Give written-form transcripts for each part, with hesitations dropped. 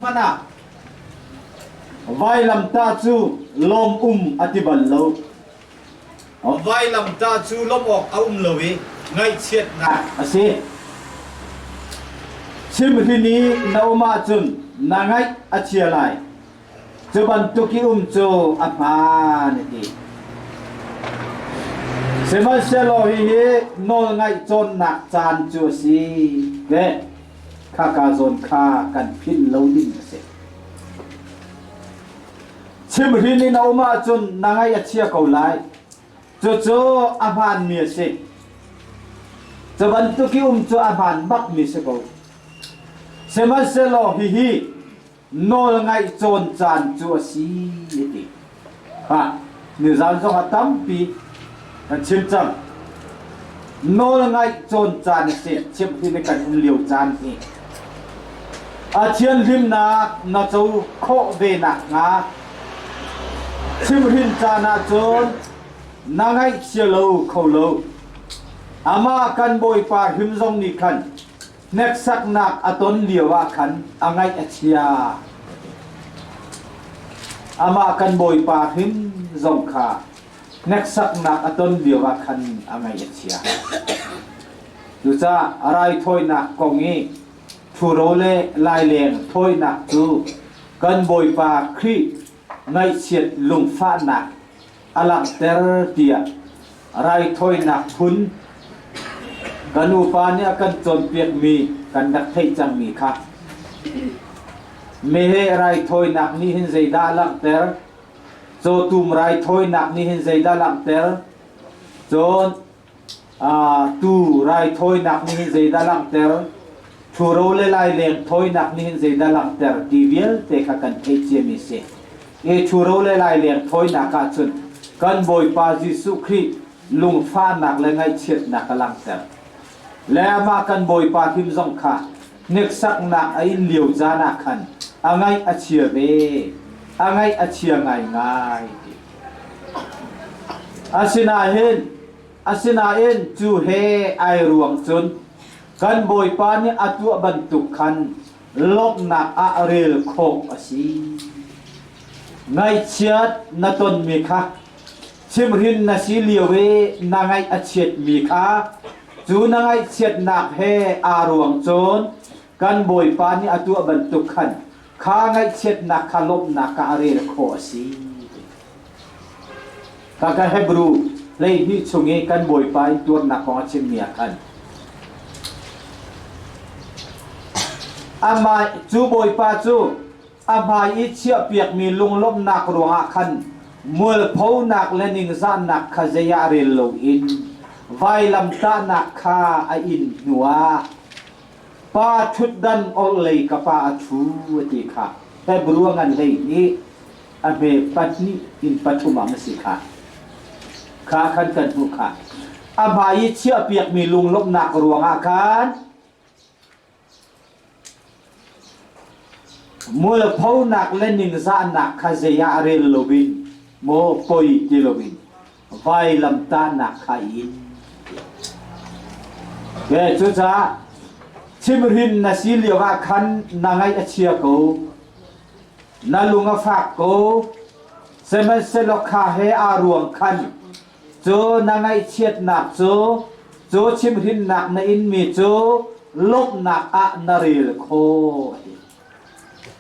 Hmanh ah vailamtah cu lawm um a ti bal lo. Vailamtah cu lawmh awk a um lo i ngaihchiatnak a si. Chimhrin i na um ahcun na ngaih a chia lai. Cu bantuk i um cu a hmaan a ti. Sihmanhsehlaw hihi nawlngaih cawnnak caan cu a si. Ke khaka zawn kha kan philh lo ding a si. Chimhrin in a um ahcun na ngaih a chia ko lai. Cucu a hmaanmi a si. Cu bantuk i um cu a hmaan bakmi si ko. Sihmanhsehlaw hihi nawlngaih cawn caan cu a si a ti. Ha, nizan zong ah tampi kan chim cang. Nawlngaih cawn caan a si, chimhhrin i kan um lio caan hi. A thianhlimnak na co khawh ve nakhnga chimhrin caan ahcun na ngaihchia lo kho lo. Amah kan Bawipa hrim zong nih khan Hneksaknak a ton lio ah khan a ngaih a chia. Amah kan Bawipa hrim zong kha hneksaknak a ton lio ah khan a ngaih a chia. Cucaah raithawinak kong i ṭhuro le laileng thawinak cu kan Bawipa Khrih ngaihchiat lungfahnak a langhter tiah raithawinak phun kan upa nih a kan cawnpiakmi kan rak theih cangmi kha meheh raithawinak nih hin zeidah a langhter? Cawtum raithawinak nih hin zeidah a langhter? Cun tuu raithawinak nih hin zeidah langhter? Ṭhuro le laileng thawinak nih hin zeidah langhter ti vialte kha kan theih ciami a si. I ṭhuro le laileng thawinak ah cun kan Bawipa Jesuh Khrih lungfahnak le ngaihchiatnak a langhter. Le amah kan Bawipa hrim zong kha hneksaknak a in lio caan ah khan a ngaih a chia ve, a ngaih a chia ngaingai. Asinain asinain cu he ai ruang cun kan Bawipa nih a tuah bantuk khan lawmhnak ah rel khawh a si. Ngaihchiat na tonmi kha chimhrin na si lio i na ngaih a chiatmi kha cu na ngaihchiatnak he aa ruang cun kan Bawipa nih a tuah bantuk khan kha ngaihchiatnak kha lawmhnak ah a rel khawh a si. Kaka Hebrew 12 chung i kan Bawipa in tuarnak kong a chimmi ah khan amah cu Bawipa cu a hmai i chiahpiakmi lunglawmhnak ruangah khan mualphonak le ningzahnak kha zei ah rel loin vailamtahnak kha a in hnuah Pa ṭhutdan orhlei ka pa a ṭhu a ti kha Hebru a ngan hlei i a hme pahnih in pathum ah si kha. Kha khan kan hmuh kha. A hmai i chiahpiakmi lunglawmhnak ruangah khan mualphonak le ningzahnak kha zei ah rel loin maw poi ti loin vailamtahnak kha in. Ke cucaah chimhrin na si lio ah khan na ngaih a chia ko, na lung a fak ko, sihmanhsehlaw kha he aa ruang khan cu na ngaihchiatnak cu cu chimhrinnak na inmi cu lawmhnak ah na rel khawh a ti.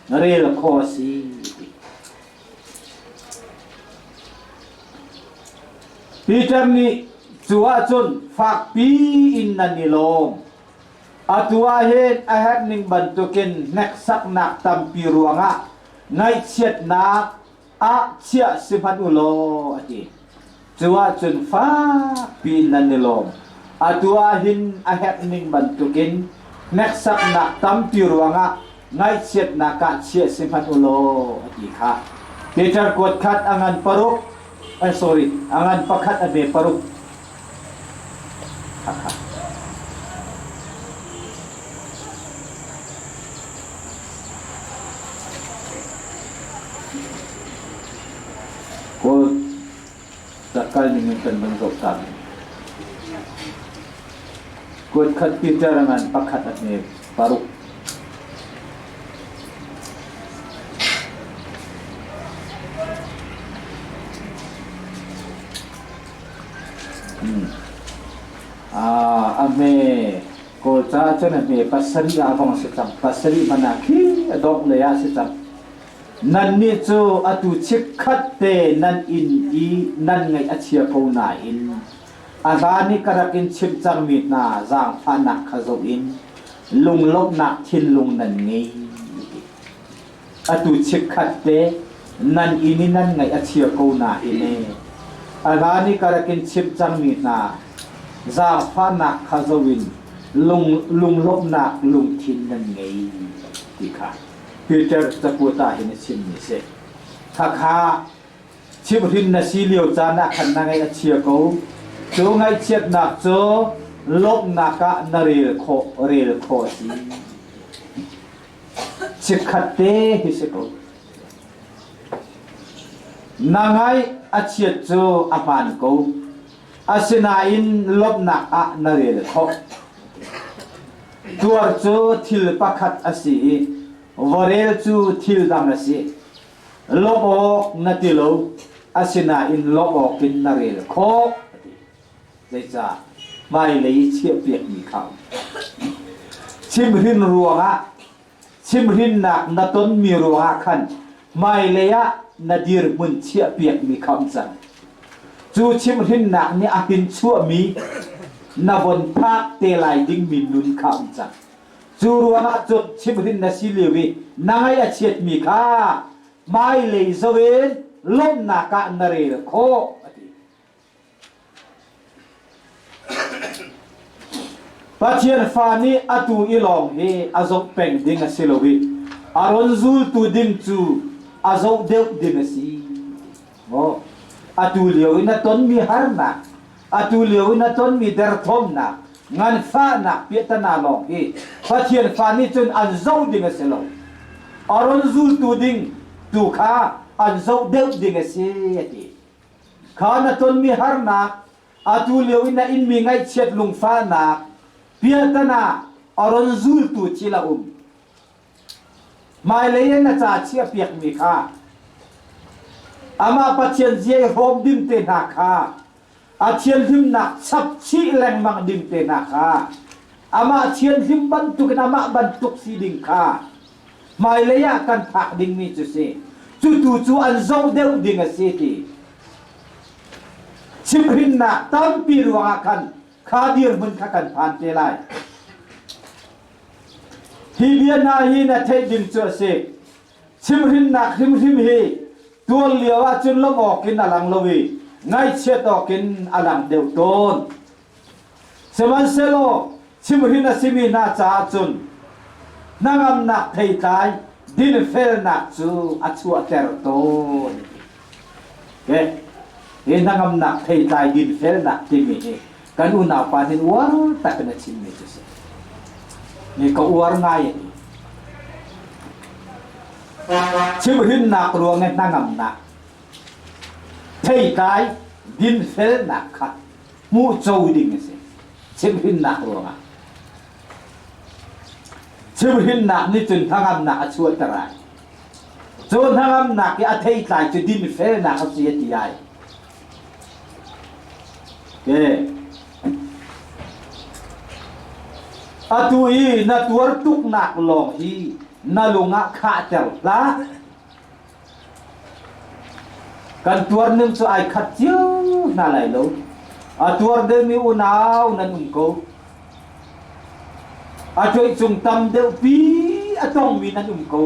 Na rel khawh a si. Peter nih cu ahcun fakpi in nan i lawm. Atu ah hin a herh ning bantukin hneksaknak tampi ruangah ngaihchiatnak ah chiah si hmanh u law a ti. Cu ahcun fakpi in nan i lawm. Atu ah hin a herh ning bantukin hneksaknak tampi ruangah ngaihchiatnak ah chiah si hmanh u law a ti kha. Peter kuat khat a ngan paruk, eh, sorry, a ngan pakhat a hme paruk. Khakha. Kawl kal ning in kan van zoh ta. Kuat khat Peter a ngan pakhat a hme paruk. A hme Kawlca cun a hme pasarih ah vong si cang. Pasarih hmanh ah khi a dongh lei ah si cang. Nannih cu atu chikkhat te nan inn i nan ngaih a chia ko nain a hlan i ka rak in chimh cangmi hna zaangfahnak kha zoh in lunglawmhnak thinlung nan ngei. Atu chikkhat te nan inn i nan ngaih a chia ko nain e, a hlan i ka rak in chimh cangmi hna zaangfahnak kha zoh in lung lunglawmhnak lungthin nan ngei ti kha Peter cakuat ah hin a chimmi a si. Khakha chimhhrin na si lio caan ah khan na ngaih a chia ko. Cu ngaihchiatnak cu lawmhnak ah na rel khawh rel khawh a si. Chikkhat te hi si ko. Na ngaih a chiat cu a hmaan ko. Asinain lawmhnak ah na rel khawh. Tuar cu thil pakhat a si i vorel cu thil dang a si. Lawmh awk na ti lo, asinain lawmh awk in na rel khawh. Zeicah? Hmailei i chiahpiakmi kha chimhrin ruangah chimhrinnak na tonmi ruangah khan hmailei ah na dirhmun chiahpiakmi kha um cang. Cu chimhrinnak nih a hin chuahmi na von phak te lai dingmi nun kha um cang. Cu ruangah cun chimhrin na si lio i na ngaih a chiatmi kha hmailei zoh in lawmhnak ah na rel khawh a ti. Pathian fa nih atu i lawng hi a zoh peng ding a si lo i a ron zultu ding cu a zoh deuh ding a si. Maw atu lio i na tonmi harnak, atu lio i na tonmi derthawmnak, nganfahnak piahtana lawng hi Pathian fa nih cun an zoh ding a si lo. A ron zultu ding tu kha an zoh deuh ding a si a ti. Kha na tonmi harnak, atu lio i na inmi ngaihchiat lungfahnak, piahtana a ron zultu thil a um. Hmailei in na ca chiahpiakmi kha amah Pathian zia i hrawm ding te hna kha a thianhlimnak chap chih lengmang ding te hna kha amah thianhlim bantukin amah bantuk si ding kha hmailei ah kan phak dingmi cu si. Cu tu cu an zoh deuh ding a si ti. Chimhrinnak tampi ruangah khan kha dirhmun kha kan phan te lai. Hi bia hna hi na theih ding cu a si. Chimhrinnak hrimhrim hi tual lio ah cun lawmh awk in a lang lo i ngaihchiat awk in a lang deuh tawn. Sihmanhsehlaw chimhrin a simi hna caah cun hnangamnak theitlai dinfelnak cu a chuahter tawn. Hi hnangamnak theitlai dinfelnak timi hi kan unaupa nih uar tak in a chimmi cu si. Ni ka uar ngai a ti. Chimhrinnak ruang i hnangamnak theitlai dinfelnak kha hmuhco ding a si chimhrinnak ruangah chimhrinnak nih cun hnangamnak a chuahter ai cu hnangamnak i a theitlai cu dinfelnak a si a ti ai ke atu i na tuar tuknak lawng hi na lung ah khahter hlah Kan tuar ning cu ai khat cio hna lai lo. A tuar deuhmi unau nan um ko. A ṭoih cung tam deuhpi a tongmi nan um ko.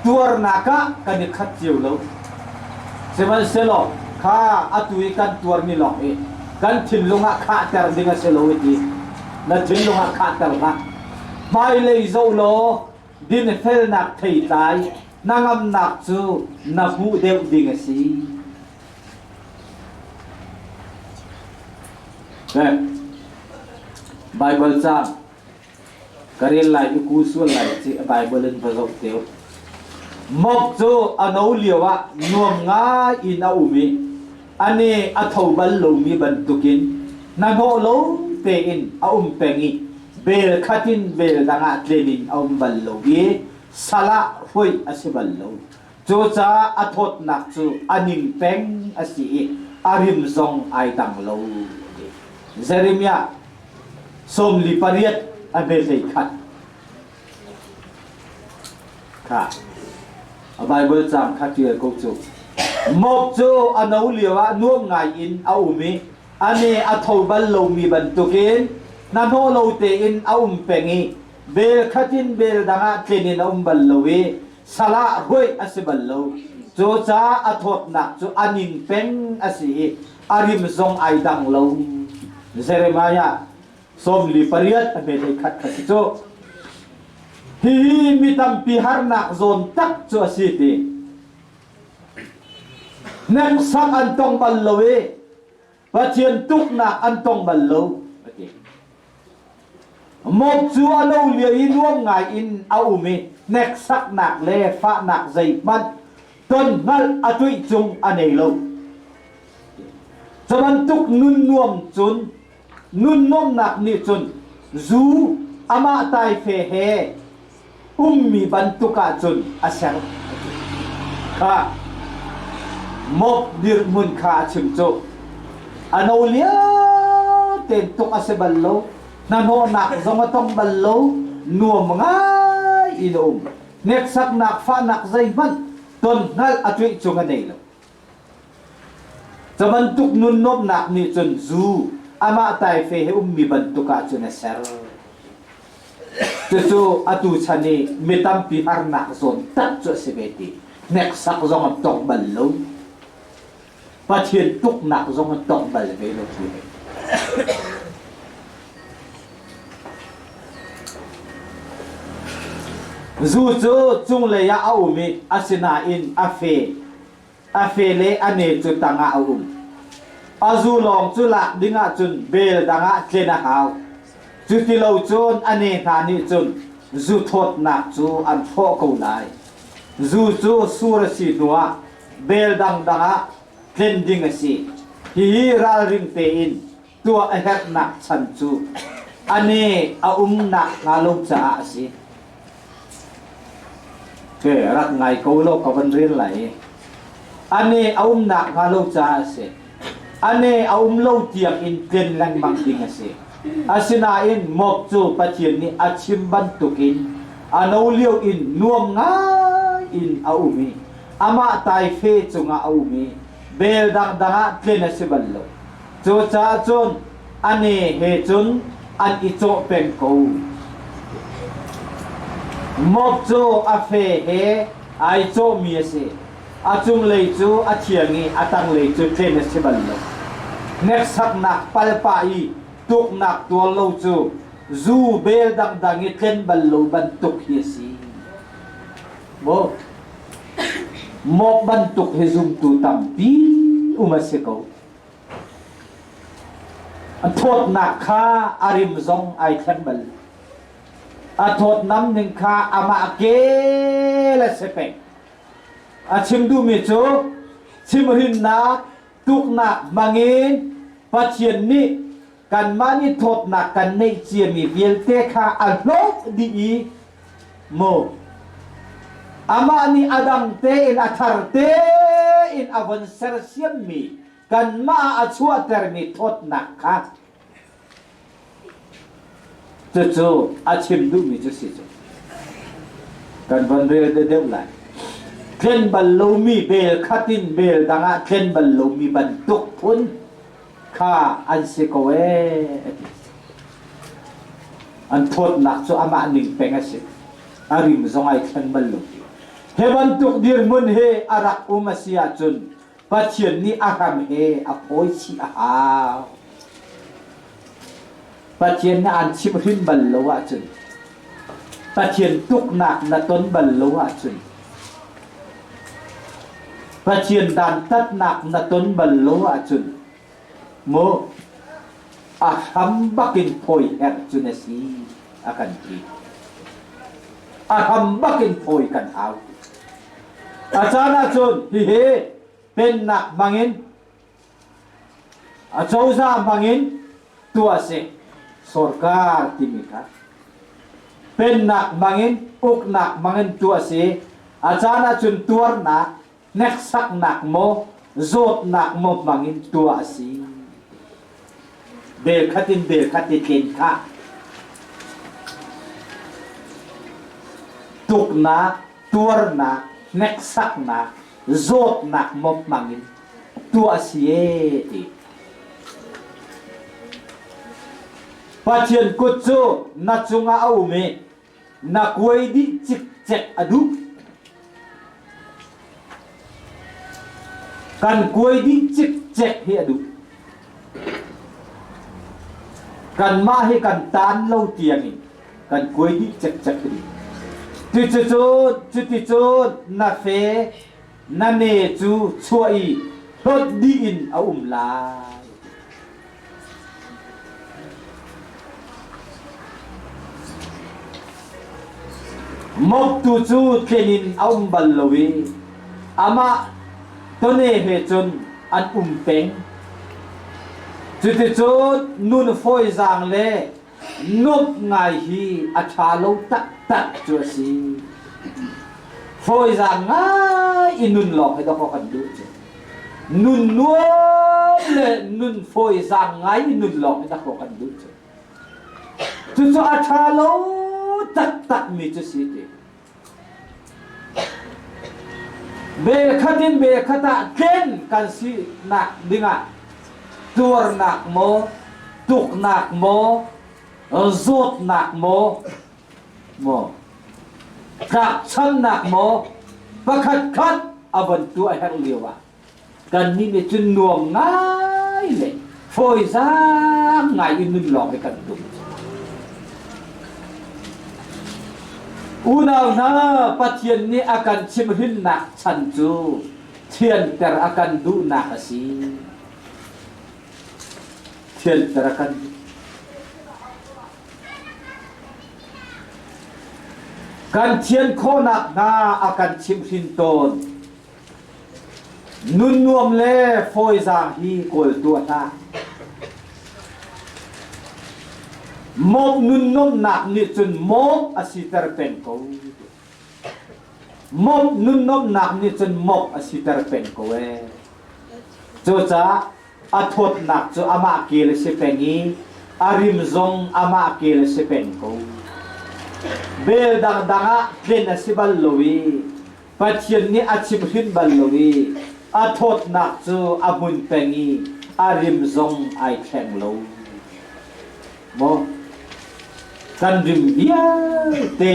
Tuarnak ah kan i khat cio lo. Sihmanhsehlaw kha atu i kan tuarmi lawng hi kan thinlung ah khahter ding a si lo i ti. Na thinlung ah khahter hlah. Hmailei zoh law dinfelnak theitlai hnangamnak cu na hmuh deuh ding a si. Bible caang ka rel lai i ku sual lai ci Bible in va zoh teu. Mok cu a no lio ah nuam ngai in a um i ane a tho bal lomi bantukin hnahnawh lo tein a um peng i bel khat in bel dang ah tlen in a um bal lo i sal ah hruai a si bal lo. Cucaah a thawtnak cu a ning peng a si i a rim zong ai dang lo. Jeremiah 48 a hme khat. Kha a Bible cang kha ṭial ko cu. Mop cu a no lio ah nuam ngai in a um i a ne a tho bal lomi bantukin hnahnawh lo tein a um peng i bel khat in bel dang ah tlen in a um bal lo i salah ruaih a si bal lo. Cucaah a thawtnak cu a ning peng a si i a rim zong ai dang lo. Jeremiah 48 a hme khat kha si cu. Hihi mi tampi harnak zawn tak cu a si ti. Hneksak an tong bal lo i Pathian tuknak an tong bal lo a ti. Mop cu a lo lio i nuam ngai in a um i hneksaknak le fahnak zeihmanh ton hngalh a tuih cung a nei lo. Cu bantuk nun nuam cun nun nuamnak nih cun zu amah taife he ummi bantuk ahcun a ser. Kha mop dirhmun kha a chim cu. A no lio tein tuk a si bal lo. Hnahnawhnak zong a tong bal lo. Nuam ngai in a um. Hneksaknak fahnak zeihmanh ton hngalh a tuih cung a nei lo. Cu bantuk nun nuamhnak nih cun zu amah taife he ummi bantuk ah cun a ser. Cucu atu chan i mi tampi harnak zawn tak cu a si ve ti. Hneksak zong an tong bal lo. Pathian tuknak zong an tong bal ve lo ti. Zu cu cunglei ah a um i asinain a fe A fe le a ne cu tangah a um. A zu lawng cu lak ding ahcun bel dangah tlen a hau. Cuti lo cun a ne hna nih cun zu thawtnak cu an hrawh ko lai. Zu cu sur a si hnuah bel dangdang ah tlen ding a si. Hihi ralring tein tuah a herhnak chan cu a ne a umnak hnga lo caah a si. Ke rak ngai ko law ka van rel lai. A ne a umnak hnga lo caah a si. A ne a um lo tiang in tlen lengmang ding a si. Asinain mop cu Pathian nih a chim bantukin a no lio in nuam ngai in a um i amah taife cungah a um i bel dangdang ah tlen a si bal lo. Cucaah cun a ne he cun an i cawh peng ko. Mop cu a fe he ai cawhmi a si. A cunglei cu a thiang i a tanglei cu tlen a si bal lo. Hneksaknak palpah i tuknak tuar lo cu zu bel dangdang i tlen bal lo bantuk hi a si. Maw? Mop bantuk hi zumtu tampi um a si ko. A thawtnak kha a rim zong ai thleng bal. A thawtnam ning kha amah kel a si peng. A chim duhmi cu chimhrinnak, tuknak hmangin Pathian nih kanmah nih thawtnak kan neih ciami vialte kha a hlawt dih i maw amah nih a dang tein a thar tein a von sersiammi kanmah ah a chuahtermi thawtnak kha cucu a chim duhmi cu si cu kan von rel te deuh lai tlen bal lomi bel khat in bel dang ah tlen bal lomi bantuk phun kha an si ko ee a ti. An thawtnak cu amah ning peng a si. A rim zong ai thleng bal lo ti. Hi bantuk dirhmun hi a rak um a si ahcun Pathian nih a hram he a phawi chih a hau. Pathian nih aan chimhhrin bal lo ahcun Pathian tuknak na ton bal lo ahcun Pathian dantatnak na ton bal lo ahcun mu a hram bakin phawi herh cu na si a kan ti. A hram bakin phawi kan hau. A caan ahcun hihi pennak hmangin a cozah hmangin tuah a si. Sorkar timi kha pennak hmangin uknak hmangin tuah a si. A caan ahcun tuarnak, hneksaknak maw, Zawtnak maw hmangin tuah a si? Bel khat in bel khat i tlen kha. Tuknak, tuarnak, hneksaknak, zawtnak maw hmangin tuah a si ee ti. Pathian kut cu na cungah a um i na kuai dih cikcek a duh. Kan kuai dih cikcek hi a duh. Kanmah hi kan tan lo tiangin kan kuai dih cikcek a duh. Cuticun, cuticun na fe, na ne cu chuah i hlawt dih in a um lai. Mawktu cu tlen in a um bal lo i amah tone he cun an um peng. Cuticun nun fawizaang le nuamh ngai hi a ṭha lo taktak cu a si. Fawizaang ngai i nun lawng hi dawkaw kan duh cu. Nun nuam le nun fawizaang ngai i nun lawng hi dakaw kan duh cu. Cucu a ṭha lo taktakmi cu si ti. Bel khat in bel khat ah tlen kan sinak dingah tuarnak maw, tuknak maw, zawtnak maw, maw tlakchamnak maw pakhat khat a von tuah herh lio ah kannih nih cun nuam ngai le fawizaang ngai in nun lawng hi kan tum. Unau hna, Pathian nih a kan chimhrinnak chan cu thianter a kan duhnak a si. Thianter a kan duh. Kan thian khawhnak hnga a kan chimhhrin tawn. Nun nuam le fawizaang hi kawl tuah hlah. Mawp nun nuamhnak nih cun mawp a siter peng ko. Mawp nun nuamhnak nih cun mawp a siter peng ko ee. Cucaah a thawtnak cu amah kel a si peng i a rim zong amah kel a si peng ko. Bel dangdang ah tlen a si bal lo i Pathian nih a chimhrin bal lo i a thawtnak cu a hmun peng i a rim zong ai thleng lo. Maw kan rim vialte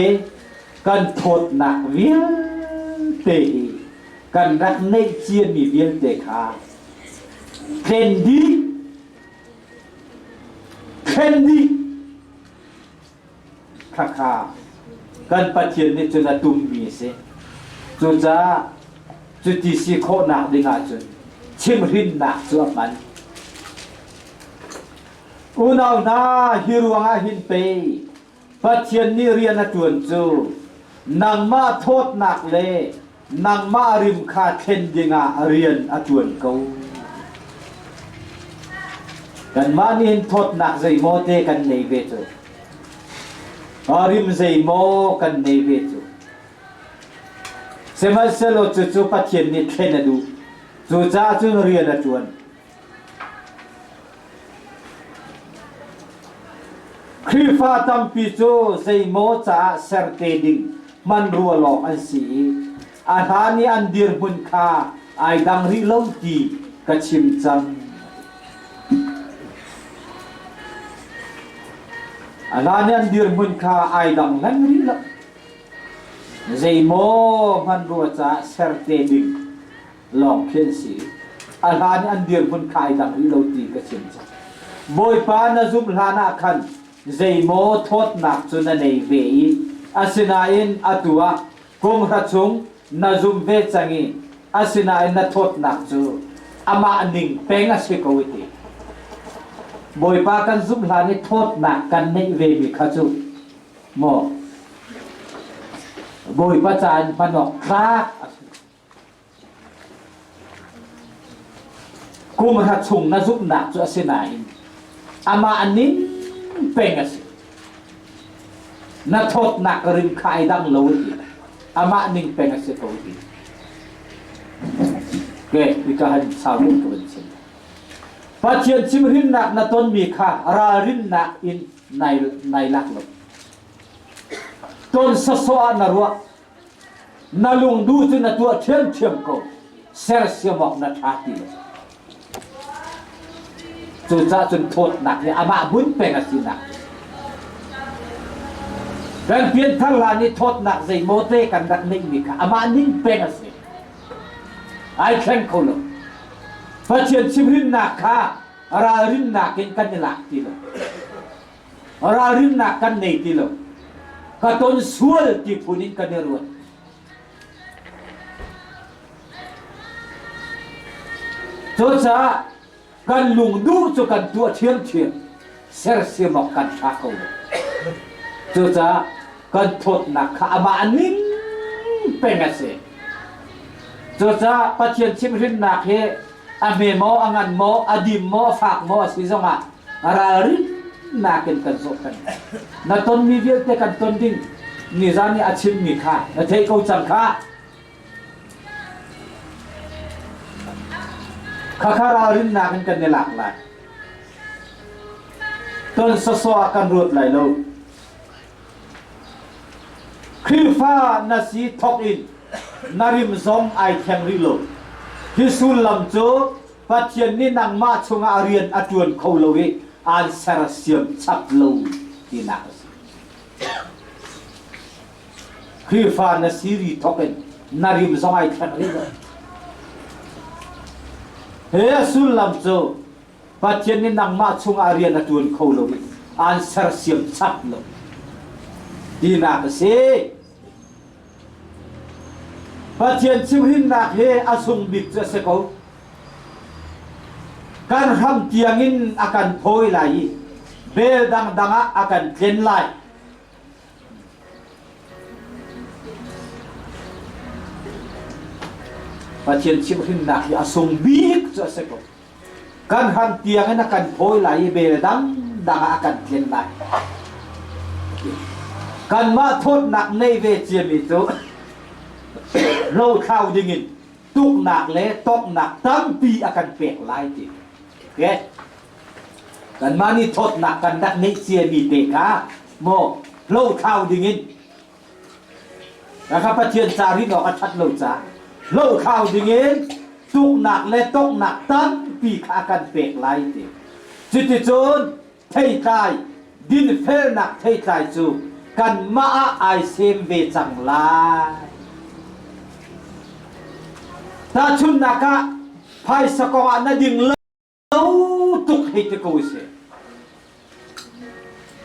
kan thawtnak vialte hi kan rak neih ciami vialte kha thlen dih thlen dih khakha kan Pathian nih cun a tummi a si. Cucaah cuti si khawhnak ding ahcun chimhrinnak cu a hman. Unau hna, hi ruangah hin pei Pathian nih rian a ṭuan cu nangmah thawtnak le nangmah rim kha thlen dingah rian a ṭuan ko. Kanmah nih hin thawtnak zeimaw te kan nei ve cu. Rim zeimaw kan nei ve cu. Sihmanhsehlaw cucu Pathian nih thlen a duh. Cucaah cun rian a ṭuan. Khrihfa tampi cu zeimaw caah serte ding hmanrua lawng an si i a hlan i an dirhmun kha ai dang rih lo ti ka chim cang. A hlan i an dirhmun kha ai dang hleng rih lo. Zeimaw hmanrua caah serte ding lawng khi an si. A hlan i an dirhmun kha ai dang rih lo ti ka chim cang. Bawipa na zumh hlan ah khan zeimaw thawtnak cu na nei ve i asinain atu ah kum hra chung na zum ve cang i asinain na thawtnak cu amah ning peng a si ko i ti. Bawipa kan zumh hlan i thawtnak kan neih vemi kha cu maw Bawipa ca in hman awk tlak a si. Kum hra chung na zumhnak cu a si nain amah ning peng a si. Na thawtnak rim kha ai dang lo ti. Amah ning peng a si ko ti. Ke ika han sau deuh ka van chim. Pathian chimhrinnak na tonmi kha ralrinnak in nai, nai lak lo. Ton sawsawh ah na ruah. Na lungduh cu na tuah ṭhiamṭhiam ko. Sersiam awk na ṭha ti lo. Cucaah cun thawtnak hi amah hmun peng a sinak. Kan pianthar hlan i thawtnak zeimaw te kan rak neihmi kha amah ning peng a si. Ai thleng kho lo. Pathian chimhrinnak kha ralrinnak in kan i lak ti lo. Ralrinnak kan nei ti lo. Ka ton sual ti phun in kan i ruat. Cucaah kan lungduh cu kan tuah ṭhiamṭhiam, sersiam awk kan ṭha ko lo. Cucaah kan thawtnak kha amah ning peng a si. Cucaah Pathian chimhrinnak hi a hme maw, a ngan maw, a dim maw, a fak maw a si zongah ralrinnak in kan zawh peng. Na tonmi vialte kan ton ding nizan i a chimmi kha na theih ko cang kha. Khakha ralrinnak in kan i lak lai. Ton sawsawh ah kan ruat lai lo. Khrihfa na si thawk in na rim zong ai thleng rih lo. Hi sullam cu Pathian nih nangmah chungah a rian a ṭuan kho lo i aan sersiam chap lo tinak a si. Khrihfa na si ri thawk in na rim zong ai thleng rih lo. He a sullam cu Pathian nih nangmah chungah rian a ṭuan kho lo i aan sersiam chap lo tinak a si. Pathian chimhrinnak hi a sung bik cu a si ko. Kan hram tiangin a kan phawi lai i bel dangdang ah a kan tlen lai. Pathian chimhrinnak hi a sung bik cu a si ko. Kan hram tiang in a kan phawi lai i bel dangdang ah a kan tlen lai. Kanmah thawtnak nei ve ciami cu lothlau dingin tuknak le tawknak tampi a kan pek lai ti. Okay? Kanmah nih thawtnak kan rak ngeih ciami te kha maw lothlau dingin Kha Pathian ca rin awk a ṭhat lo caah hlohthlau dingin tuknak le toknak tampi kha a kan pek lai ti. Cuticun theitlai, dinfelnak theitlai cu kanmah ah ai sem ve cang lai. Tahchunhnak ah, phaisa kong ah na ding lo tuk hei ti ko sih.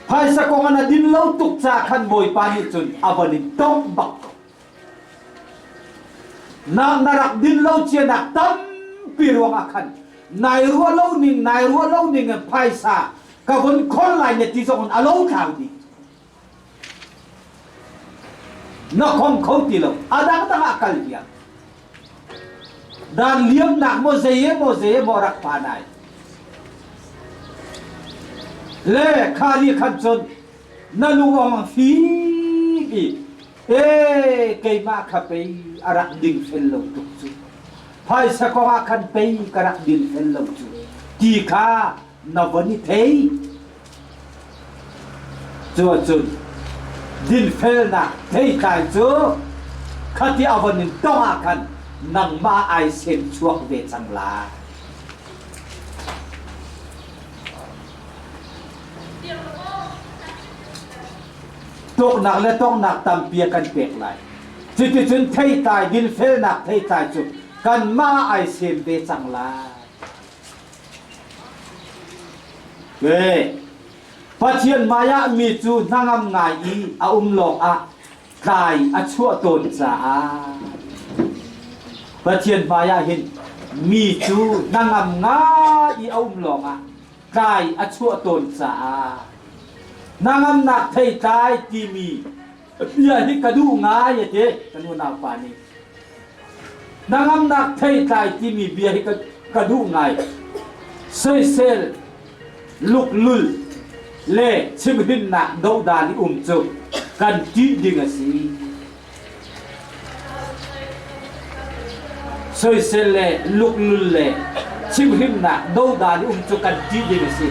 Phaisa kong ah na din lo tuk ca khan Bawipa nih cun a von in tongh bak ko. Na na rak din lo cianak tampi ruangah khan nai ruah lo ning nai ruah lo ning in phaisa ka von khon lai na ti zong in a lo thlau dih. Na khong kho ti lo a dangdang ah kal diam. Dan liamnak maw zei maw zei maw rak phan ai. Le kha ni khan cun na lungong fik i e keimah kha pei a rak ding fel lo tuk cu. Phaisa kong ah khan pei ka rak din fel lo cu ti kha na von i thei. Cu ahcun dinfelnak theitlai cu khati a von in tong ah khan nangmah ai sem chuak ve cang lai. Tuknak le tongnak tampi a kan pek lai. Cuticun theitlai dinfelnak theitlai cu kanmah ai sem ve cang lai. Pathian hmaiah mi cu hnangam ngai i a um lawngah tlai a chuah tawn caah Pathian hmaiah hin mi cu hnangam ngai i a um lawngah tlai a chuah tawn caah hnangamnak theitlai timi bia hi ka duh ngai a ti kan unau pa nih. Hnangamnak theitlai timi bia hi ka, ka duh ngai. Soisel, luklul le chimhrinnak dohdal i um cu kan ṭih ding a si. Soisel le luklul le chimhrimnak dodal um cu kan ṭih ding a si.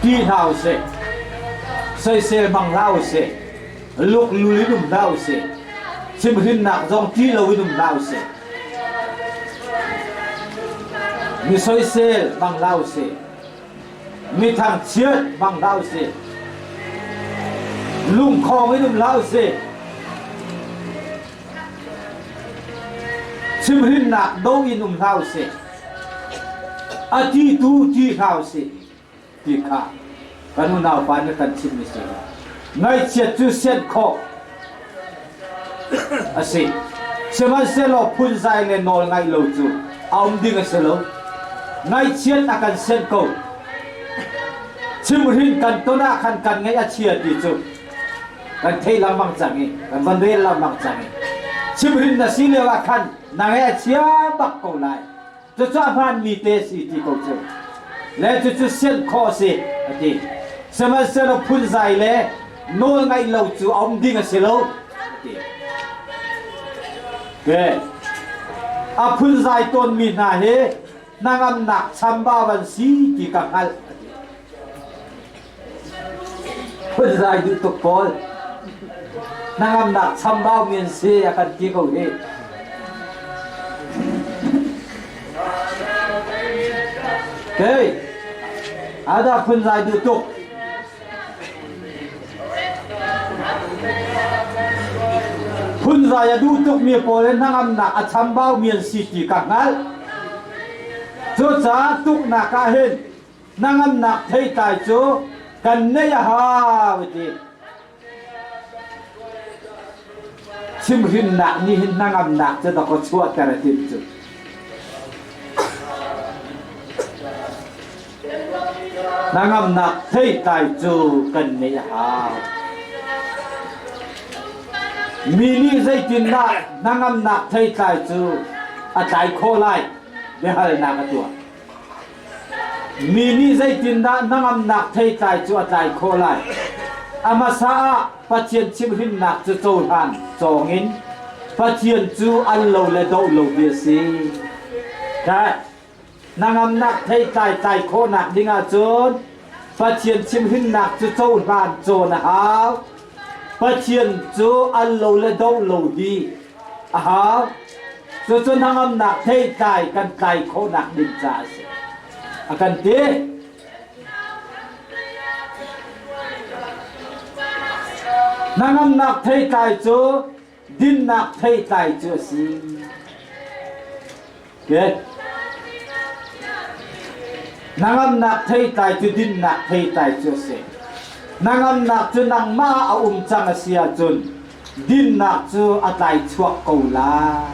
Ti hna usih. Soisel hmang hlah usih. Luklul in um hlah usih. Chimhrinnak zong ṭih lo in um hlah usih. Mi soisel hmang hlah usih. Mi thangchiat hmang hlah usih. Lungkhong in um hlah usih. Chimhrinnak do in um hlah usih. A ti tu ti hlah usih ti kha kan unau pa nih kan chimmi si. Ngaihchiat cu sianh khawh a si. Sihmanhsehlaw phunzai le nawl ngaih lo cu a um ding a si lo. Ngaihchiat a kan sianh ko. Chimhrin kan ton ah khan kan ngaih a chia ti cu kan thei lengmang cang i kan van rel lengmang cang i chimhrin na si lio ah khan na ngaih a chia bak ko lai. Cucu a hmaanmi te si ti ko cu. Le cucu sianh khawh a si a ti. Sihmanhsehlaw phunzai le nawl ngaih lo cu a um ding a si lo a ti. Ke a phunzai tawnmi hna hi hnangamnak chambau an si ti ka hngalh a ti. Phunzai duh tuk pawl hnangamnak chambau mi an si a kan ti ko hi. Kei ada phunzai duh tuk. Phunzai a duh tukmi pawl in hnangamnak a chambau mi an si ti ka hngalh. Cucaah tuknak ah hin hnangamnak theitlai cu kan neih a hau ti. Chimhrinnak nih hin hnangamnak cu dakaw chuahter a timh cu. Hnangamnak theitlai cu kan neih a hau. Mi nih zeitindah hnangamnak theitlai cu a tlai khawh lai biahalnak a tuah. Mi nih zeitindah hnangamnak theitlai cu a tlai khawh lai? A hmasa ah Pathian chimhhrinnak cu cohlan cawngin Pathian cu al lo le doh lo ti a si. Kai hnangamnak theitlai tlai khawhnak ding ahcun Pathian chimhhrinnak cu cohlan cawn a hau. Pathian cu al lo le doh lo hi a hau. Cucu hnangamnak theitlai kan tlai khawhnak ding caah a si. A kan ti. Hnangamnak theitlai cu dinnak theitlai cu a si. Okay. Hnangamnak theitlai cu dinnak theitlai cu a si. Hnangamnak cu nangmah a um cang a si ahcun dinnak cu a tlai chuak ko lai.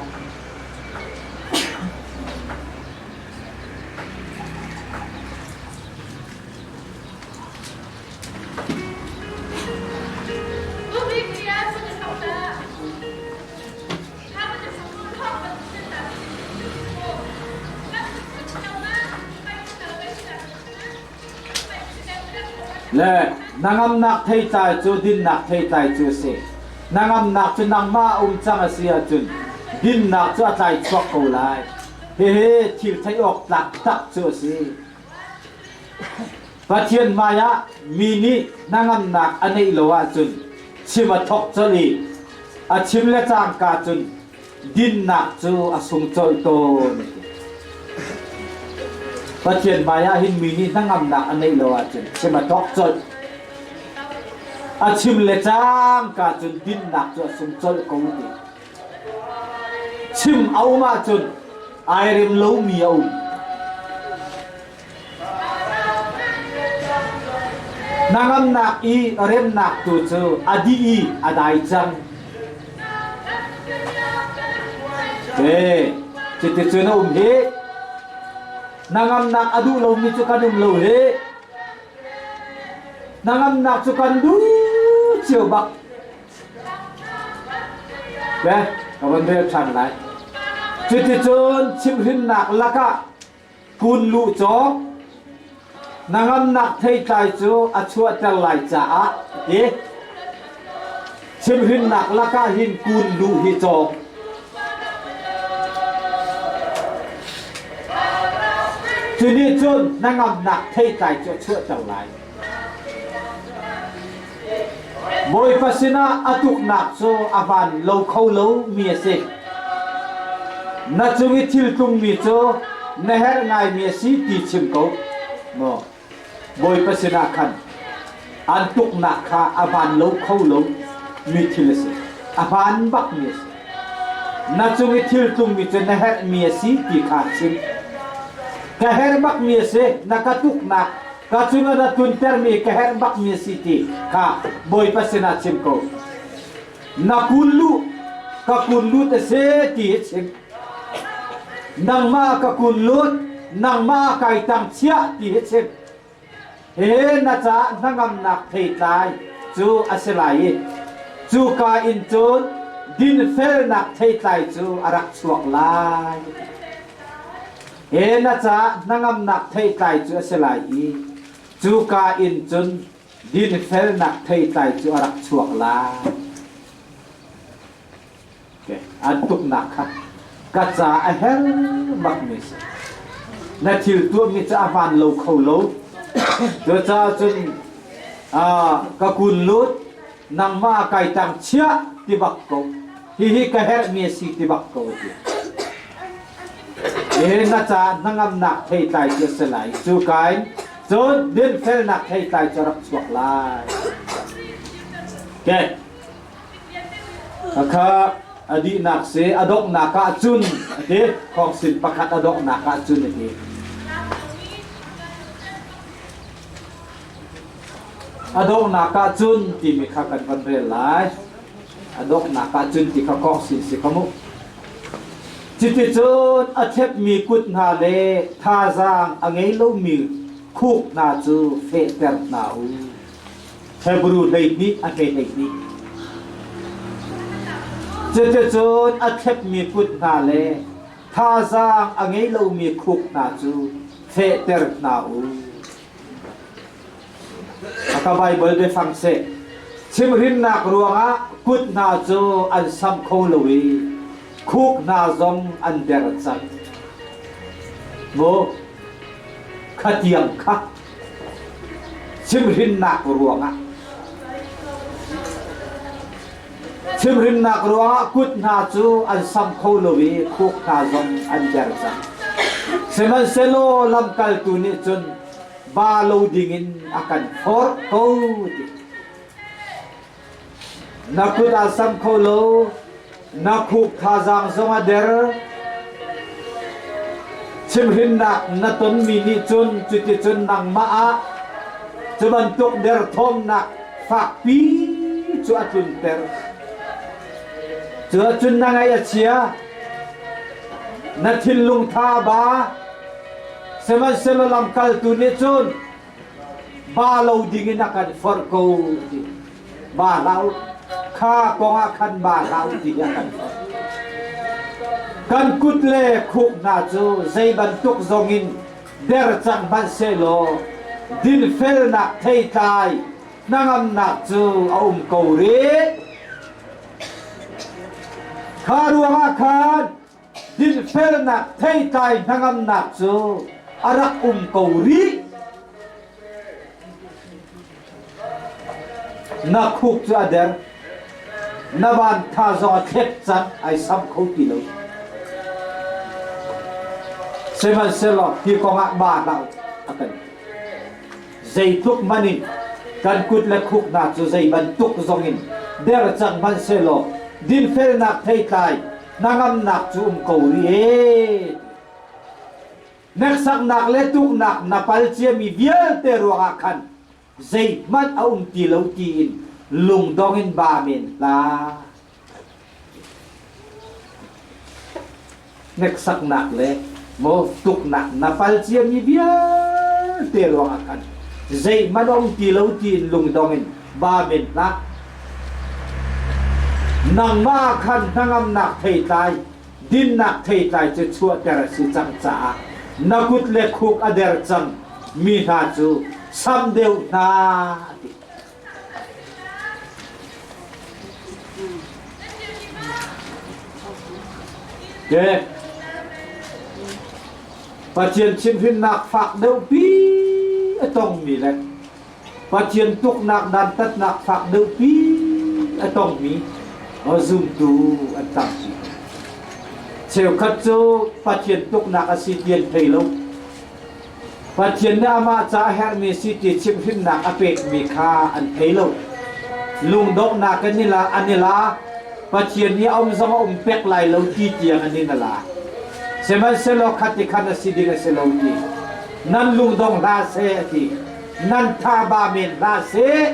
Le hnangamnak theitlai cu dinnak theitlai cu a si. Hnangamnak cu nangmah a um cang a si ahcun dinnak cu a tlai chuak ko lai. Hihi thil theih awk tlak tak cu a si. Pathian hmaiah mi nih hnangamnak a neih lo ahcun chim a thawk colh i a chim le cangka cun dinnak cu a sung colh tawn. Pathian hmaiah hin mi nih hnangamnak a neih lo ahcun chim a thawk colh. A chim le cangka cun dinnak cu a sung colh ko ti. Chim a um ahcun ai rem lomi a um. Hnangamnak i remnak tu cu a dih i a dai cang. Ee, cuticun a um hi. Hnangamnak a duh lomi cu kan um lo hi. Hnangamnak cu kan duh cio bak. Ke, ka van rel ṭhan lai. Cuticun chimhrinnak lakah kun luh cawk hnangamnak theitlai cu a chuahter lai caah ti. Chimhrinnak lakah hin kun lu hi cawk. Cunih cun hnangamnak theitlai cu a chuahter lai. Bawipa sinah a tuknak cu a hmaan lo kho lo mi a si. Na cung i thil tlungmi cu na herh ngaimi a si ti chim ko. Maw Bawipa sinah khan an tuknak kha a hmaan lo kho lo mi thil a si. A hmaan bakmi a si. Na cung i thil tlungmi cu na herhmi a si ti kha chim. Ka herh bakmi a si, na ka tuknak ka cungah na tluntermi ka herh bakmi a si ti kha Bawipa sinah chim ko. Na kun lu, ka kun lut a si ti hi chim. Nangmah ka kun lut, nangmah kai tang chiah ti hi chim. He na caah hnangamnak theitlai cu a si lai i cuka in cun dinfelnak theitlai cu a rak chuak lai. He na caah hnangamnak theitlai cu a si lai i cuka in cun dinfelnak theitlai cu a rak chuak lai. An tuknak kha ka ca a her bakmi si. Na thil tuahmi cu a hmaan lo kho lo. Cucaah cun ka kun lut, nangmah kai tang chiah ti bak ko. Hihi ka herhmi a si ti bak ko a ti. Nihin na ca hnangamnak theitlai cu a si lai. Cu kain cun dinfelnak theitlai cu a rak chuak lai. Okay. Khakha a dihnak si a donghnak ah cun a ti. Khawngsin pakhat a donghnak ah cun a ti. A donghnak ah cun timi kha kan van rel lai. A donghnak ah cun ti kha khawngsin si kha mu. Cuticun a thepmi kut hna le thazaang a ngei lomi khuk hna cu fehter hna u. Hebru 12 a hme 12. Cuticun a thepmi kut hna le thazaang a ngei lomi khuk hna cu fehter hna u. A ka Baibal biafang seh. Chimhrinnak ruangah kut hna cu an sam kho lo i khuk hna zong an der cang. Maw khatiang kha chimhrinnak ruangah chimhrinnak ruangah kut hna cu an sam kho lo i khuk hna zong an der cang. Sihmanhsehlaw lamkaltu nih cun ba lo dingin a kan forh ko ti. Na kut aa sam kho lo, na khuk thazaang zong a der. Chimhrinnak na tonmi nih cun cuticun nangmah ah cu bantuk derthawmnak fakpi cu a tlunter. Cu ahcun na ngaih a chia, na thinlung tha a ba, sihmanhsehlaw lamkaltu nih cun ba lo dingin a kan forh ko ti. Ba hlah u, kha kong ah khan ba hlah u ti hi a kan forh. Kan kut le khuk hna cu zei bantuk zongin der cang hmanh sehlaw dinfelnak theitlai hnangamnak cu a um ko rih. Kha ruangah khan dinfelnak theitlai hnangamnak cu a rak um ko rih. Na khuk cu a der. Na van tha zong a thlek cang ai sam kho ti lo. Sihmanhsehlaw hi kongah ba hlah a kan Zeitluk hmanh in kan kut le khuk hna cu zei bantuk zong in der cang hmanh sehlaw dinfelnak theitlai hnangamnak cu um ko rih ee. Hneksaknak le tuknak na pal ciami vialte ruangah khan zeihmanh a um ti lo tiin lungdong in ba men hlah. Hneksaknak le maw tuknak na pal ciami vialte ruangah khan zeihmanh a um ti lo tiin lungdong in ba men hlah. Nangmah khan hnangamnak theitlai, dinnak theitlai cu chuahter a si cang caah na kut le khuk a der cang mi hna cu sam deuh hna a ti. Ke Pathian chimhrinnak fak deuhpi a tongmi le Pathian tuknak dantatnak fak deuhpi a tongmi zumtu an tampi. Cheukhat cu Pathian tuknak a si ti an thei lo. Pathian nih amah ca a herhmi si ti chimhhrinnak a pekmi kha an thei lo. Lungdonghnak in an i la. Pathian nih a um zong a um pek lai lo ti tiang an in a la. Sihmanhsehlaw khati khan a si ding a si lo ti. Nan lungdong hlah seh a ti. Nan tha ba men hlah seh.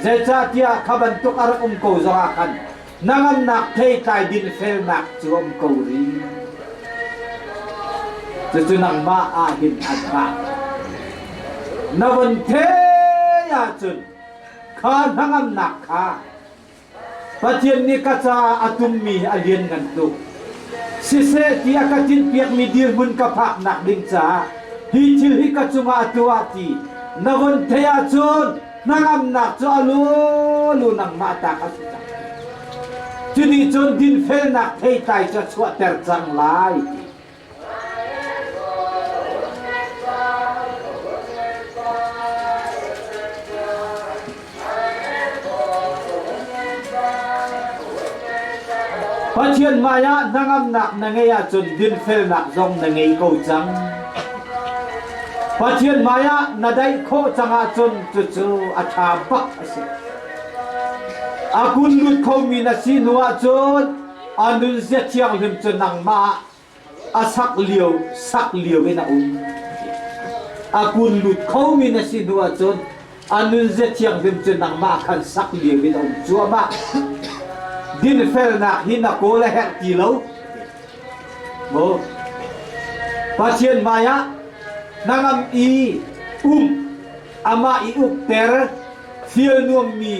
Zeicahtiah kha bantuk a rak um ko zongah khan Hnangamnak theitlai dinfelnak cu um ko rih. Cucu nangmah ah hin an hngah. Na vun thei ahcun kha hnangamnak kha Pathian nih ka caah a tummi a lianngan tuk. Siseh ti a ka tinhpiakmi dirhmun ka phaknak ding caah hi thil hi ka cungah a tuah ti na vun theih ahcun hnangamnak cu a lulu nangmah ta kha si cang. Cunih cun dinfelnak theitlai cu a chuahter cang lai ti. Pathian hmaiah hnangamnak na ngeih ahcun dinfelnak zong na ngei ko cang. Pathian hmaiah na daih khawh cang ahcun cucu a ṭha bak a si. A kun lut khomi na si hnu ahcun a nunzia thianghlim cu nangmah a sak lio sak lio in a um. A kun lut khomi na si hnu ahcun a nunzia thianghlim cu nangmah khan sak lio in a um cuahmah. Dinfelnak hi na kawl a herh ti lo. Maw Pathian hmaiah hnangam i um amah i ukter fial nuammi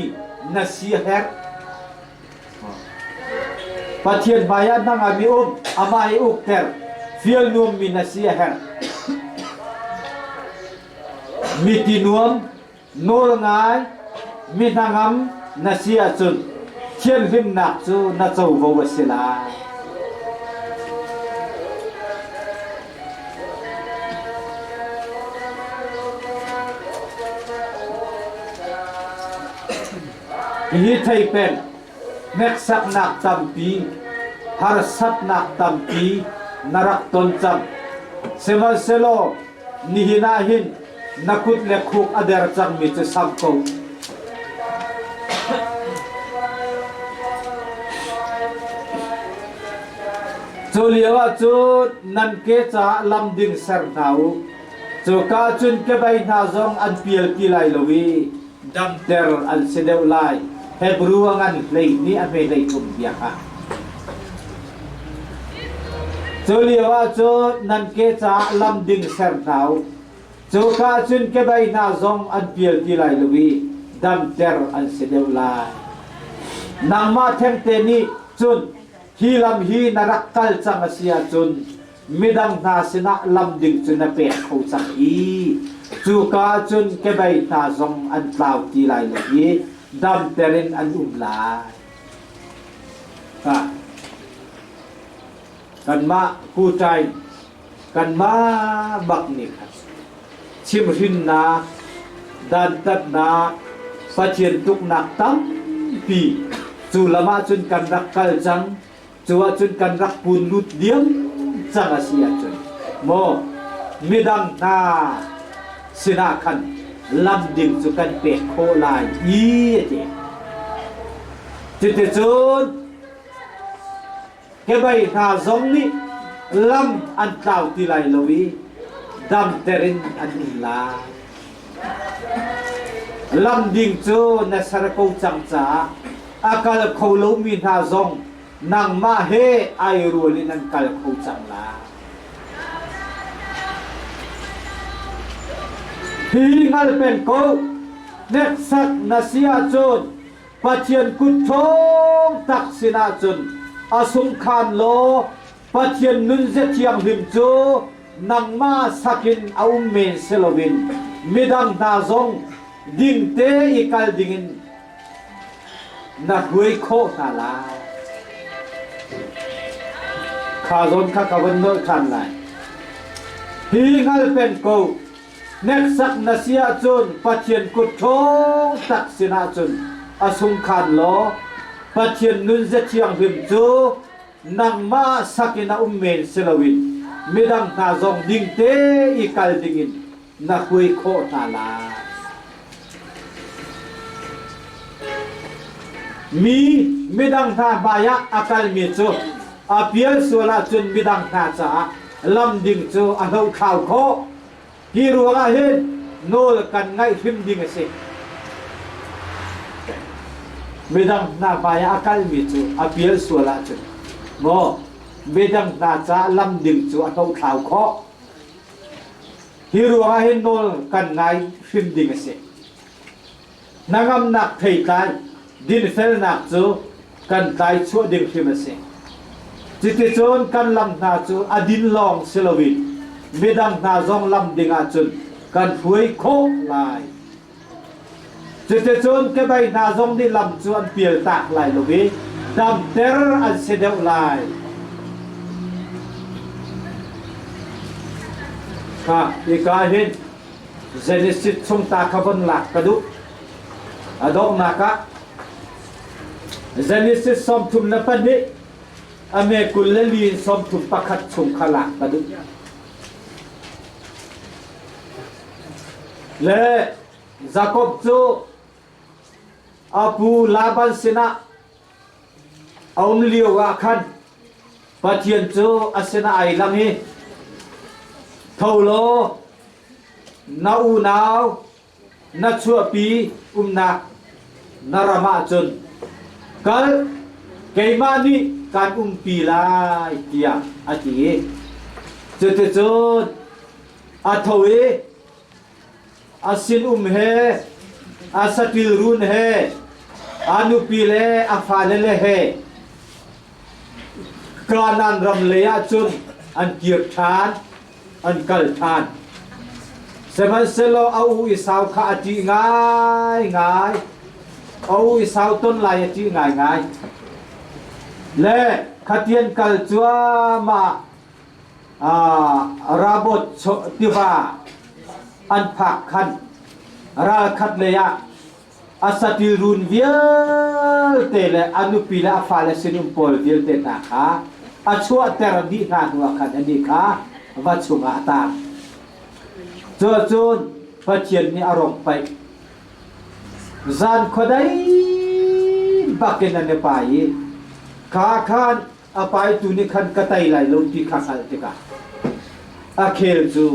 na si a herh. Pathian hmaiah hnangam i um amah i ukter fial nuammi na si a herh. Miti nuam Nawl ngai, mi hnangam na si ahcun thianhlimnak cu na covo a si lai. Hi thei peng hneksaknak tampi, harsatnak tampi na rak ton cang. Sihmanhsehlaw nihin ah hin na kut le khuk a der cangmi cu sam ko. Cu lio ah cun nan ke caah lam ding ser hna u. Cuka cun kebei hna zong an pial ti lai lo i damter an si deuh lai. Hebru a ngan hlei nih a hme hlei thum bia kha. Cu lio ah cun nan ke caah lam ding ser hna u. Cuka cun kebei hna zong an pial ti lai lo i damter an si deuh lai. Nangmah thengte nih cun hi lam hi na rak kal cang a si ahcun midang hna sinah lam ding cu na pek kho cang i cuka cun kebei hna zong an tlau ti lai lo i damter in an um lai. Kanmah kuṭai kanmah bak nih khan chimhrinnak, dantatnak, Pathian tuknak tampi cu lam ahcun kan rak kal cang. Cu ahcun kan rak pun lut diam cang a si ahcun maw midang hna sinah khan lam ding cu kan pek khawh lai i a ti. Cuticun kebei hna zong nih lam an tlau ti lai lo i damter in an um lai. Lam ding cu na ser ko cang caah a kal kho lomi hna zong nangmah he ai rual in an kal kho cang lai. Hi hngal peng ko, hneksak na si ahcun Pathian kut ṭhawng tak sinah cun a sungkhan law Pathian nunzia thianghlim cu nangmah sakin a um men si loin midang hna zong dingte i kal dingin. na hruai khawh hna lai. Kha zawn kha ka von nolh ṭhan lai. Hi hngal peng ko, hneksak na si ahcun Pathian kut ṭhawng tak sinah cun a sungkhan law Pathian nunzia thianghlim cu nangmah sak in a um men si loin midang hna zong dingte i kal dingin na hruai khawh hna lai. Mi midang hna hmaiah a kalmi cu a pial sual ahcun midang hna caah lam ding cu a hlohthlau khawh. Hi ruangah hin nawl kan ngaih hrim ding a si. Midang hna hmaiah a kalmi cu a pial sual ahcun maw midang hna caah lam ding cu a hlohthlau khawh. Hi ruangah hin nawl kan ngai hrim ding a si. Hnangamnak theitlai dinfelnak cu kan tlaichuah ding hrim a si. Cuticun kan lam hna cu a din lawng si loin midang hna zong lam ding ahcun kan hruai khawh lai. Cuticun kebei hna zong nih lam cu an pialtak lai lo i damter an si deuh lai. Kha hika hin Genesis chung ta kha von lak ka duh. A donghnak ah Genesis 32 a me 24 in 31 chung kha lak ka duh. Le Jakob cu a pu Laban sinah a um lio ah khan Pathian cu a sinah ai lang i tho law na unau na chuahpi umnak na ram ah cun kal keimah nih kaan umpi lai tiah a ti i cuticun a tho i a sinum he a saṭil run he a nupi le a fale le he Kanaan ram lei ah cun an kir ṭhan an kal ṭhan. Sihmanhsehlaw a u Esau kha a ṭih ngaingai. A u Esau ton lai a ṭih ngaingai. Le khatian kal cuahmah Raboth tiva an phak khan ralkhat lei ah a saṭil run vialte le a nupi le a fale sinum pawl vialte hna kha a chuahter dih hna hnuah khan anih kha va chungah a taang. Cucun Pathian nih a rong paih. Zan khuadei bakin an i pai i kha khan a paitu nih khan ka tei lai lo ti kha hngalh tikah a khel cu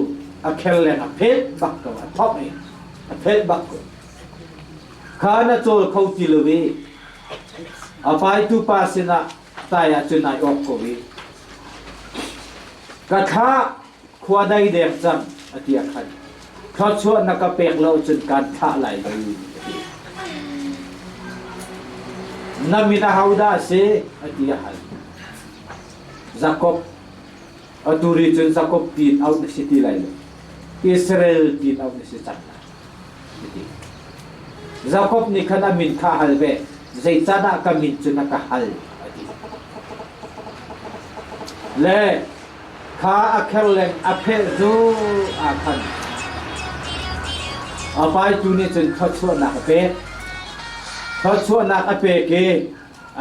a khel leng a phet bak ko a thok i a phet bak ko kha na cawl kho ti lo i a paitu pa sinah tai ah cun ai awk ko i ka thlah khua dai deng cang a ti ah khan thluachuah na ka pek lo cun kaan thlah lai lo a ti. Na min ahodah a si a ti a hal. Jakob atu ri cun Jakob tiin auh na si ti lai lo. Israel tiin auh na si cang lai a ti. Jakob nih khan a min kha hal ve zeicanah ka min cu na ka hal a ti. Le Kha a kherleng a phelh hnu ah khan a paitu nih cun thluachuahnak a pek. Thluachuahnak a pek i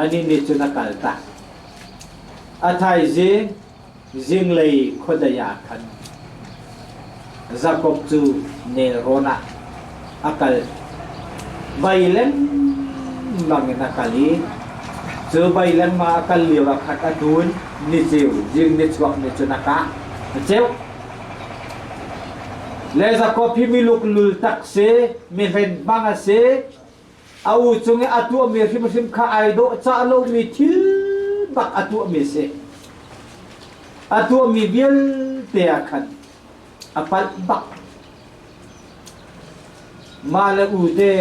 anih nih cun a kaltak. A thaizing zinglei khuadei ah khan Jakob cu nelrawn ah a kal. Vai lengmang in a kal i cu vai lengmang a kal lio ah khan a dun ni ceu zing ni chuak ni cun a kah a ceuh. Le Jakob hi mi luklul tak si, mi hlen hmang a si. A u cung i a tuahmi hrimhrim kha ai dawh cah lomi thil bak a tuahmi si. A tuahmi vialte ah khan a palh bak. Mah le u te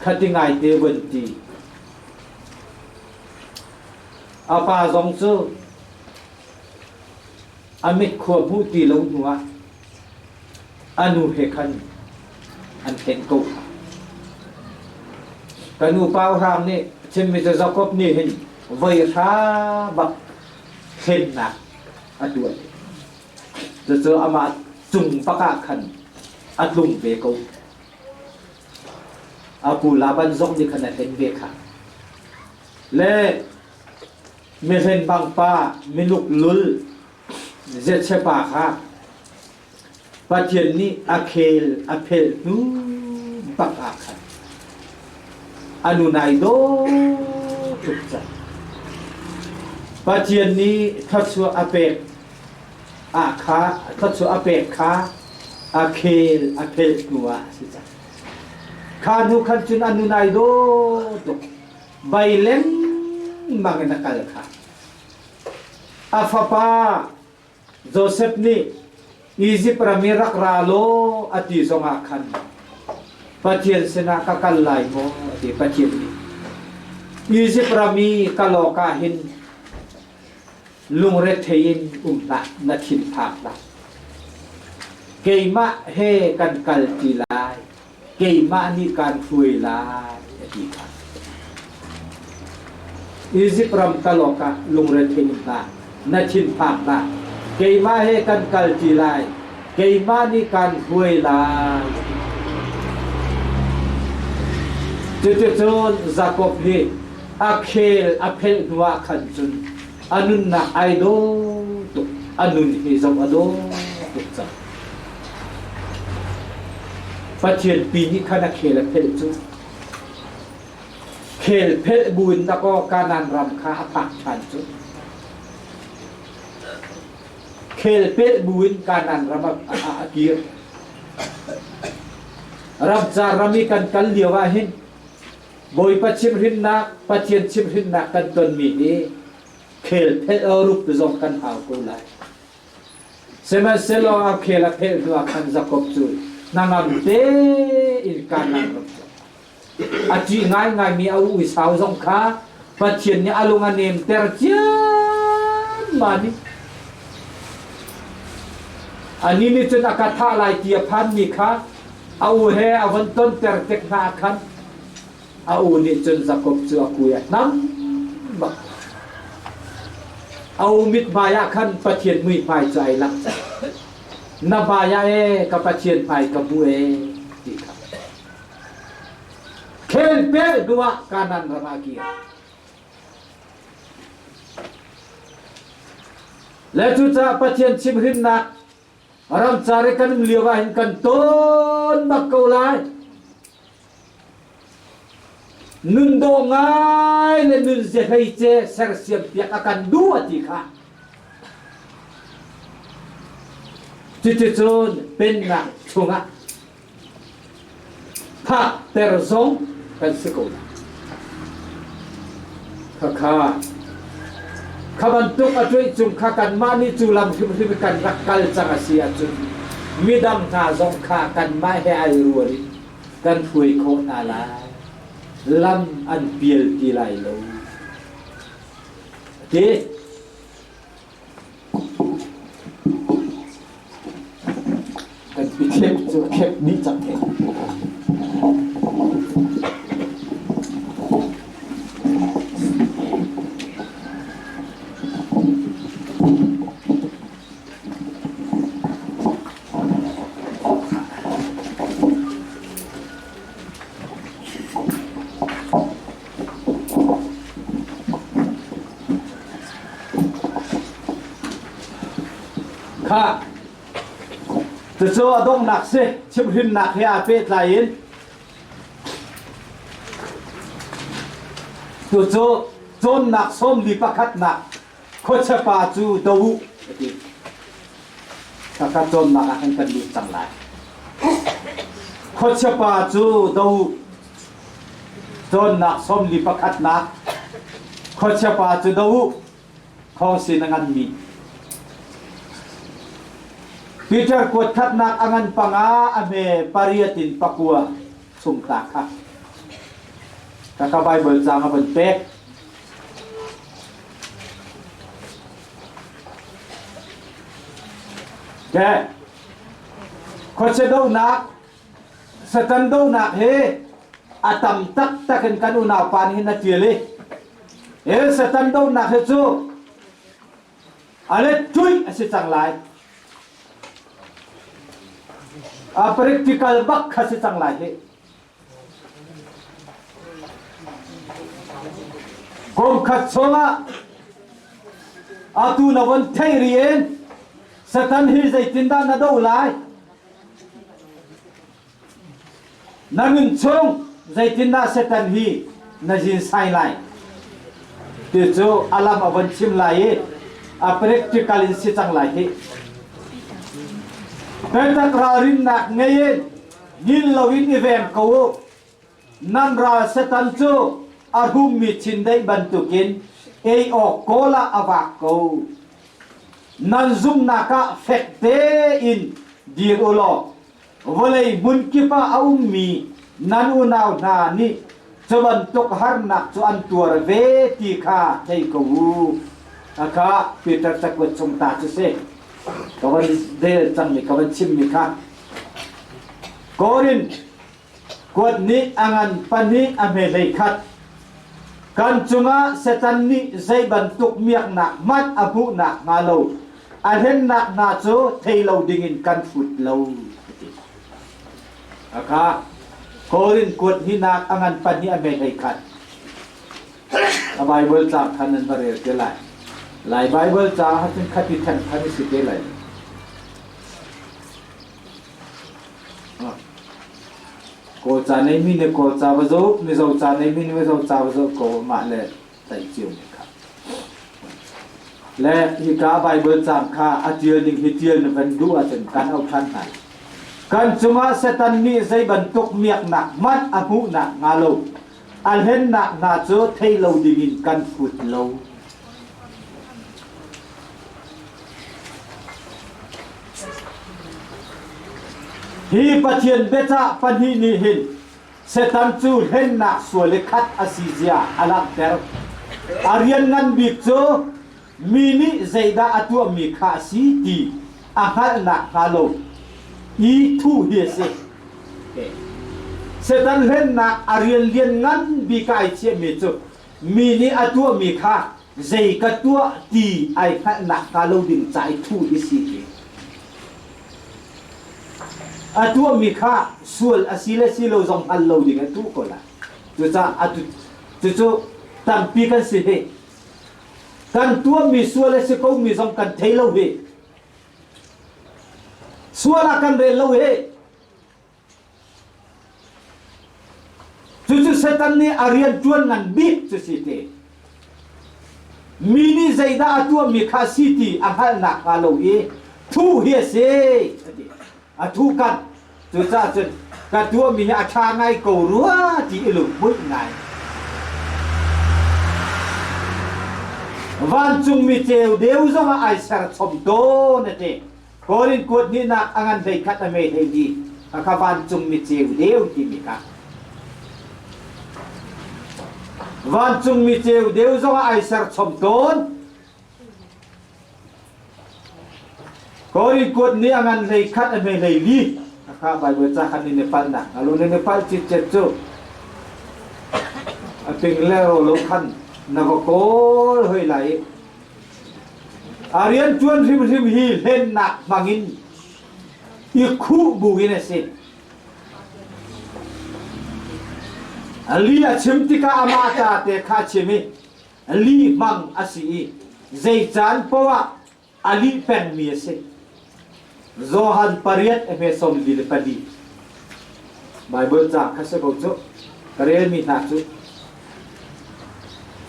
khati ngaite vun ti. A pa zong cu a mit khua hmuh ti lo hnu ah a nu he khan an hlen ko. Kan upa hrang nih chimmi cu Jakob nih hin voi hra bak thlennak a tuah. Cucu amah cung bak ah khan a tlung ve ko. A pu Laban zong nih khan a hlen ve kha. Le mihlen bang pa minuk lul Zetchepa kha Pathian nih a khel a phelh hnu bak ah khan a nu nai dawh tuk cang. Pathian nih thluachuah a pek ah kha thluachuah a pek kha a khel a phelh hnu ah a si cang. Kha hnu khan cun a nu nai dawh tuk. Bai lengmang in a kal kha. A fapa Josef nih Izipt ram i rak ra law a ti zongah khan Pathian sinah ka kal lai maw a ti Pathian nih. Izipt ram i kal awkah hin lungrethei in um hlah, na thinphang hlah. Keimah he kan kal ti lai, keimah nih kaan hruai lai a ti kha. Izipt ram kal awkah lungrethei in hlah, na thinphang hlah. Keimah he kan kal ṭi lai, keimah nih kaan hruai lai. Cuticun Jakob hi a khel a phelh hnuah khan cun a nunnak ai dawh tuk, a nun hi zoh a dawh tuk cang. Pathian pi nih khan a khel a phelh cu. Khel phelh buin dakaw Kanaan ram kha a phak ṭhan cu. Khel pelh buin Kanaan ram a kir. Ramcar ram i kan kal lio ah hin Bawipa chimhhrinnak, Pathian chimhhrinnak kan tonmi hi khel phelh rup zong kan hau ko lai. Sihmanhsehlaw a khel a phelh hnuah khan Jakob cu hnangam tein Kanaan ram cu a ṭih ngaingaimi a u Esau zong kha Pathian nih a lung a nemter ciammam i anih nih cun a ka thah lai ti a phanmi kha a u he a von tonter tik hna ah khan A u nih cun Jakob cu a kui a hnam bak. A u mithmai ah khan Pathian muihmai cu ai lang cang. Na hmai ah ee ka Pathian hmai ka hmu ee ti kha. Khel pel hnu ah Kanaan ram ah kir. Le cucaah Pathian chimhrinnak ramcar i kan um lio ah hin kan tawn bak ko lai. Nun dawh ngai le nun zehleice sersiam piak a kan duh a ti kha. Cuticun pennak chungah phakter zong kan si ko lai. Khakha kha bantuk a tuih cung kha kanmah nih cu lam hrimhrim kan rak kal cang a si ahcun midang hna zong kha kanmah he ai rual in kan hruai khawh hna lai. Lam an pial ti lai lo. Ti kan pikhep cu a khep dih cang he. Khah, cucu a donghnak si chimhhrinnak he aa pehtlai in tucu cawnnak sawmli pakhatnak khuachia pa cu do u a ti. Khakha cawnnak ah khan kan lut cang lai. Khuachia pa cu do u. Cawnnak sawmli pakhatnak khuachia pa cu do u. Thawng sin a nganmi. Peter kuat khatnak a ngan panga a hme pariat in pakua chung ta kha. Kaka Bible caang a van pek. Okay. Khuachia donak, Satan donak hi. a tam taktak in kan unaupa nih hin a ṭial i he Satan dohnak hi cu a let ṭuih a si cang lai. A practical bak kha si cang lai hi. Kum khat chungah atu na von theih ri in Satan hi zeitindah na doh lai? Na nun chung zeitindah Satan hi na zin sai lai? Ti cu a lam a von chim lai i a practical in si cang lai hi. Biatak ralrinnak ngei in ngil loin i veng ko u. Nan ral Satan cu a rummi chindeih bantukin ei awk kawl ah a vak ko. Nan zumhnak ah fek tein dir u law vawlei hmunkip ah a ummi nan unau hna nih cu bantuk harnak cu an tuar ve ti kha thei ko u. Aka Peter cakuat chung ta cu si. Ka van del cangmi ka van chimmi kha. Korin kuat nih a ngan pahnih a hme hlei khat. Kan cungah Satan nih zei bantuk miaknak hmanh a hmuhnak hnga lo a hlennak hna cu thei lo dingin kan hrut lo. Aka Korin kuat hnihnak a ngan pahnih a hme hlei khat. A Bible caang khan nan va rel te lai. Lai Bible caang ahcun khati theng khan i si te lai. Kawl ca neimi nih Kawl ca va zoh, Mizo ca neimi nih Mizo ca va zoh ko mah le tlaih cio mi kha. Le hika Bible caang kha a tial ding hi tial na van duh ahcun kan auh ṭhan hna. Kan cungah Satan nih zei bantuk miaknak hmanh a hmuhnak hnga lo a hlennak hna cu thei lo dingin kan hrut lo. Hi Pathian biacah pahnih nih hin Satan cu hlennak sual i khat a si zia a langhter. A rian ngan bik cu mi nih zeidah a tuahmi kha a si ti a hngalhnak hnga lo i thuh hi a si. Satan hlennak a rian lian ngan bik ah ai chiahmi cu mi nih a tuahmi kha zei ka tuah ti ai hngalhnak hnga lo ding ca i thuh hi si ti. A tuahmi kha sual a si le si lo zong hngal lo ding a tuh ko lai. Cucaah atu cucu tampi kan si hi. Kan tuahmi sual a si komi zong kan thei lo hi. Sual ah kan rel lo hi. Cucu Satan nih a rian ṭuan ngan bik cu si te. Mi nih zeidah a tuahmi kha si ti a hngalhnak hnga lo i thu hi a si a ti. A thu kan. Cucaah cun ka tuahmi hi a ṭha ngai ko rua ti i lunghmuih ngai. Vancungmi ceu deu zongah ai ser chom tawn a ti. Korin kuat hnihnak a ngan hlei khat a me hlei li kha vancung miceu deu timi kha. Vancung miceu deu zongah ai ser chom tawn. Korin kuat nih a ngan hlei khat a hme hlei li kha Bible ca khan ni Nepal nak alo ni Nepal citcet cu a ping le ro lo khan na va kawl hoi lai A rianṭuan hrimhrim hi hlennak hmangin i khuh buin a si. Li a chim tikah amah ta te kha a chim i li hmang a si i zei caan poah ah a lih pengmi a si. Johan pariat a hme 44. Baibal caang kha si ko cu. Ka relmi hna cu.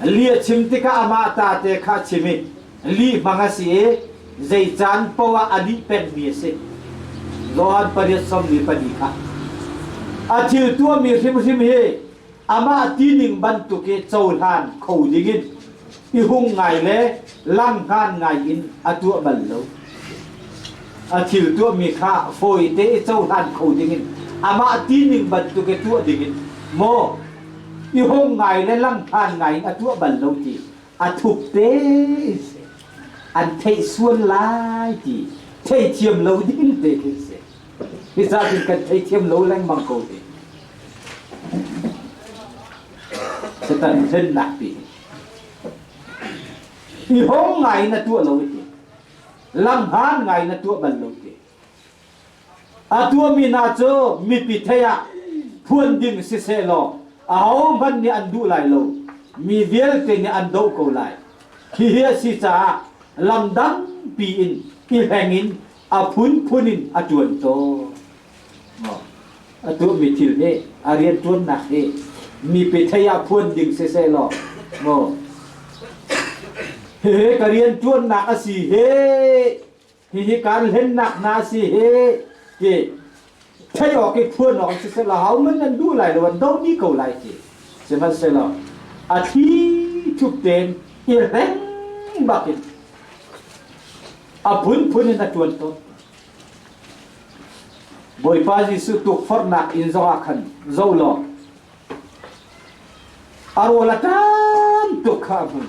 Li a chim tikah amah ta te kha a chim i li hmang a si i zei caan poah a lih pengmi a si. Johan pariat 44 kha. A thil tuahmi hrimhrim hi amah tining bantuk i cohlan kho dingin i hung ngai le langhngan ngai in a tuah bal lo. A thil tuahmi kha fawite i cohlan kho dingin amah tining bantuk i tuah dingin maw i hung ngai le langhngan ngai in a tuah bal lo ti a thup te in si. An theih sual lai ti theithiam lo ding te khi si. Hi ca kan theithiam lo lengmang ko te. Satan hlennak ti hi. I hong ngai na tuah lo ti. Lamhan ngai na tuah bal lo ti. A tuahmi hna cu mipi thei ah phuan ding siseh law ahohmanh nih an duh lai lo. Mi vialte nih an doh ko lai. Hihi a si caah lam dangpi in i hleng in a phunphun in a ṭuan tawn. A tuahmi thil hi a rianṭuannak hi mipi thei ah phuan ding siseh law maw hihi ka rianṭuannak a si hi hihi kaan hlennak hna a si hi ti theih awk i phuan awk siseh law ho man nan duh lai lo an do dih ko lai ti sihmanhsehlaw a thli thup tein i hleng bak in a phunphun in a ṭuan tawn. Bawipa Jesuh tukforhnak inn zongah khan zoh law a rawl a ṭam tuk kha a hmu.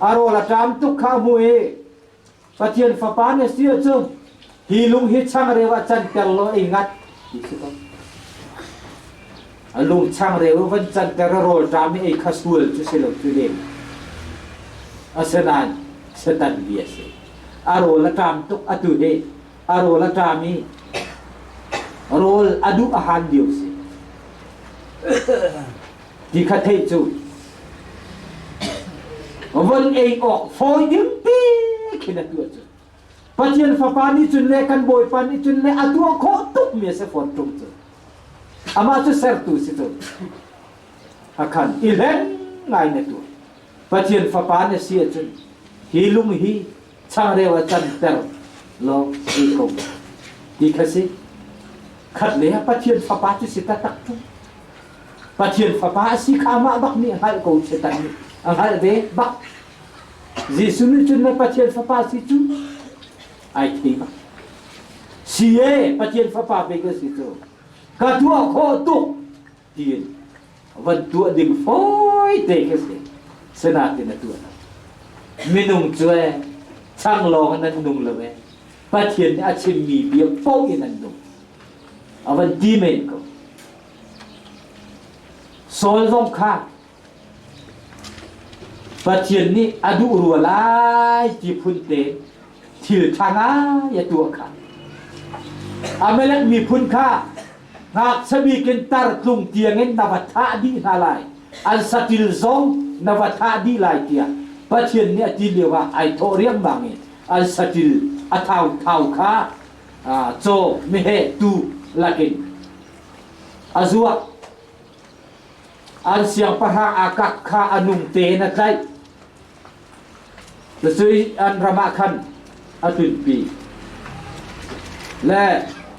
A rawl a ṭam tuk kha a hmu i Pathian Fapa na si ahcun hi lung hi changreu ah canter law ei ngat ti si ko. A lung changreu van canter a rawl ṭam i ei kha sual cu si lo cu ding. Asinain Satan bia si. A rawl a ṭam tuk atu hi a rawl a ṭam i rawl a duh a han lio si. Ti kha theih cu von ei awk fawi ding ti khin a tuah cu. Pathian Fapa nih cun le kan Bawipa nih cun le a tuah khawh tuk mi a si fawn ṭung cu. Amah cu sertu si cu. Hakhan i hleng ngai na tuah. Pathian Fapa na si ahcun hi lung hi changreu a canter law ei ko ti kha si. Khat le ah Pathian Fapa cu si taktak cu. Pathian Fapa a si kha amah bak nih a hngalh ko Satan nih a hngalh ve bak. Jesuh nih cun na Pathian Fapa si cu ai thei bak. Si e Pathian Fapa pei ka si cu. Ka tuah khawh tuk tiin van tuah ding fawi te khi si. Sinain a tuah lo. Minung cu e chang lawng in an nung lo e. Pathian nih a chimmi bia paoh in an nung. A van ti men ko. Saul zong kha Pathian nih a duh rua lai ti phun te thil ṭha ngai a tuah kha. Amalek miphun kha ngakchia bik in tartlung tiangin na va thah dih hna lai. An saṭil zong na va thah dih lai tiah Pathian nih a ti lio ah ai thawh riangmang i an saṭil a thauthau kha caw meheh tuu lakin a zuah. An siangpahrang Agag kha a nung tein a tlaih. Cucu an ram ah khan a tlunpi. Le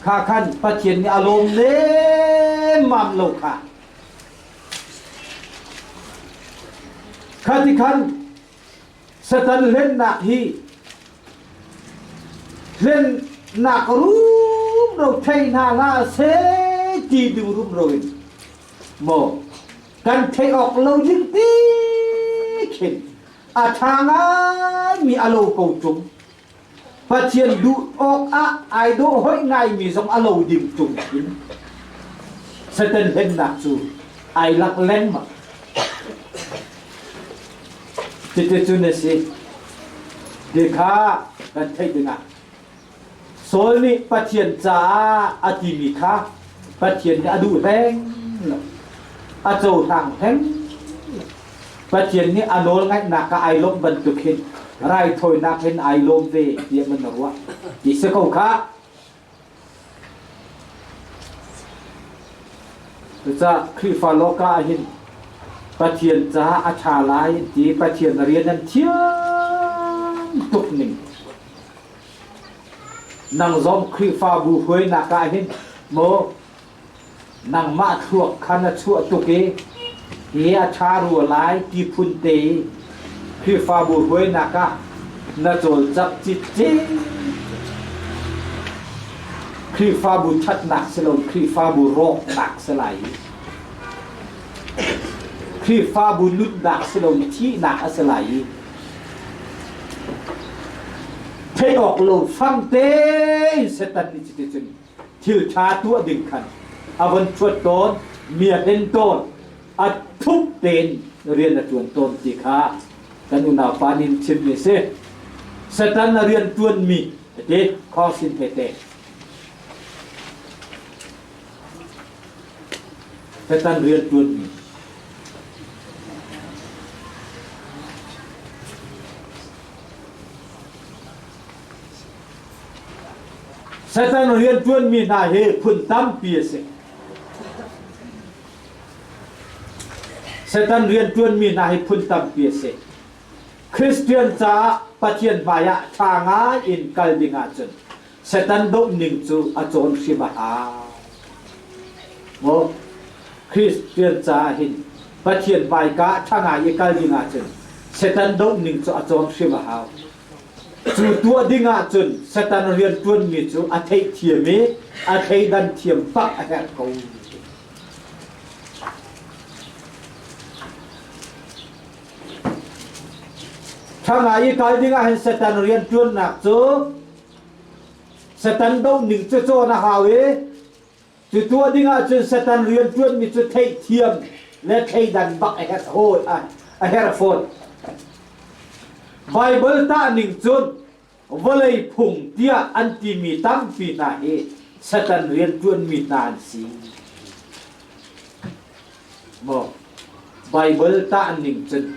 kha khan Pathian nih a lawm nemmam lo kha. Kha ti khan Satan hlennak hi hlennak rumro thei hna hlah seh ti ding rumro in maw kan theih awk lo ding ti khin a ṭha ngaimi a lo ko ṭung Pathian duh awk ah ai dawh hoih ngaimi zong a lo ding ṭung in Satan hlennak cu ai lak lengmang Cuticun a si. Ti kha kan theih dingah Saul nih Pathian caah a timi kha Pathian nih a duh hleng lo. A cohlang hleng lo. Pathian nih a nawl ngaihnak ah ai lawmh bantuk hin raithawinak hin ai lawm ve tiah man na ruah. Ti si ko kha. Cucaah Khrihfa lawka ah hin Pathian caah a ṭha lai ti Pathian rian an thiam tuk ning. Nang zong Khrihfabu hruainak ah hin maw nangmah thluak kha na chuah tuk i hi a ṭha rua lai ti phun te i Khrihfabu hruainak ah na cawlcangh citcet. Khrihfabu ṭhatnak si lo Khrihfabu rawknak si lai i Khrihfabu nunnak si lo thihnak a si lai i theih awk lo fang tein Satan nih cuticun thil ṭha tuah ding khan a von thuat tawn, mi a hlen tawn. A thup tein rian a ṭuan tawn ti kha kan unaupa nih chimmi a si. Satan a rian ṭuanmi a ti khawngsin tete. Satan rian ṭuanmi. Satan rian ṭuanmi hna hi phun tampi a si. Satan rianṭuanmi hna hi phun tampi a si. Christian caah Pathian hmaiah ṭha ngai in kal ding ahcun Satan doh ning cu a cawn hrim a hau. Maw Christian caah hin Pathian hmaika ṭha ngai i kal ding ahcun Satan doh ning cu a cawn hrim a hau. Cu tuah ding ahcun Satan rianṭuanmi cu a theihthiam i a thleidan thiam bak a herh ko. Ṭha i kal ding ahhin Satan rianṭuannak cu Satan doh ning cu cawn a hau i cu tuah ding ahcun Satan rianṭuanmi cu theihthiam le thleidan bak a herh hawi a herh fawn. Baibal tah ning cun vawlei phung tiah an timi tampi hna hi Satan rianṭuanmi hna an si. Maw Baibal tah ning cun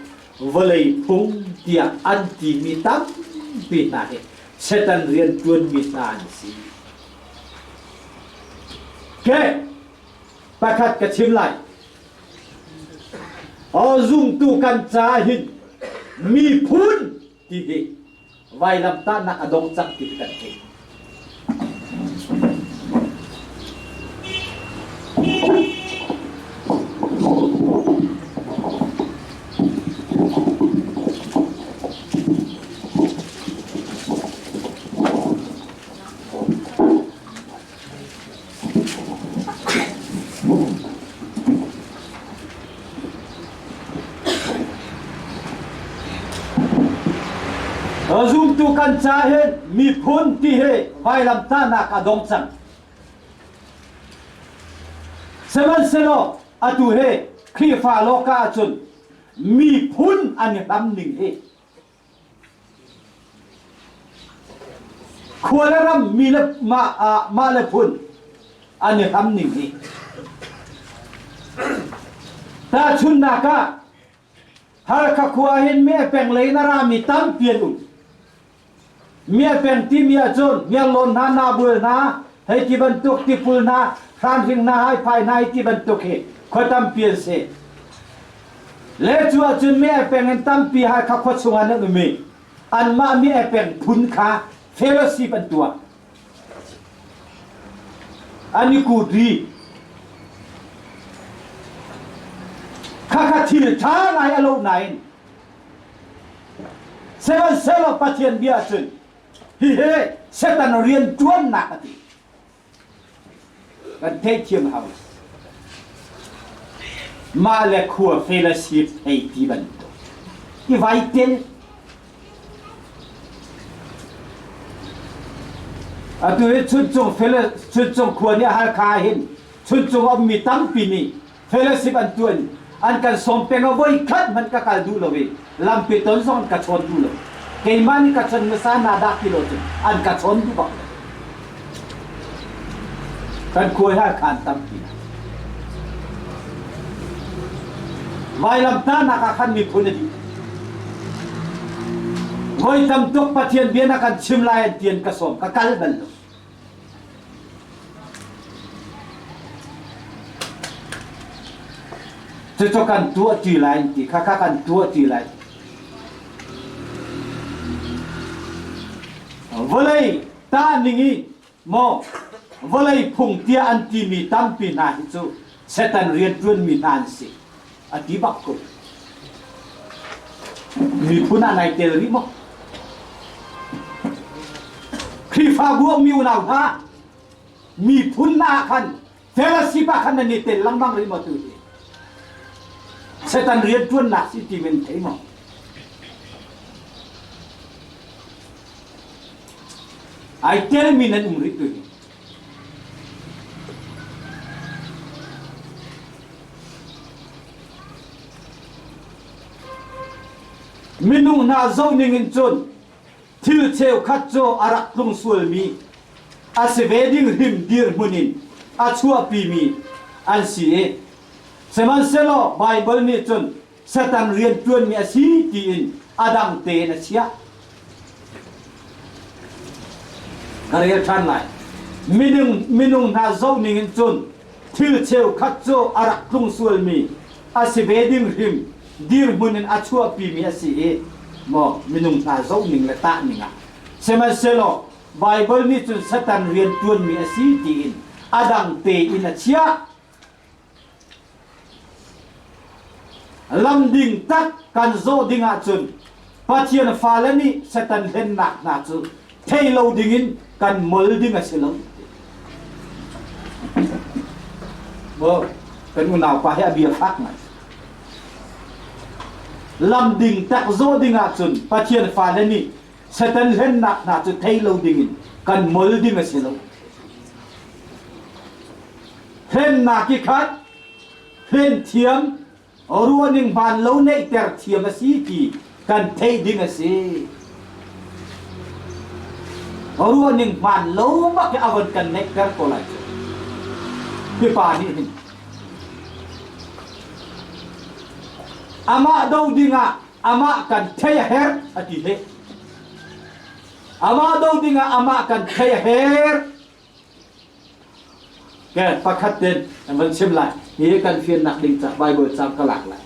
vawlei phung tiah an timi tampi hna hi Satan rianṭuanmi hna an si. Okay, pakhat ka chim lai. Aw zumtu kan ca hin miphun ti hi vailamtahnak a dong cang ti kan theih. Zumtu kan ca hin miphun ti hi vailamtahnak a dong cang. Sihmanhsehlaw atu hi Khrihfa lawka ahcun miphun an i hlam ning hi Khua le ram mi le mah ah mah le phun an i hlam ning hi. Tahchunhnak ah Halkha khua hin mi peng lei na rami tampi an um. Mi peng timi ahcun Ngiarlawn hna, Nabual hna, hei ti bantuk tipul hna, hranhring hna, haiphai hna hi ti bantuk hi khua tampi an si. Le cu ahcun mi peng in tampi Halkha khua chungah nan um i anmah mi peng phun kha fellowship an tuah. An i kut ri. Khakha thil ṭha ngai a lo nain sihmanhsehlaw Pathian bia cun hihi Satan rian ṭuannak a ti. Kan theihthiam hau. Mah le khua fellowship hei ti bantuk. I vai tel. Atu hi Chuncung Chuncung khua nih Halkha hin Chuncung a ummi tampi nih fellowship an tuan an kan sawm peng ah voi khat hmanh ka kal duh lo i lampi ton zong an ka chawn duh lo. Keimah nih ka chon hmasa hna dah ti lo cun an ka chawn duh bak lo. Kan khua hi khan tampi. Vailamtahnak ah khan miphun a dih. Voi tam tuk Pathian bia na kan chim lai an ti an ka sawm ka kal bal lo. Cucu kan tuah ṭi lai an ti kha kha kan tuah ṭi lai. Vawlei tah ning i maw vawlei phung tiah an timi tampi hna hi cu Satan rianṭuanmi hna an si a ti bak ko. Miphun ah nai tel rih maw? Khrihfabu a ummi unau hna miphun ah khan fellowship ah khan nan i tel lengmang rih maw tu hi? Satan rianṭuannak si ti men thei maw? Ai telmi nan um rih tu hi. Minung hna zohning in cun thil cheukhat cu a rak tlung sualmi a si ve ding hrim dirhmun in a chuahpimi an si i sihmanhsehlaw Baibal nih cun Satan rianṭuanmi a si tiin a dang tein a chiah. Ka rel ṭhan lai. Minung, minung hna zohning in cun thil cheukhat cu a rak tlung sualmi a si ve ding hrim dirhmun in a chuahpimi a si i maw minung hna zohning le tahning ah sihmanhsehlaw Baibal nih cun Satan rianṭuanmi a si tiin a dang tein a chiah. Lam ding tak kan zawh ding ahcun Pathian fale nih Satan hlennak hna cu thei lo dingin kan mol ding a si lo. Maw kan unaupa hi a bia fak ngai. Lam ding tak zawh ding ahcun Pathian fale nih Satan hlennak hna cu thei lo dingin kan mol ding a si lo. Hlennak i khat hlen thiam ruahning hmaan lo neihter thiam a si ti kan theih ding a si. Ruahning hmaan lo bak hi a von kan neihter ko lai cu. Hi pa nih hin amah do dingah amah kan thei a herh a ti he. Amah do dingah amah kan thei a herh. Ke pakhat ten kan van chim lai. Hi kan fiannak ding ca Bible cang ka lak lai.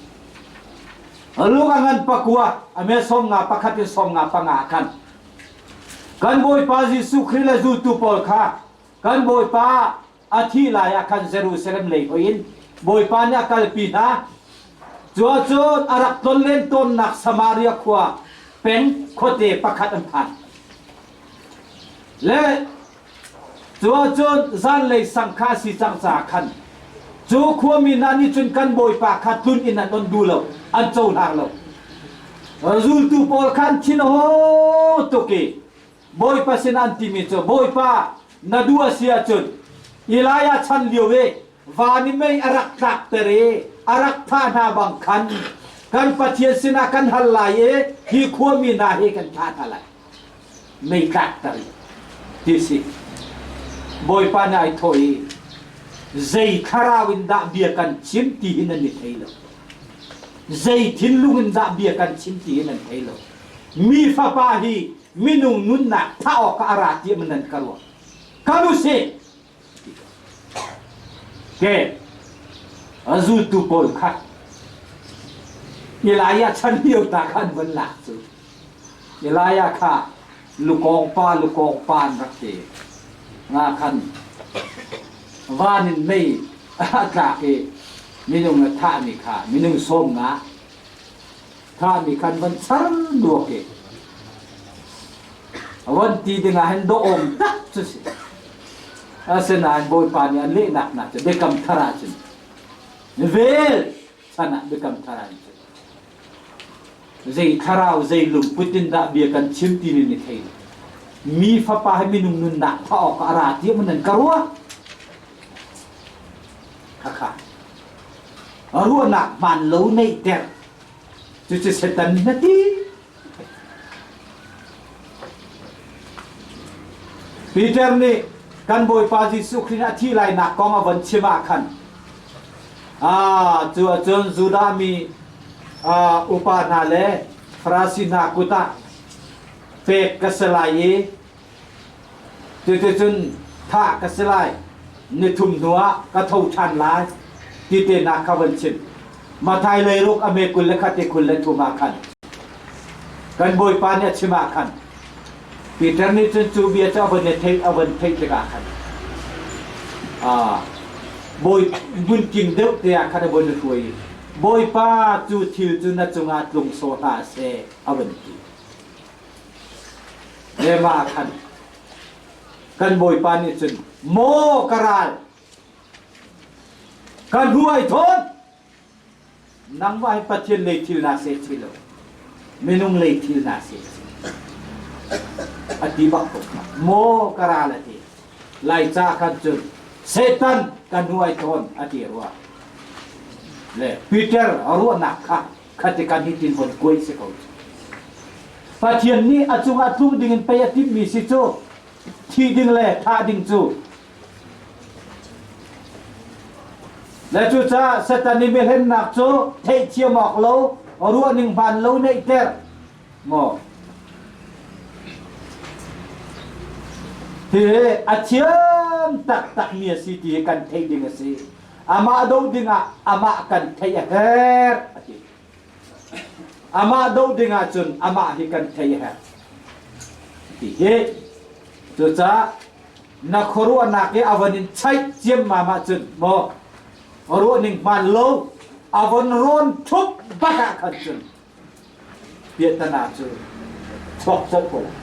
Luka ngan pakua ame som nga pakhat in som nga panga khan kan Bawipa Jesuh Khrih le zultu pawl kha kan Bawipa a thih lai ah khan Jerusalem lei hoi in Bawipa nih a kalpi hna. Cuacun a rak tlonlen tawnnak Samaria khua peng khuate pakhat an phan. Le cuacun zanlei sang kha a si cang caah khan cu khuami hna nih cun kan Bawipa kha tlun in an on duh lo, an cohlang lo. Zultu pawl khan thin a hawng tuk i Bawipa sin an timi cu Bawipa na duh a si ahcun Elijah chan lio i van i mei a rak tlakter i a rak thah hna bang khan kan Pathian sinah kan hal lai i hi khuami hna hi kan thah hna lai. Mei tlakter i ti si. Bawipa nih ai thawh i zei thlarau in dah bia kan chim ti hi nan i thei lo. Zei thinlung in dah bia kan chim ti hi nan thei lo. Mi fapa hi minung nunnak thah awkah a ra tiah nan ka ruah. Kal u sih. Ke a zultu pawl kha Elijah chan lio ta kha an von lak cu. Elijah kha lukawng pa lukawng pa an rak ti. Nga khan van in mei a tlak i minung a thahmi kha minung sawm nga thahmi khan van char duak i von ti dingah hin dawhawm tak cu si. Asinain Bawipa nih a lehnak nak cu biakam thar ahcun vel chan ah biakam thar ah cun zei thlarau zei lungput in dah bia kan chim ti ni thei mi fapa hi minung nunnak tha awk a ra ti man nan ka ruah khakha ruahnak hmaan lo neihter cucu Satan na ti Peter nih kan Bawipa Jesuh Khrih a thih lainak kong a von chim ah khan cu ahcun Judah mi upa hna le Farasi hna kut ah pek ka si lai i Cuticun thah ka si lai, nithum hnuah ka tho ṭhan lai ti tehna kha van chim. Matthai leiruk a me 20 le khat i 23 ah khan kan Bawipa nih a chim ah khan Peter nih cun cu bia cu a von i theih a von theih tikah khan bawi hmunking deuh te ah khan a von i hruai i Bawipa cu thil cu na cungah tlung sawh hlah seh a von ti. Lema khan kan Bawipa nih cun maw ka ral ka hnu ai thawn nangmah hi Pathian lei thil naa seh chi lo minung lei thil naa seh chi a ti bak ko kha maw ka ral a ti Laica khan cun Satan ka hnu ai thawn a ti rua le Peter ruahnak kha khati kan hi tin von kuai si ko. Pathian nih a cungah tlung dingin pei a timhmi si cu thi ding le thah ding cu. Le cucaah Satan i mihlennak cu theihthiam awk lo, ruahning hmaan lo neihter maw? Hi a thiam taktakmi a si ti hi kan theih ding a si. Amah do dingah amah kan theih a herh a ti. Amah doh dingah cun amah hi kan thei a herh. Ti hi cucaah na khuaruahnak hi a von in chaih ciammam ahcun maw ruahning hmaan lo a von rawn ṭhup bak ah khan cun piahtana cu chuak colh ko lai.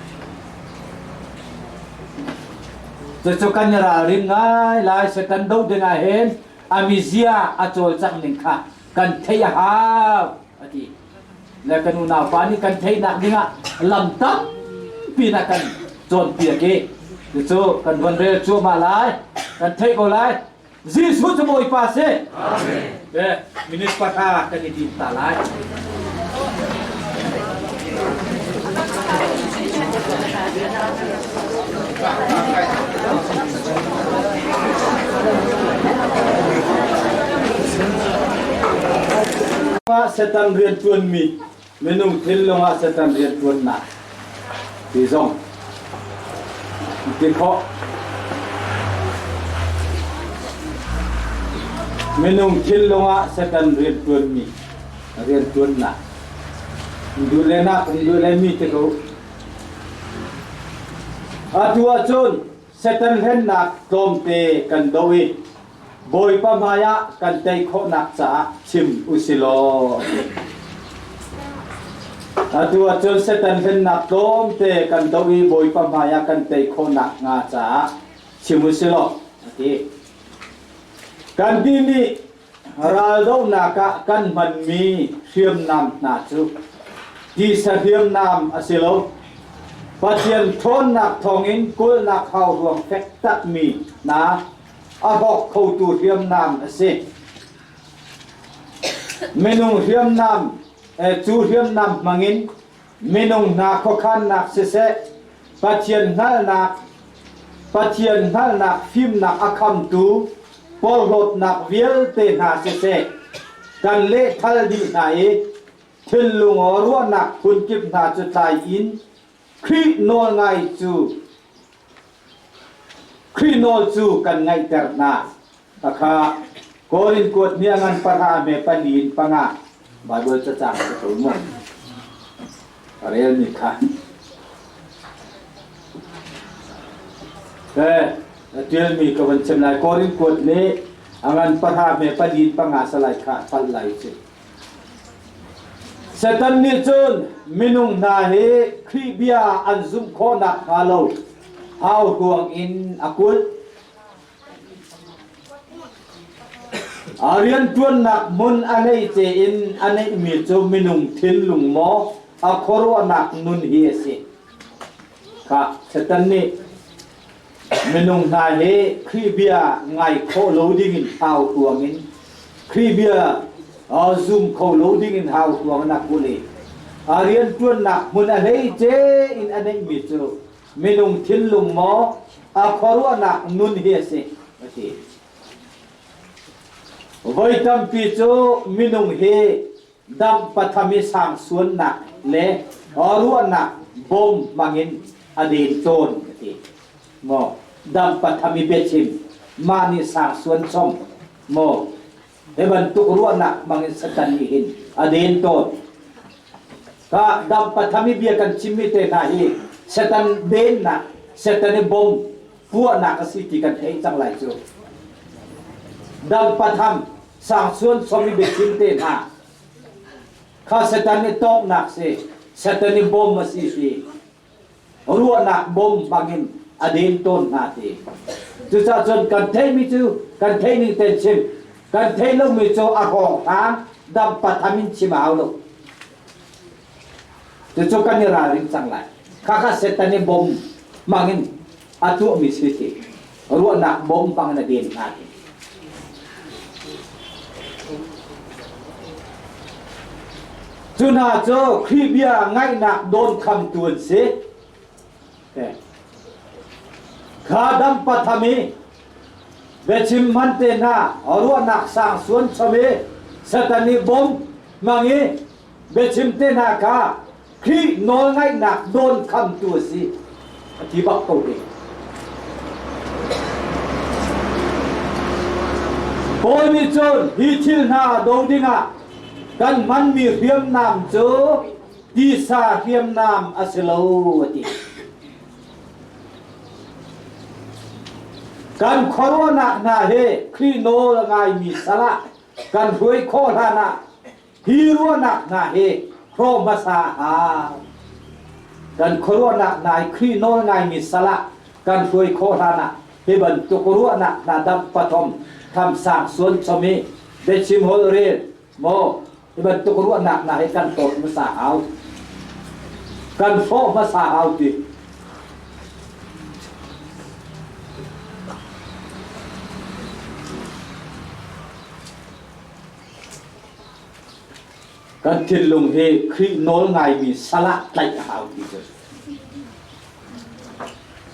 Cucu kan i ralring ngai lai Satan doh dingah hin a mizia a cawlcangh ning kha kan theih a hau a ti le kan unau pa nih kan theihnak dingah lam tampi na kan cawnpiak i cucu kan von rel cuahmah lai kan theih ko lai Jesuh cu Bawipa si Amen minute pahra kan i din ta lai Satan rianṭuanmi minung thinlung ah Satan rianṭuannak ti zong ti khawh. Minung thinlung ah Satan rianṭuanmi rianṭuannak duh le nak duh le mi te ko. Atu ahcun Satan hlennak tlawmte kan doh i Bawipa hmaiah kan tei khawhnak caah chim usilaw. Atu ahcun Satan hlennak tlawmte kan doh i Bawipa hmaiah kan tei khawhnak hnga caah chim usilaw a ti. Kan ti nih raldohnak ah kan hmanmi hriamnam hna cu tisa hriamnam a si lo. Pathian ṭhawnnak thawngin kulhnak hauhruang fek takmi hna a hrawk khotu hriamnam a si. Minung hriamnam cu hriamnam hmangin minung hna khuakhannak siseh, Pathian hngalhnak Pathian hngalhnak fimnak a khamtu porhlawtnak vialte hna siseh, kan lehthal dih hna i thinlung aw ruahnak phunkip hna cu tlai in Khrih nawlngai cu Khrih nawl cu kan ngaihter hna. Takha Korin kuat ni a ngan pahra me pali in panga Bible cacang ka to mu. Rel mi kha. Eh, tial mi ka van chim lai Korin kuat ni a ngan pahra me pali in panga salai kha pal lai si. Satan nih cun minung hna hi Khrih bia an zumh khawh nakhnga lo hau ruang in a kulh. A rianṭuannak hmun a hleice in a neihmi cu minung thinlung maw a khuaruahnak nun hi a si. Kha Satan nih minung hna hi Khrih bia ngai khawh lo dingin hau ruangin Khrih bia zum kho lo dingin hau ruangin a kulh i a rianṭuannak hmun a hleice in a neihmi cu minung thinlung maw a khuaruahnak nun hi a si a ti. Voi tampi cu minung hi dam patham i sangsuannak le ruahnak bom hmangin a den tawn a ti. Maw dam patham i biachim mah nih sangsuan chom maw hi bantuk ruahnak hmangin Satan nih hin a den tawn. Ka dam patham i bia kan chimmi te hna hi Satan dennak, Satan i bom puahnak a si ti kan theih cang lai cu. Dam patham sangsuan som i biachim te hna kha Satan i tawknak si, Satan i bom a si si ruahnak bom bangin a den tawn hna ti. Cucaah cun kan theihmi cu kan theih ning ten chim, kan theih lomi cu a hrawng hlang dam patham in chim a hau lo. Cucu kan i ralring cang lai. Khakha Satan i bom hmangin a tuahmi si ti. Ruahnak bom hmangin a den hna ti. Cu hna cu Khrih bia ngaihnak dawnkhamtu an si. Kha dam patham i biachim hman te hna ruahnak sang suan chom i Satan nih bom hmang i biachim te hna kha Khrih nawlngaihnak dawnkhamtu a si. A ti bak ko ding. Paul nih cun hi thil hna do dingah kan hmanmi hriamnam cu tisa hriamnam a si lo a ti. Kan khuaruahnak hna hi Khrih nawl a ngaimi sal ah kan hruai khawh hlan ah hi ruahnak hna hi hrawh hmasa a hau. Kan khuaruahnak hna hi Khrih nawl ngaimi sal ah kan hruai khawh hlan ah hi bantuk ruahnak hna damh pathum thamsang suan chom i biachim holh rel maw hi bantuk ruahnak hna hi kan hlawt hmasa hau. Kan hrawh hmasa hau ti. Kan thinlung hi Khrih nawl ngaimi sal ah tlaih a hau ti cu.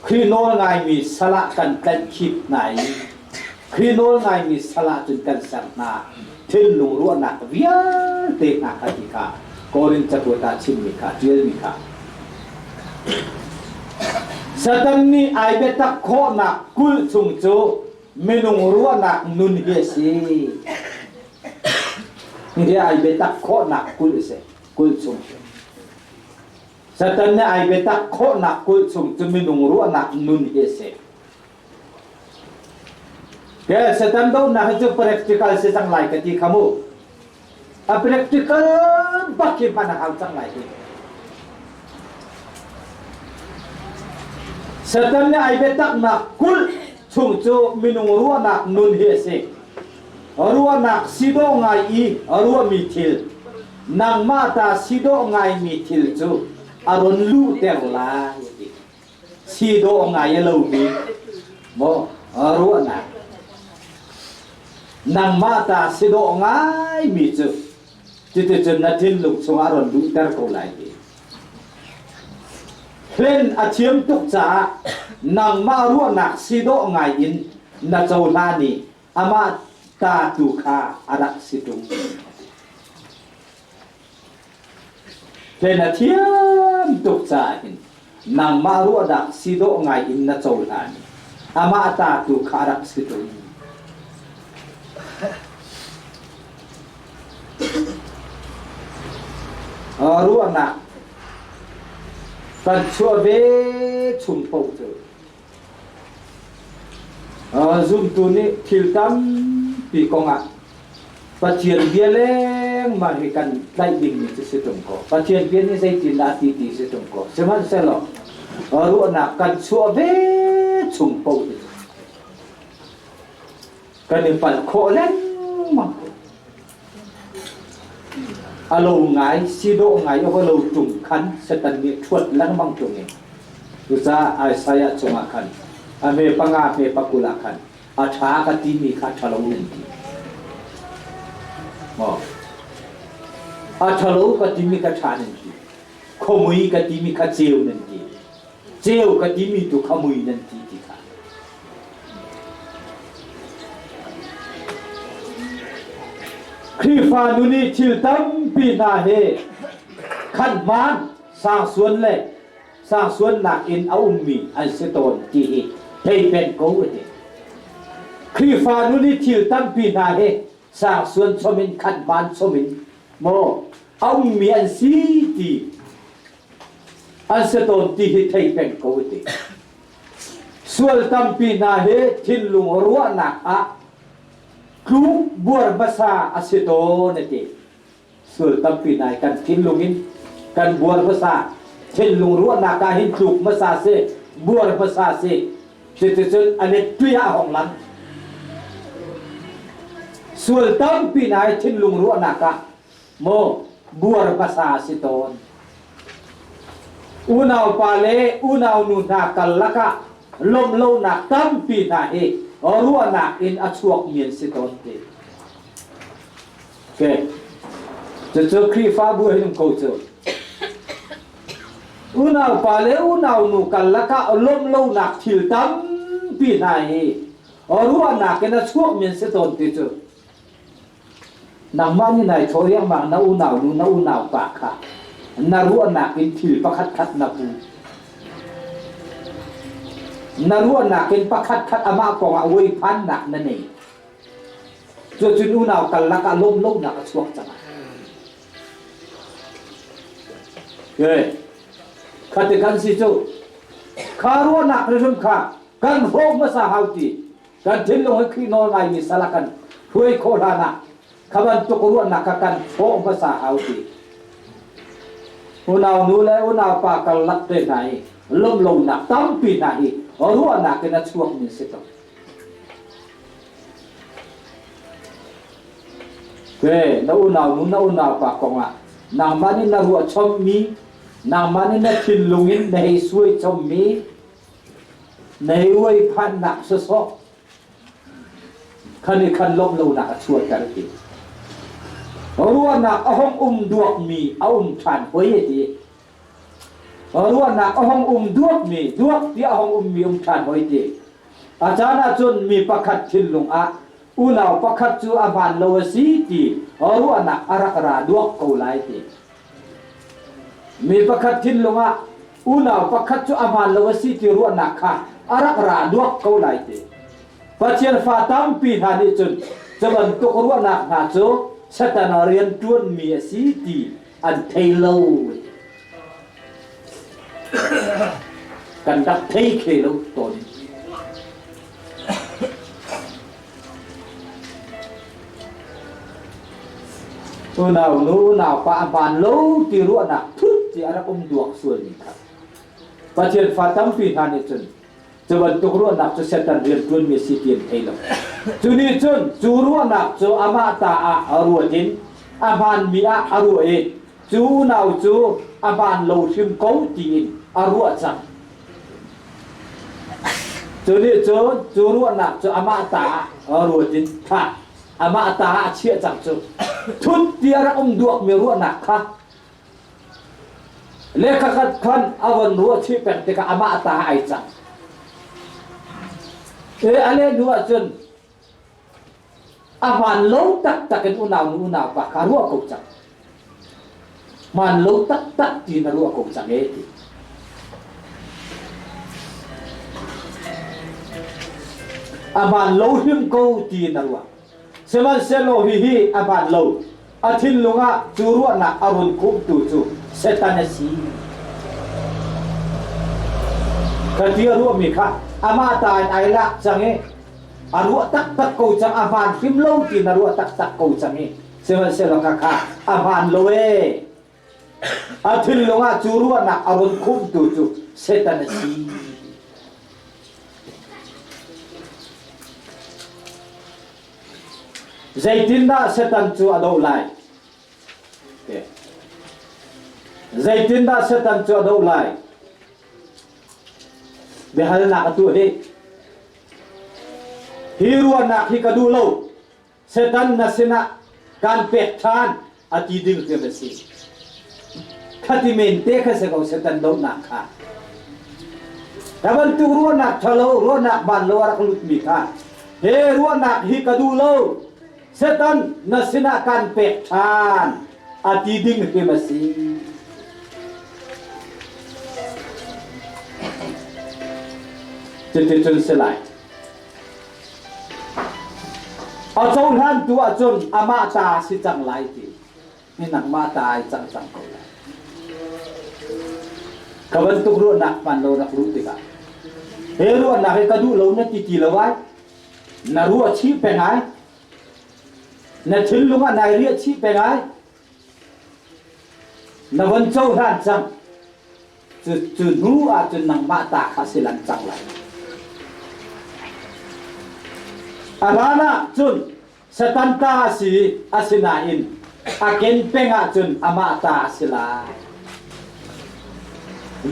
Khrih nawl ngaimi sal ah kan tlaih khip hna i Khrih nawl ngaimi sal ah cun kan ser hna. Thinlung ruahnak vialte hna kha ti kha Korin cakuat ah chimmi kha ṭialmi kha. Satan nih ai biatak khawhnak kulh chung cu minung ruahnak nun hi a si. Hi ai biatak khawhnak kulh a si, kulh chung cu. Satan nih ai biatak khawhnak kulh chung cu minung ruahnak nun hi a si. Ke Satan dohnak hi cu practical si cang lai ka ti kha mu. A practical bak hi hman a hau cang lai hi. Satan nih ai biataknak kulh chung cu minung ruahnak nun hi a si. Ruahnak si dawh ngai i ruahmi thil, nangmah ta si dawh ngaimi thil cu a run luhter lai a ti. Si dawh ngai a lomi maw ruahnak nangmah ta si dawh ngaimi cu cuticun na thinlung chungah a run luhter ko lai ti. Hlen a thiam tuk caah nangmah ruahnak si dawh ngai in na cohlan i amah ta tu kha a rak si ṭung. Hlen a thiam tuk caah hin nangmah ruahnak si dawh ngai in na cohlan i amah ta tu kha a rak si ṭung. Ruahnak kan chuah ve chung paoh cu zumtu nih thil tampi kongah Pathian bia lengmang hi kan tlaih dingmi cu si ṭung kaw Pathian bia nih zeitindah a ti ti si ṭung kaw sihmanhsehlaw ruahnak kan chuah ve chung paoh hi cu kan i palh khawh lengmang ko. A lo ngai, si dawh ngai a va lo ṭung khan Satan nih ṭhuat lengmang ṭung i cucaah Isaiah cungah khan a hme panga hme pakul ah khan a ṭha ka timi kha ṭhalo nan ti. Maw? A ṭhalo ka timi kha ṭha nan ti. Khuamui ka timi kha ceu nan ti. Ceu ka timi tu kha mui nan ti ti kha. Khrihfa nun i thil tampi hna hi khan hmaan sangsuan le sangsuannak in a ummi an si tawn ti hi thei peng ko a ti. Khrihfa nun i thil tampi hna hi sangsuan chom in khan hmaan chom in maw a ummi an si ti an si tawn ti hi thei peng ko a ti. Sual tampi hna hi thinlung ruahnak ah tluk buar hmasa a si tawn a ti. Sual tampi hna hi kan thinlung in kan buar hmasa. Thinlung ruahnak ah hin tluk hmasa si, buar hmasa si. Cuticun a let tui ah a hong lang. Sual tampi hna hi thinlung ruahnak ah maw buar hmasa a si tawn. Unaupa le unaunu hna karlak ah lawmhlonak tampi hna hi ruahnak in a chuakmi an si tawn ti. Okay. Cucu Khrihfabu hin um ko cu. Unau pa le unau nu karlak ah lawmh lonak thil tampi hna hi ruahnak in a chuakmi an si tawn ti cu. Nangmah nih nai thaw riangmang na unau nu na unau pa kha na ruahnak in thil pakhat khat na pu. Na ruahnak in pakhat khat amah kong ah uaiphannak na nei. Cucun unau karlak ah lawmhlonak a chuak cang. Okay. Khati kan si cu. Kha ruahnak hrimhrim kha kan hrawk hmasa hau ti. Kan thinlung hi Khrih nawl ngaimi sal ah kan hruai khawh hlan ah kha bantuk ruahnak kha kan hrawh hmasa hau ti. Unau nu le unau pa karlak te hna hi lawmhlonak tampi hna hi ruahnak in a chuakmi si ko. Ke na unau nu na unau pa kongah nangmah nih na ruah chommi nangmah nih na thinlung in na hei suai chommi na hei uai phannak sawsawh khan i khan lawmh lonak a chuahter ti. Ruahnak a hong um duakmi a um ṭhan hoi ti. Ruahnak a hong um duakmi duak ti a hong ummi um ṭhan hoi ti. A caan ahcun mi pakhat thinlung ah unau pakhat cu a hmaan lo a si ti ruahnak a rak ra duak ko lai ti. Mi pakhat thinlung ah unau pakhat cu a hmaan lo a si ti ruahnak kha a rak ra duak ko lai ti. Pathian fa tampi hna nih cun cu bantuk ruahnak hna cu Satan rian ṭuanmi a si ti an thei lo. Kan rak thei khe lo tawn. Unau nu unau pa a hmaan lo ti ruahnak thut ti a rak um duak sualmi kha Pathian fa tampi hna nih cun cu bantuk ruahnak cu Satan rian ṭuanmi a si ti an thei lo. Cu nih cun cu ruahnak cu amah ta ah a ruat in a hmaanmi ah a ruah i cu unau cu a hmaan lo hrim ko tiin a ruah cang. Cu nih cun cu ruahnak cu amah ta ah ruat in kha amah ta ah a chiah cang cu. Thut ti a rak um duakmi ruahnak kha lehkha khat khan a von ruah chih peng tikah amah ta ah ai cang. E a leh hnu ahcun a hmaan lo taktak in unau nu unau pa kha ruah ko cang. Hmaan lo taktak ti na ruah ko cang e ti. A hmaan lo hrim ko ti na ruah. Sihmanhsehlaw hihi a hmaan lo. A thinlung ah cu ruahnak a run khumtu cu Satan a si. Ka ti a ruahmi kha amah ta in ai lak cang i a ruah taktak ko cang a hmaan hrim lo ti na ruah taktak ko cang i sihmanhsehlaw kha kha a hmaan lo ee. A thinlung ah cu ruahnak a run khumtu cu Satan a si. Zeitindah Satan cu a doh lai? Zeitindah Satan cu a doh lai? Biahalnak a tuah hi. Hi ruahnak hi ka duh lo. Satan na sinah kan pek ṭhan a ti ding hrim a si. Khati men te kha si ko Satan dohnak kha. Ka bantuk ruahnak ṭhalo, ruahnak ban lo a rak lutmi kha, he ruahnak hi ka duh lo, Satan na sinah kan pek ṭhan a ti ding hrim a si. Cuticun si lai. A cohlantu ahcun amah ta a si cang lai ti hi nangmah ta ai cang cang ko lai. Ka bantuk ruahnak hman lo rak luh tikah he ruahnak hi ka duh lo na ti ti lo ai na ruah chih peng ai na thinlung ah nai riah chih peng ai na von cohlan cang Cu cu hnu ahcun nangmah ta kha si lan cang lai. A hlan ah cun Satan ta a si asinain a ken peng ahcun amah ta a si lai.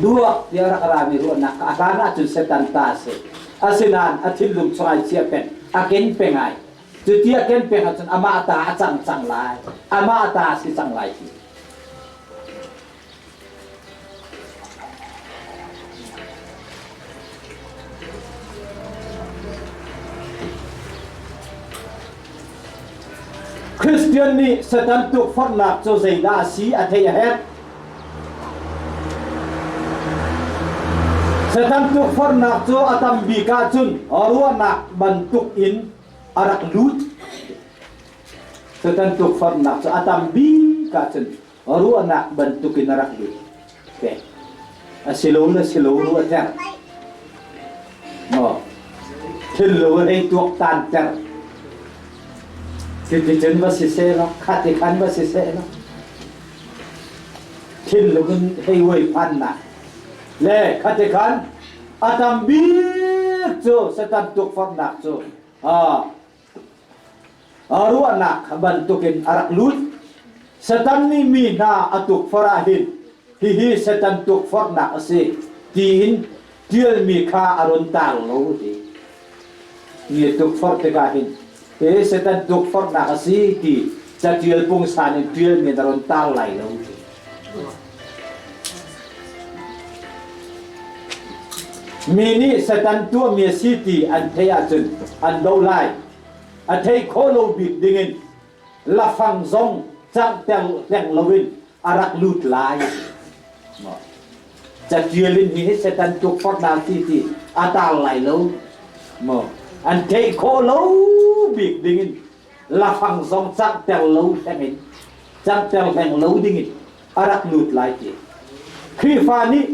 Duak tiah rak rami ruahnak kha a hlan ahcun Satan ta a si. Asinain a thinlung chung ai chia peng, a ken peng ai. Cuti a ken peng ahcun amah ta a cang cang lai. Amah ta a si cang lai ti. Christian nih Satan tukforhnak cu zeidah a si a theih a herh. Satan tukforhnak cu a tam bik ahcun ruahnak bantuk in a rak lut. Satan tukforhnak cu a tam bik ahcun ruahnak bantuk in a rak lut. Okay. A si lo na si lo ruah ter. No. Thil lo hei tuak tan ter. Cuticun va si seh law, khati khan va si seh law. Thinlung in hei uai phannak. Le khati khan a tam bik cu Satan tukforhnak cu ruahnak bantukin a rak lut. Satan nih mi hna a tukforh ah hin hihi Satan tukforhnak a si tiin ṭialmi kha a run tar lo ti. Mi a tukforh tikah hin hi Satan tukforhnak a si ti caṭial pungsan in ṭialmi na run tar lai lo ti. Mi nih Satan tuahmi a si ti an theih ahcun an doh lai. A thei khawh lo bik dingin lafang zong canghter hleng loin a rak lut lai. Catial in hi Satan tukforhnak ti ti a tar lai lo. Maw an theih khawh lo bik dingin lafang zong canghter lo hleng in canghter hleng lo dingin a rak lut lai ti. Khrihfa nih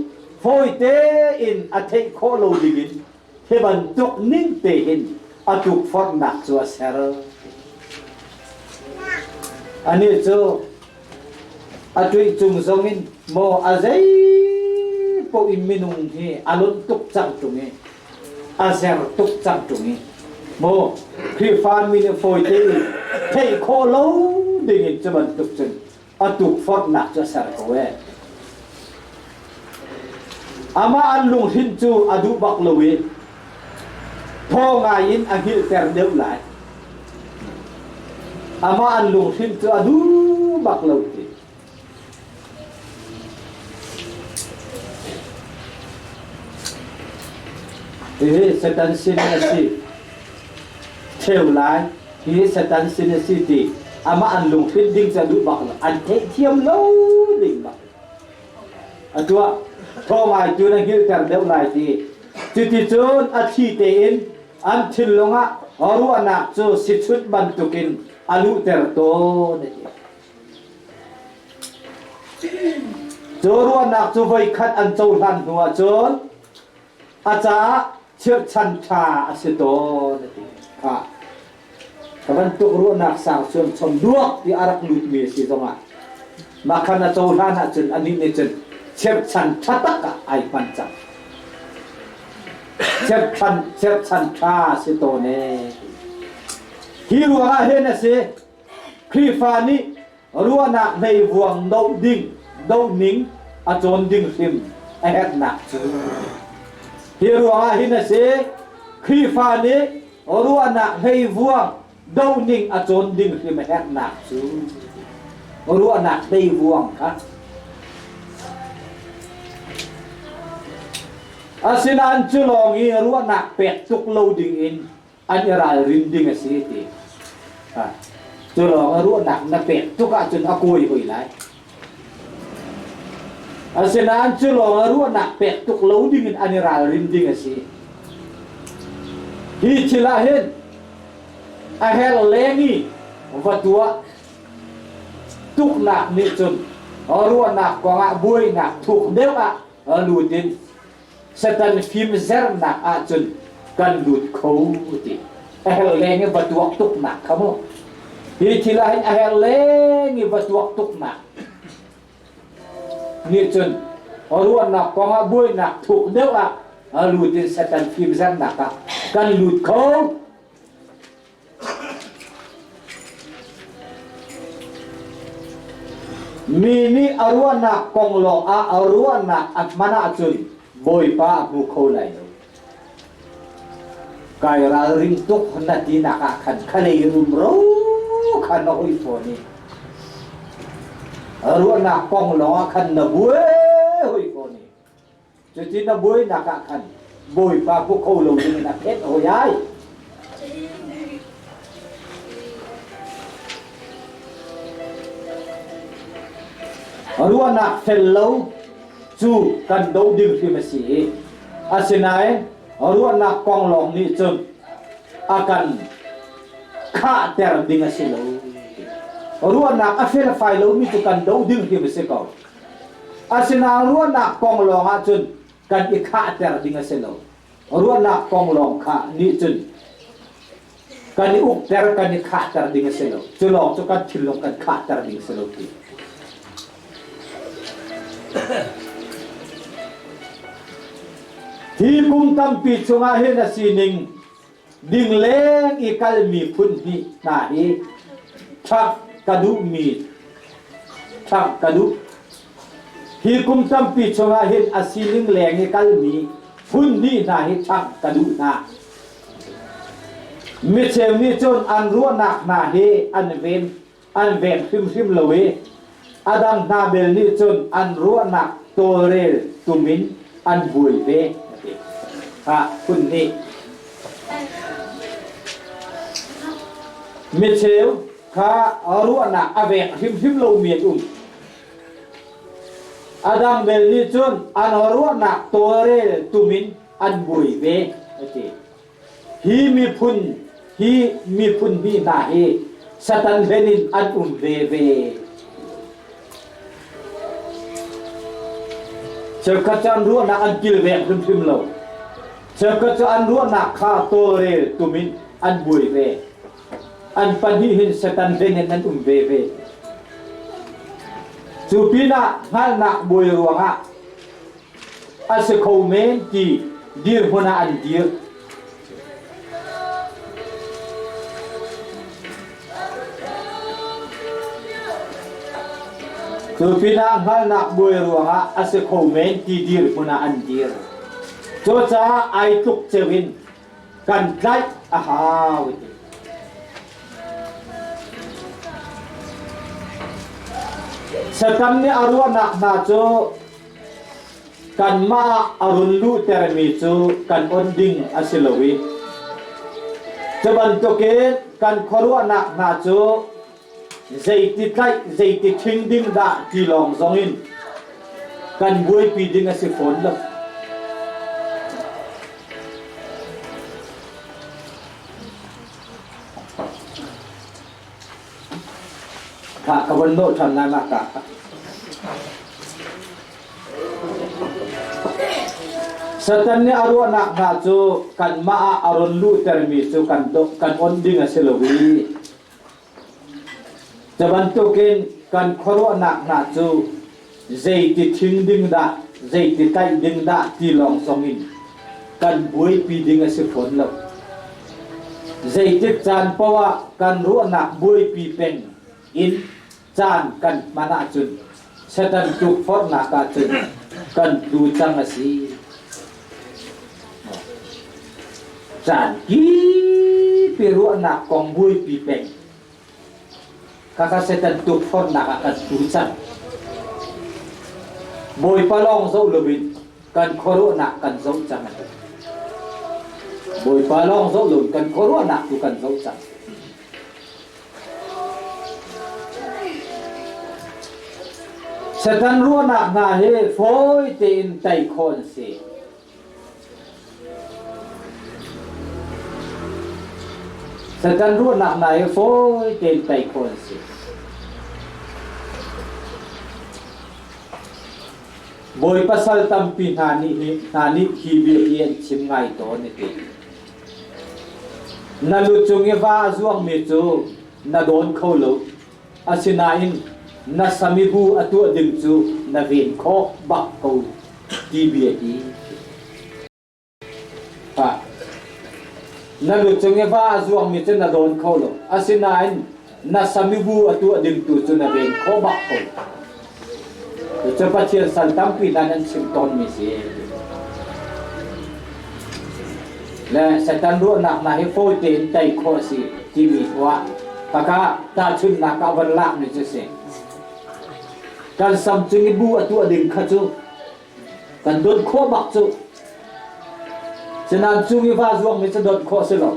fawi tein a theih khawh lo dingin hi bantuk ning tein a tukforhnak cu a ser. Anih cu a tuih cung zongin maw a zei paoh in minung hi a lonh tuk cang ṭung i a zer tuk cang ṭung i maw Khrihfa mi nih fawi tein theih khawh lo dingin cu bantuk cun a tukforhnak cu a ser ko ee. Amah an lunghrinh cu a duh bak lo i thaw ngai in a hngilhter deuh lai. Amah an lunghrinh cu a duh bak lo ti. Hihi Satan sin a si. Theu lai. Hi Satan sin a si ti amah an lunghrinh ding cu a duh bak lo. An theihthiam lo ding bak. A tuah. Thaw ngai tu na hngilhter deuh lai ti. Cuticun a thli tein an thinlung ah ruahnak cu sichunh bantukin a luhter tawn a ti. Cu ruahnak cu voikhat an cohlan hnu ahcun a caah chirhchan ṭha a si tawn a ti. Kha ka bantuk ruahnak sang suam chom duak ti a rak lutmi a si zongah mah khan a cohlan ahcun anih nih cun chirhchan ṭha tak ah ai hman cang. Chirhchan chirhchan ṭha a si tawn ee. Hi ruangah hin a si Khrihfa nih ruahnak hleivuang doh ding doh ning a cawn ding hrim a herhnak cu hi ruangah hin a si. Khrihfa nih ruahnak hleivuang doh ning a cawn ding hrim a herhnak cu ruahnak hleivuang kha asinain cu lawng i ruahnak pek tuk lo ding in an i ralrin ding a si ti. Cu lawng a ruahnak na pek tuk ahcun a kawi hoi lai. Asinain cu lawng a ruahnak pek tuk lo ding in an i ralrin ding a si. Hi thil ah hin a her leng i va tuah tuknak nih cun ruahnak kongah buainak thuk deuh ah lut in Satan fimzernak ahcun kan lut kho ti. A her leng i va tuak tuknak kha mu. Hi thil ah hin a her leng i va tuak tuknak nih cun ruahnak kongah buainak thuk deuh ah a lut in Satan fimzernak ah kan lut kho. Mi nih a ruahnak kong lawngah a ruahnak a hman ahcun Bawipa a hmu kho lai lo. Kai ralring tuk na tinak ah khan khalei rumro kha na oi fawn i ruahnak kong lawng ah khan na buai hoi fawn i cuti na buainak ah khan Bawipa hmu kho lo ding in a phet hoi ai. Ruahnak fel lo cu kan doh ding hrim a si i asinain ruahnak kong lawng nih cun a kan khahter ding a si lo. Ruahnak a felfai lomi cu kan doh ding hrim a si ko. Asinain ruahnak kong lawng ahcun kan i khahter ding a si lo. Ruahnak kong lawng kha nih cun kan i ukter, kan i khahter ding a si lo. Cu lawng cu kan thinlung kan khahter ding a si lo ti. Hi kum tampi chungah hin a sining ding leng i kalmi phun hnih hna hi ṭhangh ka duhmi ṭhangh ka duh. Hi kum tampi chungah hin a sining leng i kalmi phun hnih hna hi ṭhangh ka duh hna. Micheu nih cun an ruahnak hna hi an ven an veng hrimhrim lo i a dang hna bel nih cun an ruahnak tawlrel tum in an buai ve a ti. Ha phun hnih. Micheu kha ruahnak a veng hrimhrim lomi an um. A dang bel nih cun an ruahnak tawlrel tum in an buai ve a ti. Hi miphun hi miphun hnih hna hi Satan hlen in an um veve. Cheukhat cu an ruahnak an kilveng hrimhrim lo. Cheukhat cu an ruahnak kha tawlrel tum in an buai ve. An pahnih hin Satan hlen in an um veve. Cu pinah hngalhnak buai ruangah a si kho men ti dirhmun ah an dir. Cu pinah hngalhnak buai ruangah a si kho men ti dirhmun ah an dir. Cucaah ai tluk ceu in kan tlaih a hau ti. Satan nih a ruahnak hna cu kanmah ah a run luhtermi cu kan on ding a si lo i cu bantukin kan khuaruahnak hna cu zeiti tlaih zeiti ṭhing ding dah ti lawng zongin kan buaipi ding a si fawn lo. Khah ka von nawh ṭhan lai mah ka. Satan nih a ruahnak hna cu kanmah ah a run luhtermi cu kan kan on ding a si lo i cu bantukin kan khuaruahnak hna cu zeiti thing ding dah zeiti tlaih ding dah ti lawng zong in kan buaipi ding a si fawn lo. Zeitik caan paoh ah kan ruahnak buaipi peng in caan kan hman ahcun Satan tukforhnak ahcun kan tlu cang a si. Caan kipi ruahnak kong buaipi peng. Khakha Satan tukforhnak ah kan tlu cang. Bawipa lawng zoh loin kan khuaruahnak kan zoh cang a ti. Bawipa lawng zoh loin kan khuaruahnak tu kan zoh cang. Satan ruahnak hna hi fawi tein tei khawh an si. Satan ruahnak hna hi fawi tein tei khawh an si. Bawipa sal tampi hna nih hi hna nih hi bia hi an chim ngai tawn a ti. Na lu cung i va a zuangmi cu na dawn kho lo. Asinain na samibu a tuah ding cu na ven khawh bak ko ti bia hi. Ah. Na lu cung i va a zuangmi cu na dawn kho lo. Asinain na samibu a tuah ding tu cu na ven khawh bak ko. Cucu Pathian sal tampi hna nan chim tawnmi si. Le Satan ruahnak hna hi fawi tein tei khawh a si timi tuah kaka tahchunhnak ah van lakmi cu si. Kan sam cung i bu a tuah ding kha cu kan dawt khawh bak cu. Sinan cung i va zuangmi cu dawt khawh si lo.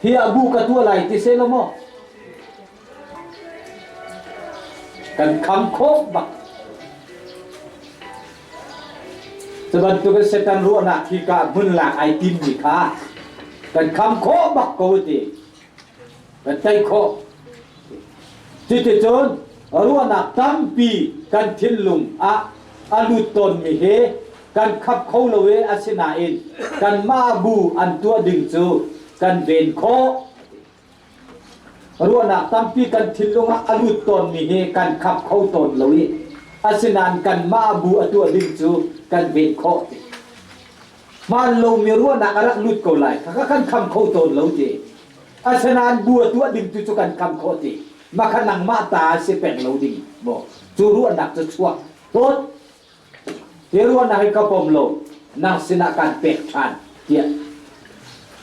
Hi ah bu ka tuah lai ti se lo maw? Kan kham khawh bak. Cu bantuk in Satan ruahnak hi ka hmun lak ai timmi kha kan kham khawh bak ko ti. Kan tei khawh. Cuticun ruahnak tampi kan thinlung ah a lut tawnmi hi kan khap kho lo i asinain kanmah bu an tuah ding cu kan ven khawh. Ruahnak tampi kan thinlung ah a lut tawnmi hi kan khap kho tawn lo i asinain kanmah bu a tuah ding cu kan ven khawh ti. Hmaan lomi ruahnak a rak lut ko lai kha kan kham kho tawn lo ti. Asinain bu a tuah ding tu cu kan kham khawh ti. Mah kha nangmah ta si peng lo ding maw cu ruahnak cu chuak hlawt. Hi ruahnak hi ka pom lo, nang sinah kaan pek ṭhan tiah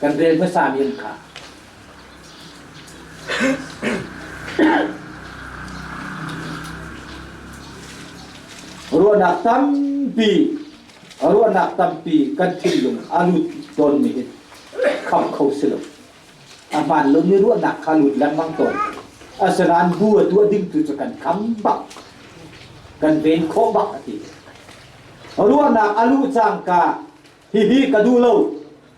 kan rel hmasami an kha. Ruahnak tampi, ruahnak tampi kan thinlung a lut tawnmi hi kham kho si lo. A hmaan lomi ruahnak kha lut lengmang tawn. Asinain bu a tuah ding tu cu kan kham bak. Kan ven khawh bak a ti. Ruahnak a luh cangka hihi ka duh lo,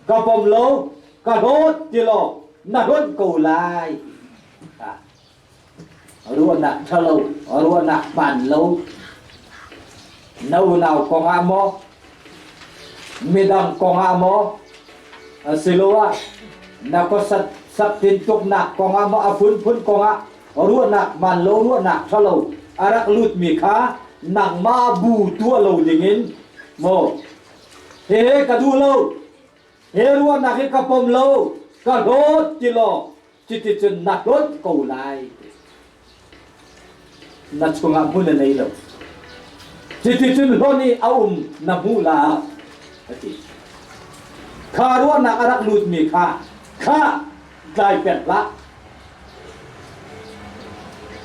ka pom lo, ka hlawt ti law na hlawt ko lai. Ruahnak ṭhalo, ruahnak hmaan lo, na unau kong ah maw, midang kong ah maw, asiloah na khuasat saktin tuknak kong ah maw, a phunphun kong ah ruahnak hmaan lo, ruahnak ṭhalo a rak lutmi kha nangmah bu tuah lo dingin maw, hihi ka duh lo, hi ruahnak hi ka pom lo, ka hlawt ti law Cuticun na hlawt ko lai. Na chungah hmun a nei lo. Cuticun hlawn i a um na hmuh la a ti. Kha ruahnak a rak lutmi kha kha tlai pek hlah.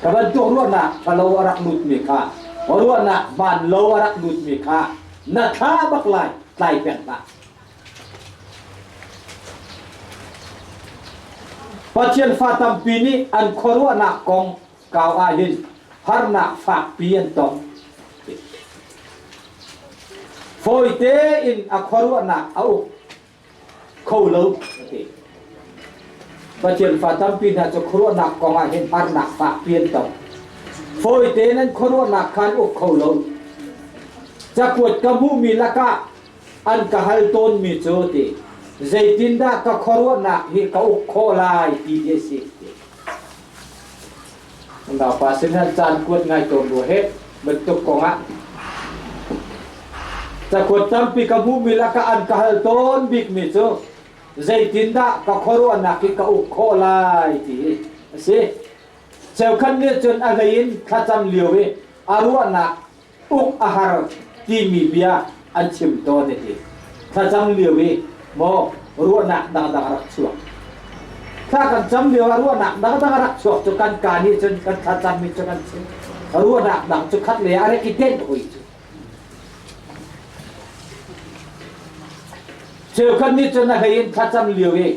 Ka bantuk ruahnak ṭhalo a rak lutmi kha ruahnak hmaan lo a rak lutmi kha na thla bak lai tlai pek hlah. Pathian fa tampi nih an khuaruahnak kong kau ahhin harnak fakpi an tong. Fawi tein a khuaruahnak a uk kho lo a ti. Pathian fa tampi hna cu khuaruahnak kong ah hin harnak fakpi an tong. Fawi tein an khuaruahnak kha an uk kho lo. Cakuat ka hmuhmi lakah an ka hal tawnmi cu ti zeitindah ka khuaruahnak hi ka uk khawh lai ti hi a si. Unaupa sin han caan kuat ngai tawn rua he bantuk kongah cakuat tampi ka hmuhmi lakah an ka hal tawn bikmi cu zeitindah ka khuaruahnak hi ka uk khawh lai ti hi a si. Cheukhat nih cun a hlei in thlacam lio i a ruahnak uk a har timi bia an chim tawn i ti. Thlacam lio i maw ruahnak dangdang a rak chuak. Thla kan cam lio ah ruahnak dangdang a rak chuak cu kan ka nih cun kan thlacammi cu kan chim. Ruahnak dang cu khat le a rak i tenh hoi cu. Cheukhat nih cun a hlei in thlacam lio i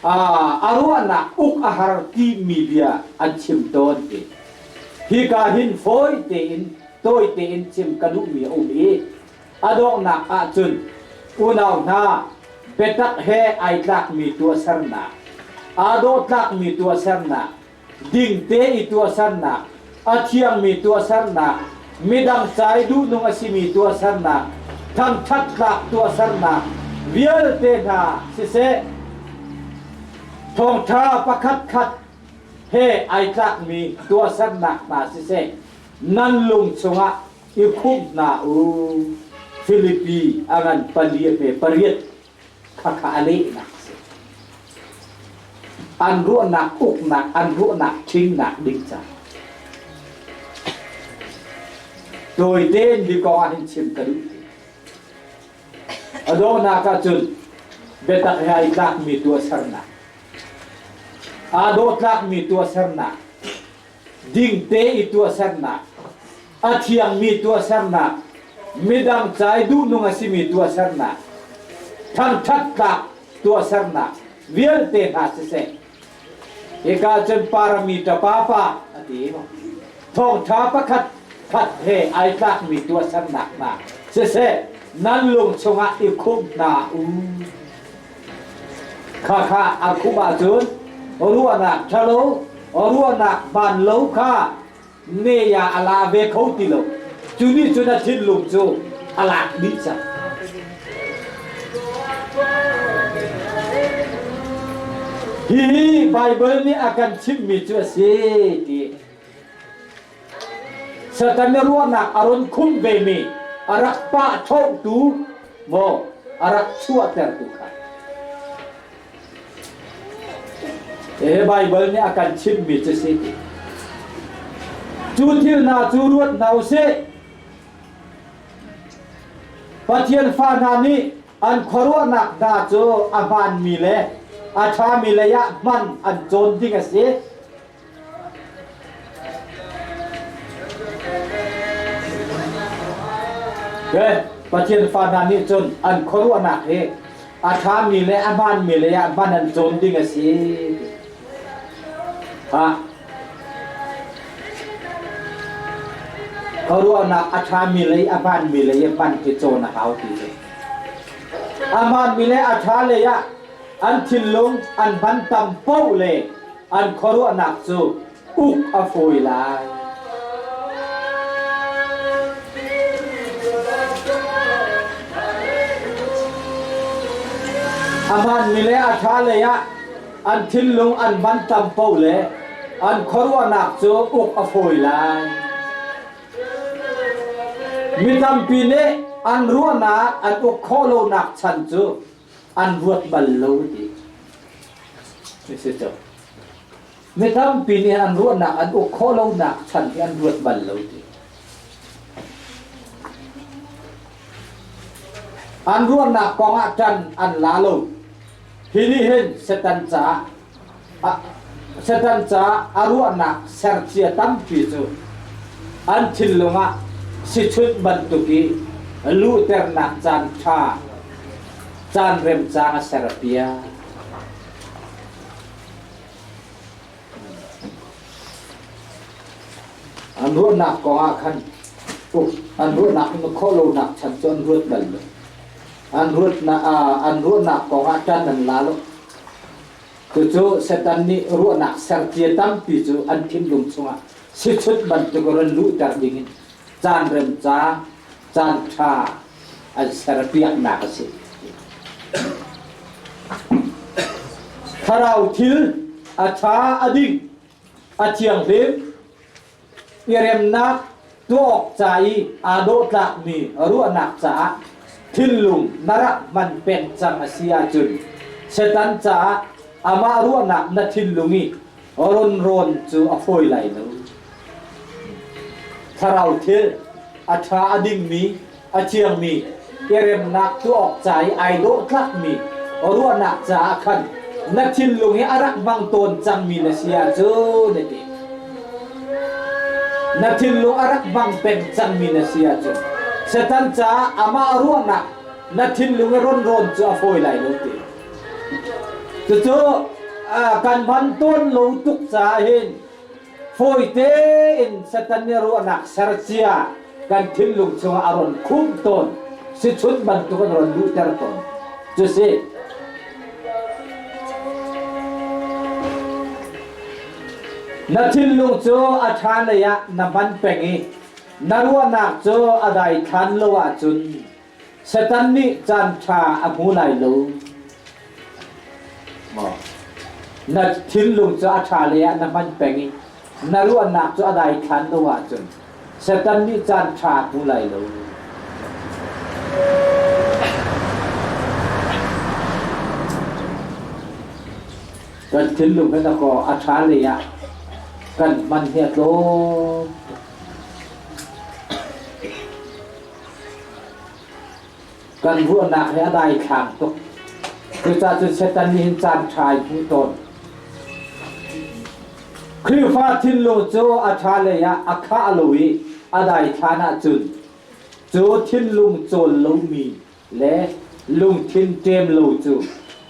a ruahnak uk a har timi bia an chim tawn ti. Hika hin fawi tein tawi tein chim ka duhmi a um i a donghnak ahcun unau hna biatak he ai tlakmi tuahsernak aa dawhtlakmi tuahsernak dingte i tuahsernak a thiangmi tuahsernak midang ca i duhnung a simi tuahsernak thangṭhat tlak tuahsernak vialte hna siseh thawngṭha pakhatkhat he ai tlakmi tuahsernak hna siseh nan lung chungah i khumh hna u. Filipi a ngan pali a hme pariat khakha a lehnak a si. An ruahnak uknak, an ruahnak ṭhingnak ding ca. Tawi tein hi kong ah hin chim ka duh. A donghnak ahcun. Biatak he ai tlakmi tuahsernak. Aa dawhtlakmi tuahsernak. Dingte i tuahsernak. A thiangmi tuahsernak. Midang ca i duhnung a simi tuahsernak. Thangṭhat tlak tuahsernak vialte hna siseh. Hika cun parami ṭapapa a ti. Thawngṭha pakhat khat he ai tlakmi tuahsernak hna siseh nan lung chungah i khumh hna u. Khakha a khumh ahcun ruahnak ṭhalo, ruahnak hmaan lo kha ne ah a la ve kho ti lo. Cu nih cun a thinlung cu a lak dih cang. Hihi Baibal nih a kan chimhmi cu a si ti. Satan nih ruahnak a run khumh vemi a rak pah ṭhohtu maw a rak chuahtertu kha. Hi Baibal nih a kan chimhmi cu si. Cu thil hna cu ruat hna u sih. Pathian fa hna nih an khuaruahnak hna cu a hmaanmi le a ṭhami lei ah hman an cawn ding a si. Pathian fa hna nih cun an khuaruahnak hi a ṭhami le a hmaanmi lei ah hman an cawn ding a si. Ha. Khuaruahnak a ṭhami lei a hmaanmi lei ah hman khi cawn a hau ti cu. A hmaanmi le a ṭha lei ah an thinlung an hman tam paoh le an khuaruahnak cu uk a fawi lai. A hmaanmi le a ṭha lei ah an thinlung an hman tam paoh le an khuaruahnak cu uk a fawi lai. Mi tampi nih an ruahnak an uk khawh lonak chan cu an ruat bal lo ti. Mi tampi nih an ruahnak an uk khawh lonak chan hi an ruat bal lo ti. An ruahnak kong ah ṭan an la lo. Hi nih hin Satan caah Satan caah a ruahnak sercia tampi cu an thinlung ah sichunh bantuk i luhternak caan ṭha caan remcang a serpiak. An ruahnak kong ah khan an ruahnak in khawh lonak chan cu an ruat bal lo. An ruatnak an ruahnak kong ah ṭan an la lo. Cucu Satan nih ruahnak sercia tampi cu an thinlung chungah sichut bantuk run luhter dingin caan remca caan ṭha an serpiaknak a si. Thlarau thil a ṭha a ding a thianghlim i remnak tuah awk ca i aa dawhtlakmi ruahnak caah thinlung na rak hman peng cang a si ahcun Satan caah amah ruahnak na thinlung i runrawn cu a fawi lai lo. Thlarau thil a ṭha a dingmi a thiangmi i remnak tuah awk ca i ai dawhtlakmi ruahnak caah khan na thinlung hi a rak hmang tawn cangmi na si ahcun a ti. Na thinlung a rak hmang peng cangmi na si ahcun Satan caah amah ruahnak na thinlung i ronrawn cu a fawi lai lo ti. Cucu kan hman tawn lo tuk caah hin Fawi tein Satan nih ruahnak sercia kan thinlung chungah a ron khumh tawn. Sichunh bantuk an ron luhter tawn. Cu si. Na thinlung cu a ṭha lei ah na hman peng i na ruahnak cu a daithlan lo ahcun Satan nih caan ṭha a hmu lai lo. Na thinlung cu a ṭha lei ah na hman peng i na ruahnak cu a daithlan lo ahcun Satan nih caan ṭha a hmu lai lo. Kan thinlung hi dakaw a ṭha lei ah kan hman hi a tlawm. Kan ruahnak hi a daithlang tuk. Cucaah cun Satan nih hin caan ṭha in hmuh tawn. Khrihfa thinlung cu a ṭha lei ah a khah lo i a daithlan ahcun cu thinlung cawl lomi le lungthin ṭem lo cu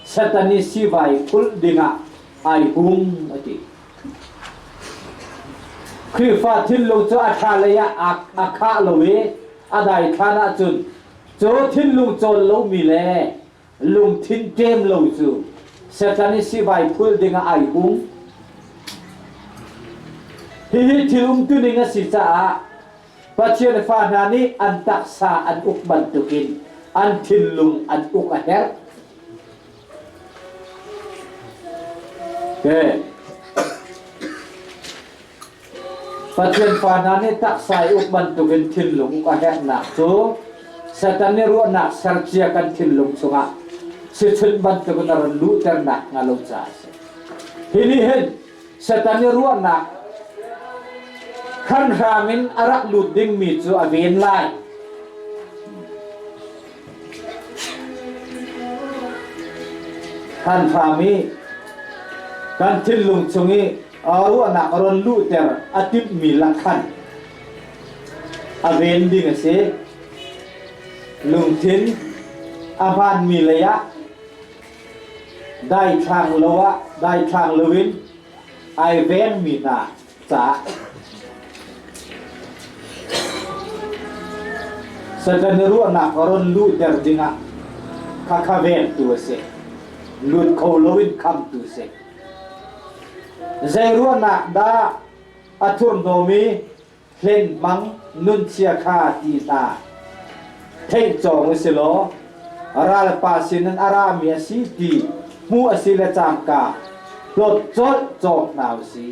Satan i sivai phulh dingah ai hung a ti. Khrihfa thinlung cu a ṭha lei ah a khah lo i a daithlan ahcun cu thinlung cawl lomi le lungthin ṭem lo cu Satan i sivai phul dingah ai hung. Hihi thil umtuning a si caah Pathian fa hna nih an taksa an uk bantukin an thinlung an uk a herh. Okay. Pathian fa hna nih taksa i uk bantukin thinlung uk a herhnak cu Satan nih ruahnak sercia kan thinlung chungah sichunh bantukin a run luhternak hnga lo caah a si. Hi nih hin Satan i ruahnak khanhram in a rak lut dingmi cu a ven lai. Khanhram i kan thinlung chung i ruahnak a ron luhter a timhmi lakhan a ven ding a si. Lungthin a hmaanmi lei ah daithlang lo ah daithlang loin ai vengmi hna caah Satan ruahnak ron luhter dingah khakha vengtu a si. Lut kho loin khamtu a si. Zei ruahnak dah a thurhnawm i hlenhmang nunchia kha ti hna theih cawng u si law ralpa sin in a rami a si ti hmuh a si le cangka hlawt colh cawk hna u si.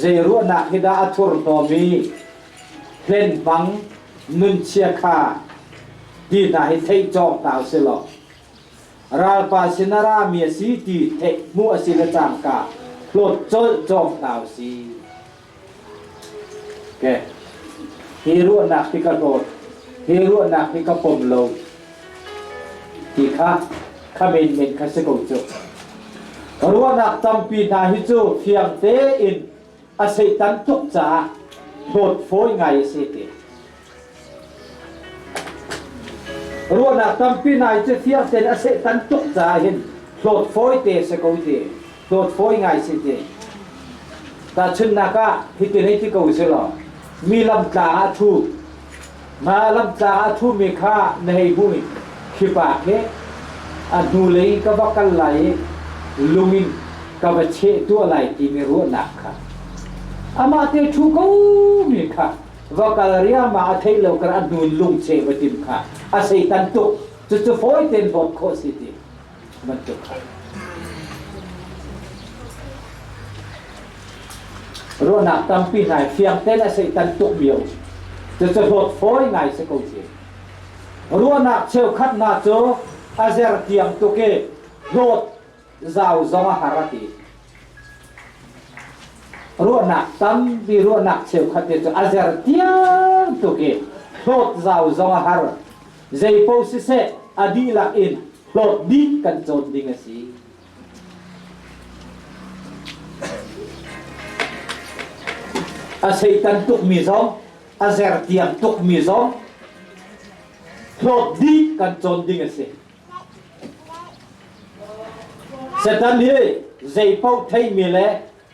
Zei ruahnak hi dah a thurhnawm i hlenhmang nunchia kha ti hna hi theih cawk hna u si law ralpa sin a rami a si ti theih hmuh a si le cangka hlawt colh cawk hna u si. Okay. Hi ruahnak hi ka hlawt. Hi ruahnak hi ka pom lo. Ti kha kha menmen kha si ko cu. Ruahnak tampi hna hi cu fiang tein a seitan tuk caah hlawt fawi ngai a si ti. Ruahnak tampi hna hi cu fiang tein a sehtan tuk caah hin hlawt fawi te si ko ti. Hlawt fawi ngai si ti. Tahchunhnak ah hitin hei ti ko si law mi lamtlang ah thu ma lamtlang ah thumi kha na hei hmuh i khi pa khi a hnulei ka va kal lai i lung in ka va cheh tuah lai timi ruahnak kha amah te thu ko mi kha va kal riangmang a theih lo kar a hnun lung cheh va tim kha a seitan tuk cucu fawi tein hlawt khawh si ti bantuk kha. Ruahnak tampi hna fiang tein a seitan tuk mi um. Cucu hlawt fawi ngai si ko si. Ruahnak cheukhat hna cu a zer tiang tuk i hlawt zau zong a har a ti. Ruahnak tampi ruahnak cheukhat te cu a zer tiang tuk i hlawt zau zong a har. Zei paoh siseh a dihlak in hlawt dih kan cawn ding a si. A seitan tukmi zong, a zertiang tukmi zong hlawt dih kan cawn ding a si. Satan hi zei paoh theimi le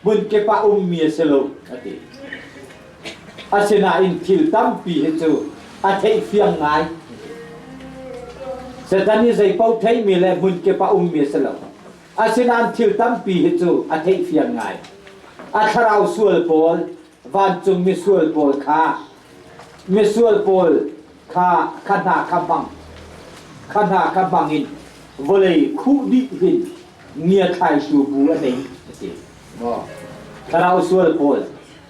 hmunkip ah ummi a si lo a ti. Asinain thil tampi hi cu a theihfiang ngai. Satan hi zeipaoh theimi le hmunkip ah ummi a si lo. Asinain thil tampi hi cu a theihfiang ngai. A thlarau sual pawl, vancung misual pawl kha misual pawl kha kha hna kha hmang kha hna kha hmang in vawlei khuh dih hin ngiathlaitu bu a nei a ti. Maw thlarau sual pawl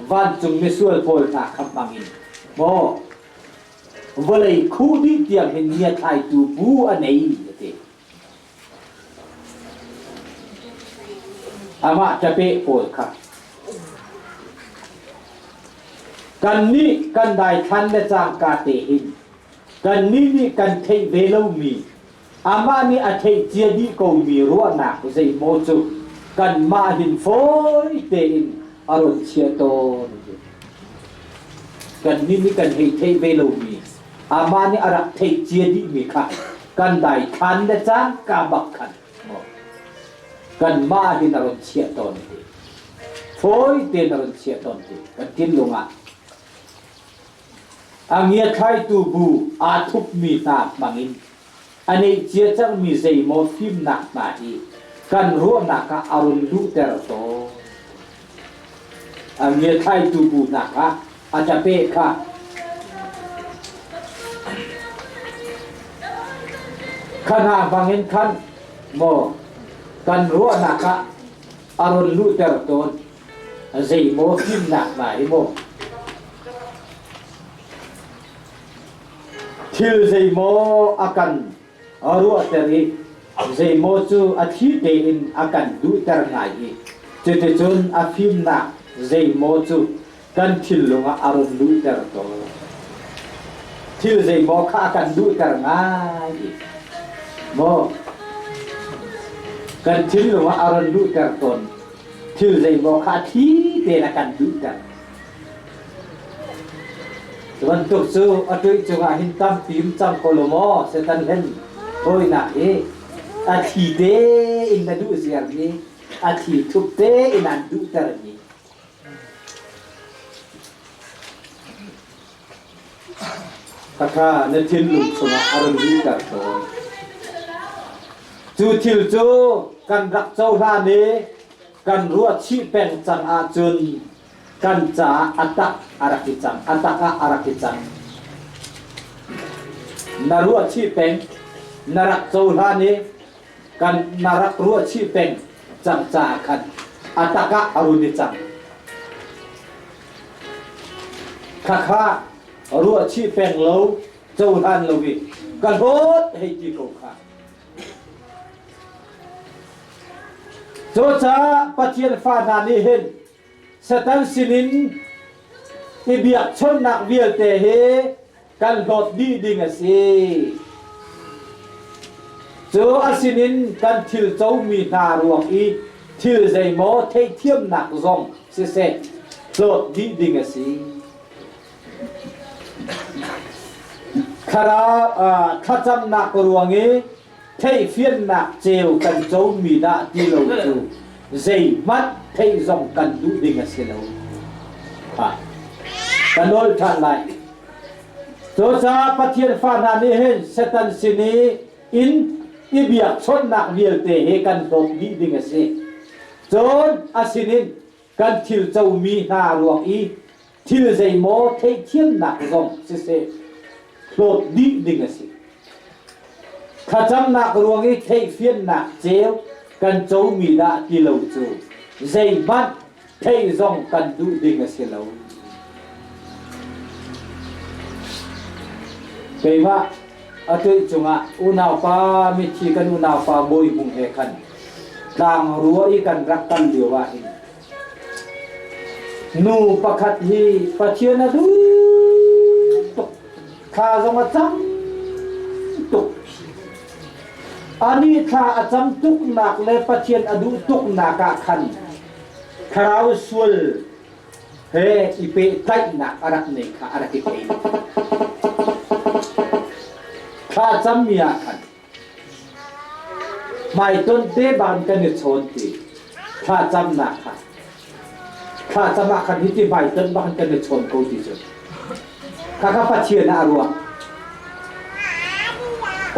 vancung misual pawl hna kha hmang in maw vawlei khuh dih tiang hin ngiathlaitu bu a nei a ti. Amah ṭapeh pawl kha kannih kan daithlan le cangka te hin kannih nih kan theih ve lomi. Amah nih a theih cia dih komi ruahnak zeimaw cu kanmah hin fawi tein a run chiah tawn. Kannih nih kan hei theih ve lomi amah nih a rak theih cia dihmi kha kan daithlan le cangka bak khan kanmah hin a run chiah tawn ti. Fawi tein a run chiah tawn ti kan thinlung ah. A ngiathlaitu bu aa thupmi hna hmangin a neihcia cangmi zeimaw fimnak hna hi kan ruahnak ah a run luhter tawn. A ngiathlaitu bu hna kha a ṭape kha kha hna hmangin khan maw kan ruahnak ah a run luhter tawn. Zeimaw fimnak hna hi maw thil zeimaw a kan ruahter i zeimaw cu a thli tein a kan duhter ngai i cuticun a fimnak zeimaw cu kan thinlung ah a run luhter tawn. Thil zeimaw kha a kan duhter ngai i maw kan thinlung ah a run luhter tawn. Thil zeimaw kha a thli tein a kan duhter. Cu bantuk cu a tuih cungah hin tampi um cang ko lo maw Satan hlen hawinak hi a thli tein na duh ziarmi a thli thup tein an duhtermi Khakha na thinlung chungah a run luhter tawn. Cu thil cu kan rak cohlan i kan ruah chih peng cang ahcun kan caah a tak a rak i cang, a tak ah a rak i cang. Na ruah chih peng, na rak cohlan i kan na rak ruah chih peng cang caah khan a tak ah a run i cang. Khakha ruahchih peng lo cohlan lo i ka hlawt hei ti ko kha. Cucaah Pathian fa hna nih hin Satan sinin i biakchawnhnak vialte hi kan hlawt dih ding a si. Cu a sinin kan thil comi hna ruang i thil zeimaw theihthiamnak zong siseh hlawt dih ding a si. Thlarau thlacamnak ruang i theihfiannak ceu kan comi dah ti lo cu zeihmanh theih zong kan duh ding a si lo. Ka nawl ṭhan lai. Cucaah Pathian fa hna nih hin Satan sin i in i biakchawnhnak vialte hi kan hlawt dih ding a si. Cun a sinin kan thil comi hna ruang i thil zeimaw theihthiamnak zong siseh hlawt dih ding a si. Thlacamnak ruang i theihfiannak ceu kan comi dah ti lo cu zeihmanh theih zong kan duh ding a si lo. Keimah atuih cungah unaupa mithi kan unaupa Bawi Hmung he khan tlang rua i kan rak kal lio ah hin nu pakhat hi Pathian a duh tuk thla zong a cam tuk ani thla a cam tuknak le Pathian a duh tuknak ah khan thlarau sual he i pehtlaihnak a rak nei kha a rak i thei. Thla cammi ah khan hmaitonh te bang kan i chawn ti thla camnak kha thla cam ah khan hiti hmaitonh bang kan i chawn ko ti cu khakha Pathian ah a ruah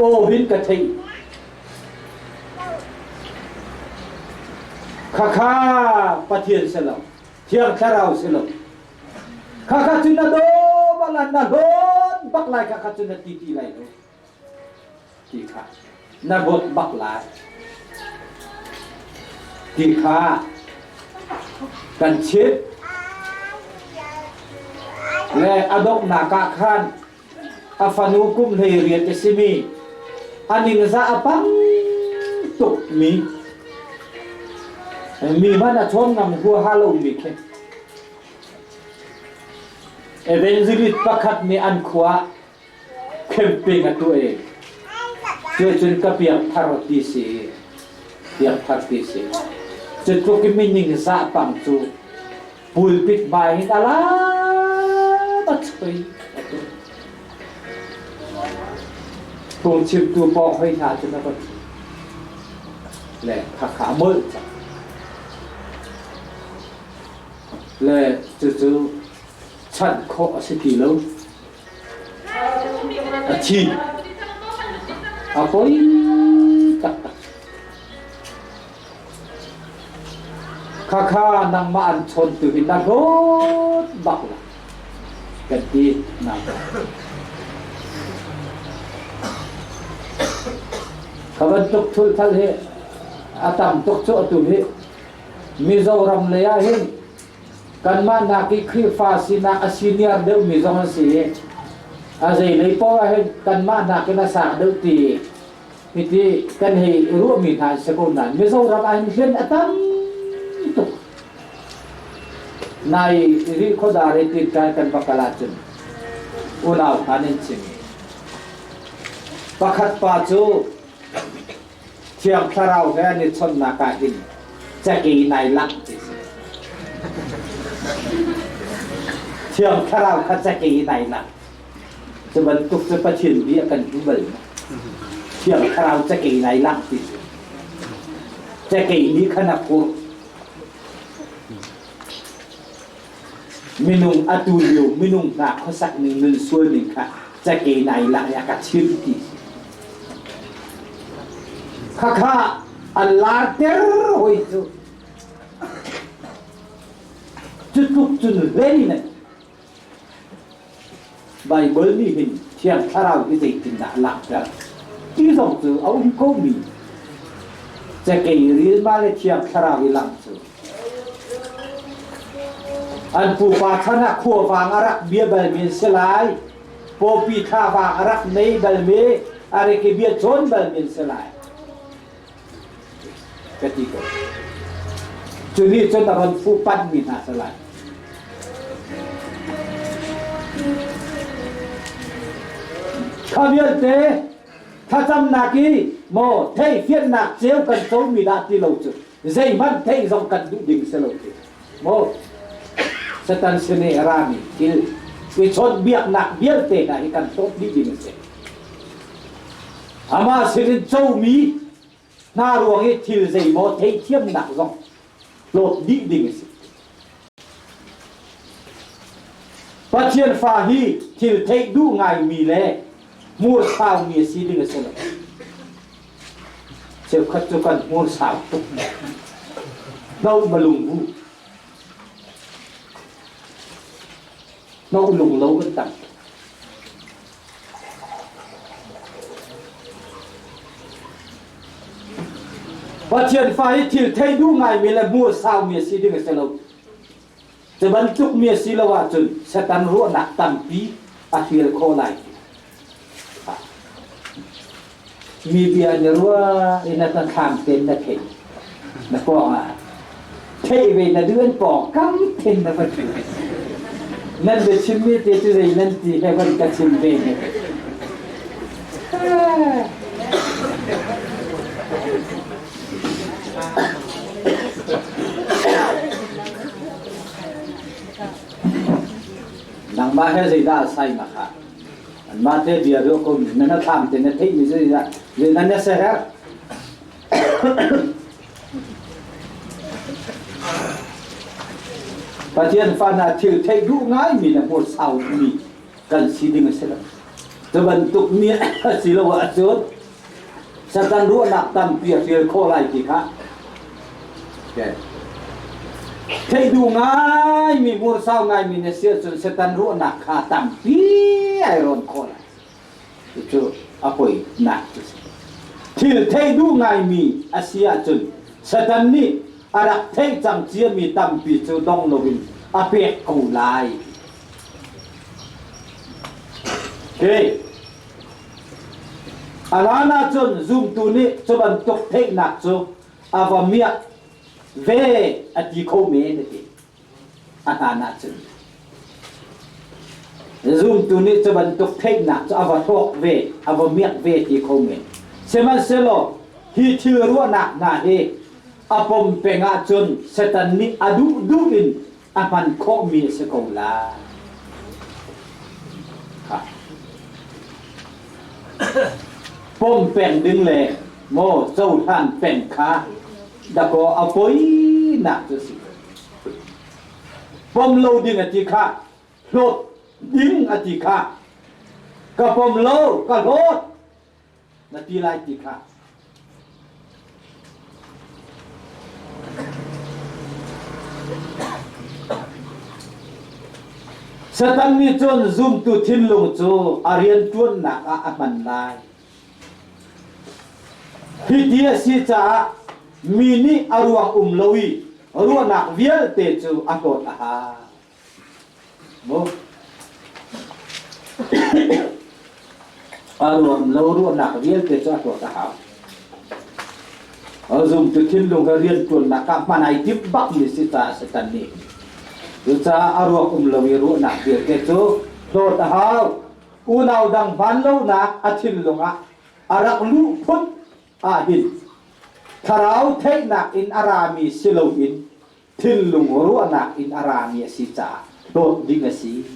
aw hin ka theih Khakha Pathian si lo, Thiang Thlarau si lo. Khakha cu na do bal na hlawn bak lai khakha cu na ti ti lai lo. Ti kha na hlawt bak lai. Ti kha kan chimh. Le a donghnak ah khan A fanu kum 18 a simi a ningzah a pang tukmi mi hmanh a chawn ngam huaha lomi khi evangelist pakhat nih an khua camping a tuah i. Cucun ka piangthar ti si. Piangthar ti si. Cu tluk i mining zah pang cu pulpit hmai hin a lam a choi a tu. Phungchimtu pawng hoi hna cun a va ṭhu. Le khakha a molh cang. Le cucu chanh khawh a si ti lo. A thi. A poi taktak. Khakha nangmah an chawntu hi na hlawt bak la. Kan ti na. Kha bantuk thulthal hi a tam tuk cu atu hi Mizoram lei ah hin kanmah nak i Khrihfa sinak a senior deuhmi zong an si i a zeilei paoh ah hin kanmah nakin a sang deuh ti hiti kan hei ruahmi hna an si ko nain Mizoram ah hin hlen a tam tuk. Nai Rihkhawdar i tinṭan kan va kal ahcun unau hna nan chim i pakhat pa cu Thiang Thlarau he an i chawnhnak ah hin cakei nai langh ti si. Thiang Thlarau kha cakei nai langh. Cu bantuk cu Pathian bia kan hmu bal ma? Thiang Thlarau cakei nai langh ti si. Cakei nih khan a phurh. Minung atu lio minung hna khuasak ning nun sual ning kha cakei nai langh i a ka chimh ti si. Khakha an larter hoi cu. Cu tluk cun len in Baibal nih hin Thiang Thlarau hi zeitindah a langhter ti zong cu a um komi cakei rilma le Thiang Thlarau i langh cu an pupa chan ah khuavang a rak bia balmi an si lai pawpi thlavang a rak nei balmi a rik i bia cawn balmi an si lai ka ti ko cu nih cun a ron fuh panhmi hna si lai kha vialte thlacamnak i maw theihfiannak ceu kan comi dah ti lo cu zeihmanh theih zong kan duh ding si lo ti Maw Satan sin i a rami thil i chawnhbiaknak vialte hna hi kan hlawt dih ding a si. Amah sinin comi hna ruang i thil zeimaw theihthiamnak zong hlawt dih ding a si. Pathian fa hi thil theih duh ngaimi le hmursaumi a si ding a si lo. Cheukhat cu kan hmur sau tuk. No malung bu. No lung lo kan tam. Pathian fa hi thil thei duh ngaimi le hmur saumi a si ding a si lo. Cu bantuk mi a si lo ahcun Satan ruahnak tampi a hrial khawh lai. Mi bia na ruah i na thlam ten na theih. Na pawng ah theih ve na duh an pawng kam thin na va thu. Nan biachimmi te cu zei nan ti he van ka chim ve ne. Nangmah he zeidah a sai ma kha? Anmah te bia ruah ko mi na thlam te na theih mi zeidah zeidah na seher? Pathian fa hna thil theih duh ngai mi le hmur sau mi kan si ding a si lo. Cu bantuk mi a si lo ahcun Satan ruahnak tampi a hrial khawh lai ti kha theih duh ngaimi hmursau ngaimi na si ahcun Satan ruahnak kha tampi ai rawn khawh lai. Cucu a poinak cu si. Thil theih duh ngaimi a si ahcun Satan nih a rak theih cang ciami tampi cu dong loin a pek ko lai. Okay. A hlan ahcun zumtu nih cu bantuk theihnak cu a va miak ve a ti kho men a ti. A hlan ahcun. Zumtu nih cu bantuk theihnak cu a va hlawk ve, a va miak ve ti kho men. Sihmanhsehlaw hi thil ruahnak hna hi a pom peng ahcun Satan nih a duhduh in a hman khawhmi a si ko lai. Pom peng ding le maw cohlan peng kha dakaw a poinak cu a si. Pom lo ding a ti kha hlawt ding a ti kha ka pom lo ka hlawt na ti lai ti kha Satan nih cun zumtu thinlung cu a rianṭuannak ah a hman lai. Hiti a si caah mi nih a ruang um lo i ruahnak vialte cu a hlawt a hau. Mu. A ruam lo ruahnak vialte cu a hlawt a hau. Zumtu thinlung he rianṭuannak ah hman ai timh bak mi si caah Satan nih. Cucaah a ruak um lo i ruahnak vialte cu hlawt a hau. Unau dang hmaan lonak a thinlung ah a rak luh phut ahhin thlarau theihnak in a rami si loin thinlung ruahnak in a rami a si caah hlawt ding a si.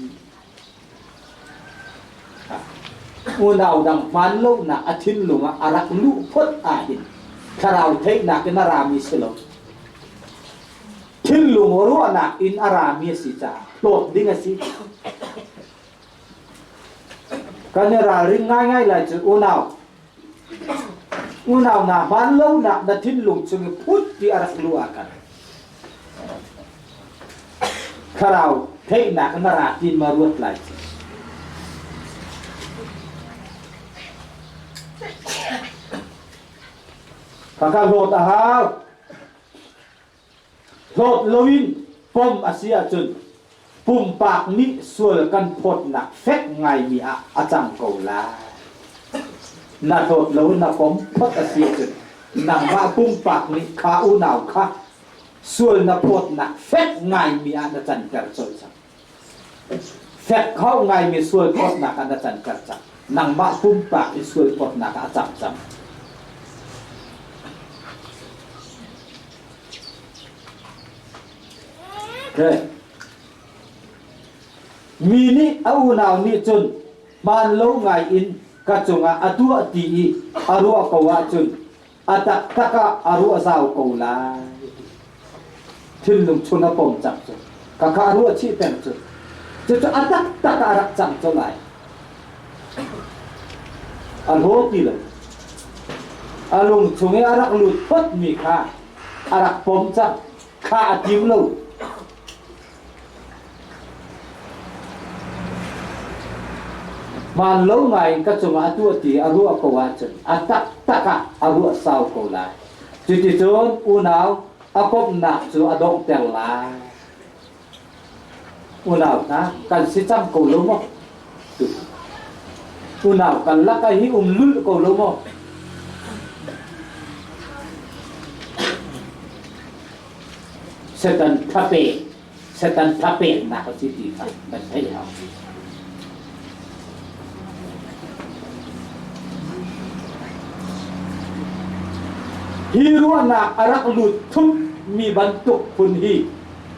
Unau dang hmaan lonak a thinlung ah a rak luh phot ahhin thlarau theihnak in a rami si lo. Thinlung ruahnak in a rami a si caah hlawt ding a si. Kan i ralring ngaingai lai cu unau. Unau na hmaan lonak na thinlung chung i phut ti a rak luh ah khan thlarau theihnak na ra tin ma ruat lai cu. Kaka hlawt a hau. Hlawt loin pom a si ahcun pumpak nih sual kan phawtnak fek ngaimi ah a cang ko lai. Na hlawt lo na pom phot a si ahcun nangmah pumpak nih kha unau kha sual na phawtnak fek ngaimi ah na canter colh cang. Fek kho ngaimi sual phawtnak ah na canter cang. Nangmah pumpak i sual phawtnak ah a cang cang. Mi nih a unau nih cun hmaan lo ngai in ka cungah a tuah ti i a ruah ko ahcun a taktak ah a ruah zau ko lai. Thinlung chun a pom cang cu. Ka kha a ruah chih peng cu. Cucu a taktak ah a rak cang cu lai. A hlaw ti lo. A lung chung i a rak lut photmi kha a rak pom cang. Kha a tim lo. Hmaan lo ngai in ka cungah a tuah ti a ruah ko ahcun a taktak ah a ruah sau ko lai. Cuticun unau a komhnak cu a donghter lai. Unau hna kan si cang ko lo maw? Unau kan lakah hi um lulh ko lo maw? Satan thapek Satan thapeknak a si ti kha kan theih hau. Hi ruahnak a rak lut thup mi bantuk phun hi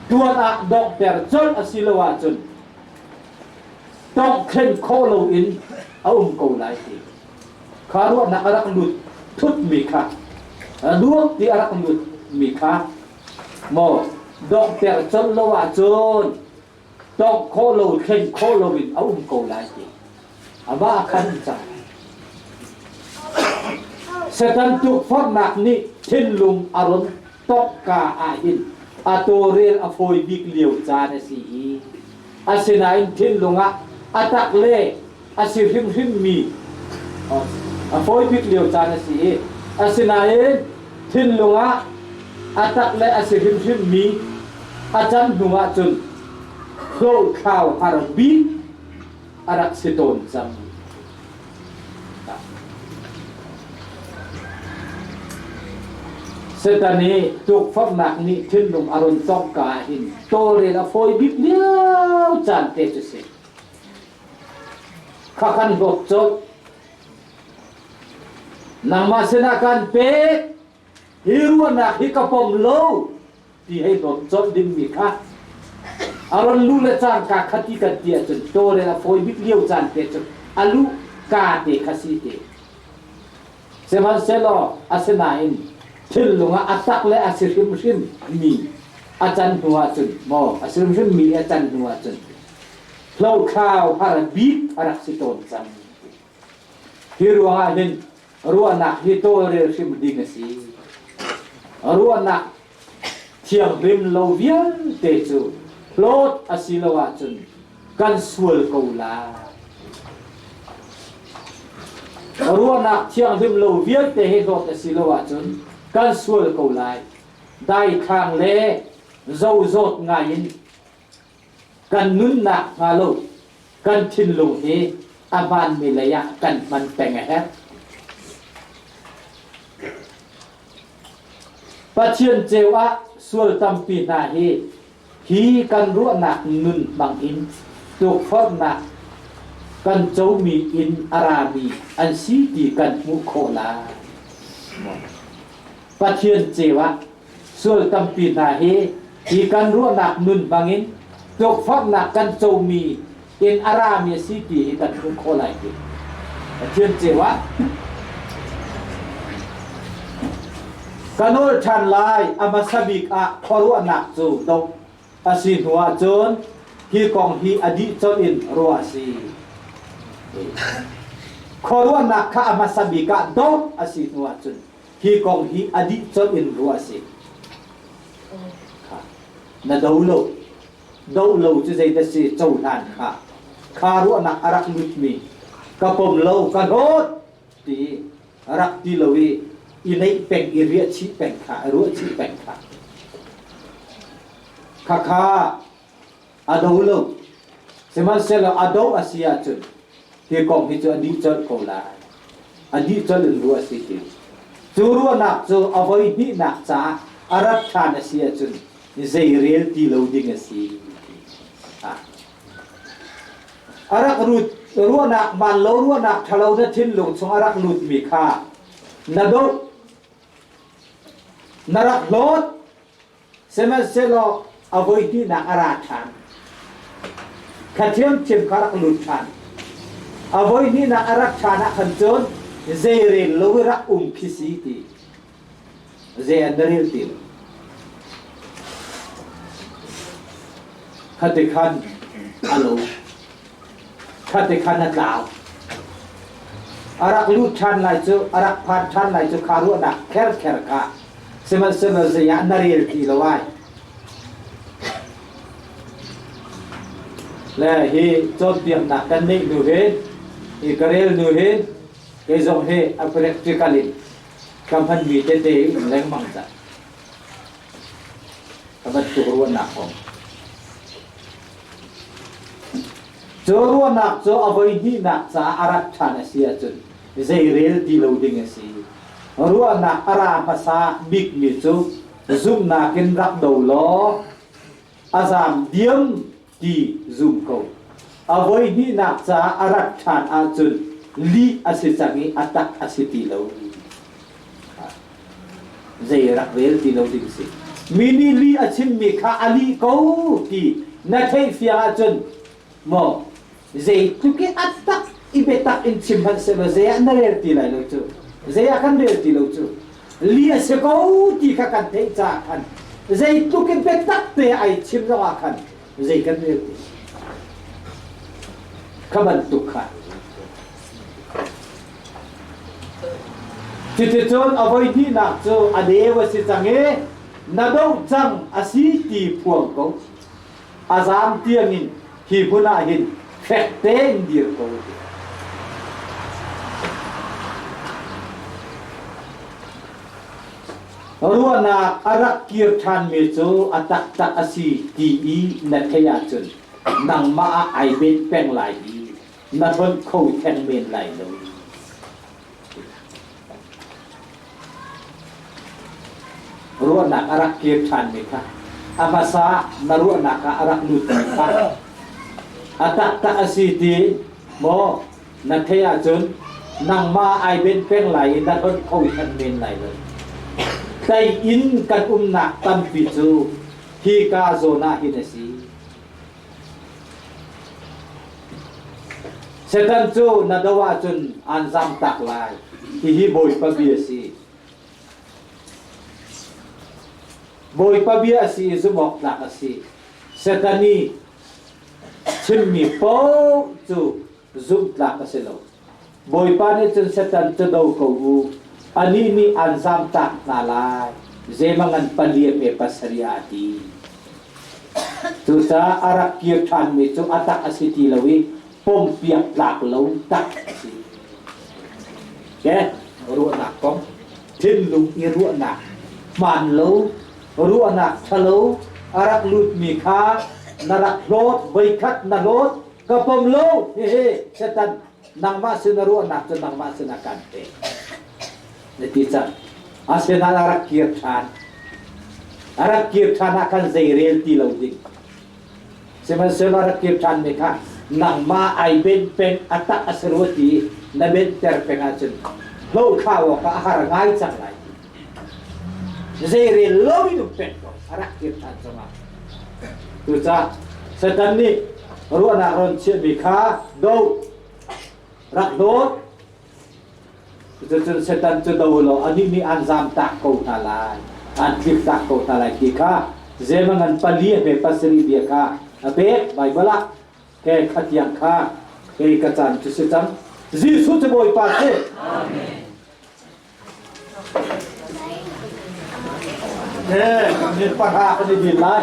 tuan ah donghter colh a si lo ahcun tonghthlen khawh loin a um ko lai ti. Kha ruahnak a rak lut thut mi kha duak ti a rak lut mi kha maw donghter colh lo ahcun tongh khawh lo thlen khawh lo in a um ko lai ti amah khan cang Satan tukforhnak nih thinlung a run tongh ka ah hin a tawlrel a fawi bik lio caan a si i asinain thinlung ah a tak le a si hrimhrim mi a fawi bik lio caan a si i asinain thinlung ah a tak le a si hrimhrim mi a can hnu ahcun hlohthlau har bik a rak si tawn cang. Satan i tukforhnak nih thinlung a run tongh ka ah hin tawlrel a fawi bik lio caan te cu si. Kha kan hlawt colh. Nangmah sinah kan pek. Hi ruahnak hi ka pom lo ti hei dawt colh dingmi kha a ron lu le cangka khati kan ti ahcun tawlrel a fawi bik lio caan te cu a luh ka te kha si te. Sihmanhsehlaw asinain thinlung ah a tak le a si hrimhrim mi a can hnu ahcun maw a si hrimhrim mi a can hnu ahcun hlothlau har bik a rak si tawn cang. Hi ruangah hin ruahnak hi tawlrel hrim ding a si. Ruahnak thianghlim lo vialte cu hlawt a si lo ahcun kan sual ko lai. Ruahnak thianghlim lo vialte hi hlawt a si lo ahcun kan sual ko lai. Daithlang le zozawt ngai in kan nunnak hnga lo kan thinlung hi a hmaanmi lei ah kan hman peng a herh. Pathian ceu ah sual tampi hna hi hi kan ruahnak nun hmang in tukforhnak kan comi in a rami an si ti kan hmuh khawh lai. Pathian ceu ah Sual tampi hna hi hi kan ruahnak nun bangin tukforhnak kan comi in a rami a si ti hi kan hmuh khawh lai ti. Pathian ceu ah ka nawl ṭhan lai a hmasa bik ah khuaruahnak cu doh a si hnu ah cun hi kong hi a dih colh in ruah a si. Khuaruahnak kha a hmasa bik ah doh a si hnu ah cun Hi kong hi a dih colh in ruah a si. Na do lo. Do lo cu zeidah si cohlan kha. Kha ruahnak a rak lutmi ka pom lo ka hlawt ti rak ti lo i i neih peng i riah chih peng kha ruah chih peng kha. Khakha a do lo. Sihmanhsehlaw a do a si ahcun hi kong hi cu a dih colh ko lai. A dih colh in ruah a si ti. Cu ruahnak cu a voi hnihnak caah a rat ṭhan a si ahcun zei rel ti lo ding a si. A rak lut ruahnak man lo ruahnak ṭhalo na thinlung chung a rak lutmi kha na doh na rak hlawt Sihmanhsehlaw a voi hnihnak a ra ṭhan. Kha ṭhiamṭhiam kha rak lut ṭhan. A voi hnihnak a rat ṭhan ah khan cun zeirel lo i rak um khi si ti. Zei an na rel ti lo. Khati khan a lo. Khati khan a tlau. A rak lut ṭhan lai cu, a rak phan ṭhan lai cu kha ruahnak kherkher kha Sihmanhsehlaw zei ah na rel ti lo ai. Le hi cawnpiaknak kan neih hnu hin, hi ka rel hnu hin, kei zong hi a practical in ka hmanmi tete hi um lengmang cang. Ka bantuk ruahnak kong. Cu ruahnak cu a voi hnihnak caah a rat ṭhan a si ahcun zei rel ti lo ding a si. Ruahnak a ra hmasa bikmi cu zumhnak in rak do law a zaam diam ti zum ko. A voi hnihnak caah a rat ṭhan ahcun lih a si cang i a tak a si ti lo. Zei rak rel ti lo ding si. Mi nih lih a chimmi kha a lih ko ti na theih fiang ahcun maw zeitluk i a tak i biatak in chim hmanh sehlaw zei ah na rel ti lai lo cu zei ah kan rel ti lo cu li a si ko ti kha kan theih caah khan zeitluk in biatak te ai chim zongah khan zei kan rel ti kha bantuk kha Cuticun a voi hnihnak cu a deu a si cang i na doh cang a si ti phuang ko. A zaam tiangin hi hmun ah hin fek tein dir ko. Ruahnak a rak kir ṭhanmi cu a taktak a si ti i na theih ahcun nangmah ah ai bet peng lai i na hlonh kho theng men lai lo. Ruahnak a rak kir ṭhanmi kha a hmasa na ruahnak ah a rak lutmi kha a taktak a si ti maw na theih ahcun Nangmah ai ben peng lai i na hlonh kho than men lai lo. Tlai in kan umnak tampi cu hi ka zawn ah hin a si. Satan cu na do ahcun aan zamtak lai. Hihi Bawipa bia a si. Bawipa bia a si i zumh awk tlak a si. Satan i chimmi paoh cu zumh tlak a si lo. Bawipa nih cun Satan cu do ko u, anih nih aan zamtak hna lai. Zeimangan pali a pe pasarih ah a ti. Cucaah a rak kir ṭhanmi cu a tak a si ti lo i pompiak tlak lo tak a si. Ke ruahnak kong, thinlung i ruahnak hmaan lo, ruahnak ṭhalo a rak lutmi kha na rak hlawt, voikhat na hlawt, ka pom lo, hihi Satan nangmah sin a ruahnak cu nangmah sin a kan pek. Na ti cang. Asinain a rak kir ṭhan. A rak kir ṭhan ah khan zeirel ti lo ding. Sihmanhsehlaw a rak kir ṭhanmi kha nangmah ai benh peng a tak a si rua ti na benhter peng ahcun hlohthla awkah a har ngai cang lai. Zeirel loin um peng ko a rak kir ṭhan zongah. Cucaah Satan nih ruahnak ron chiahmi kha do rak hlawt. Cucun Satan cu do law anih nih aan zamtak ko hna lai, aan tliptak ko hna lai ti kha zemangan pali a hme pasarih bia kha a pek Baibal ah ke khatiang kha kei ka caan cu si cang. Jesuh cu Bawipa si. Eh, min pahra kan i din lai.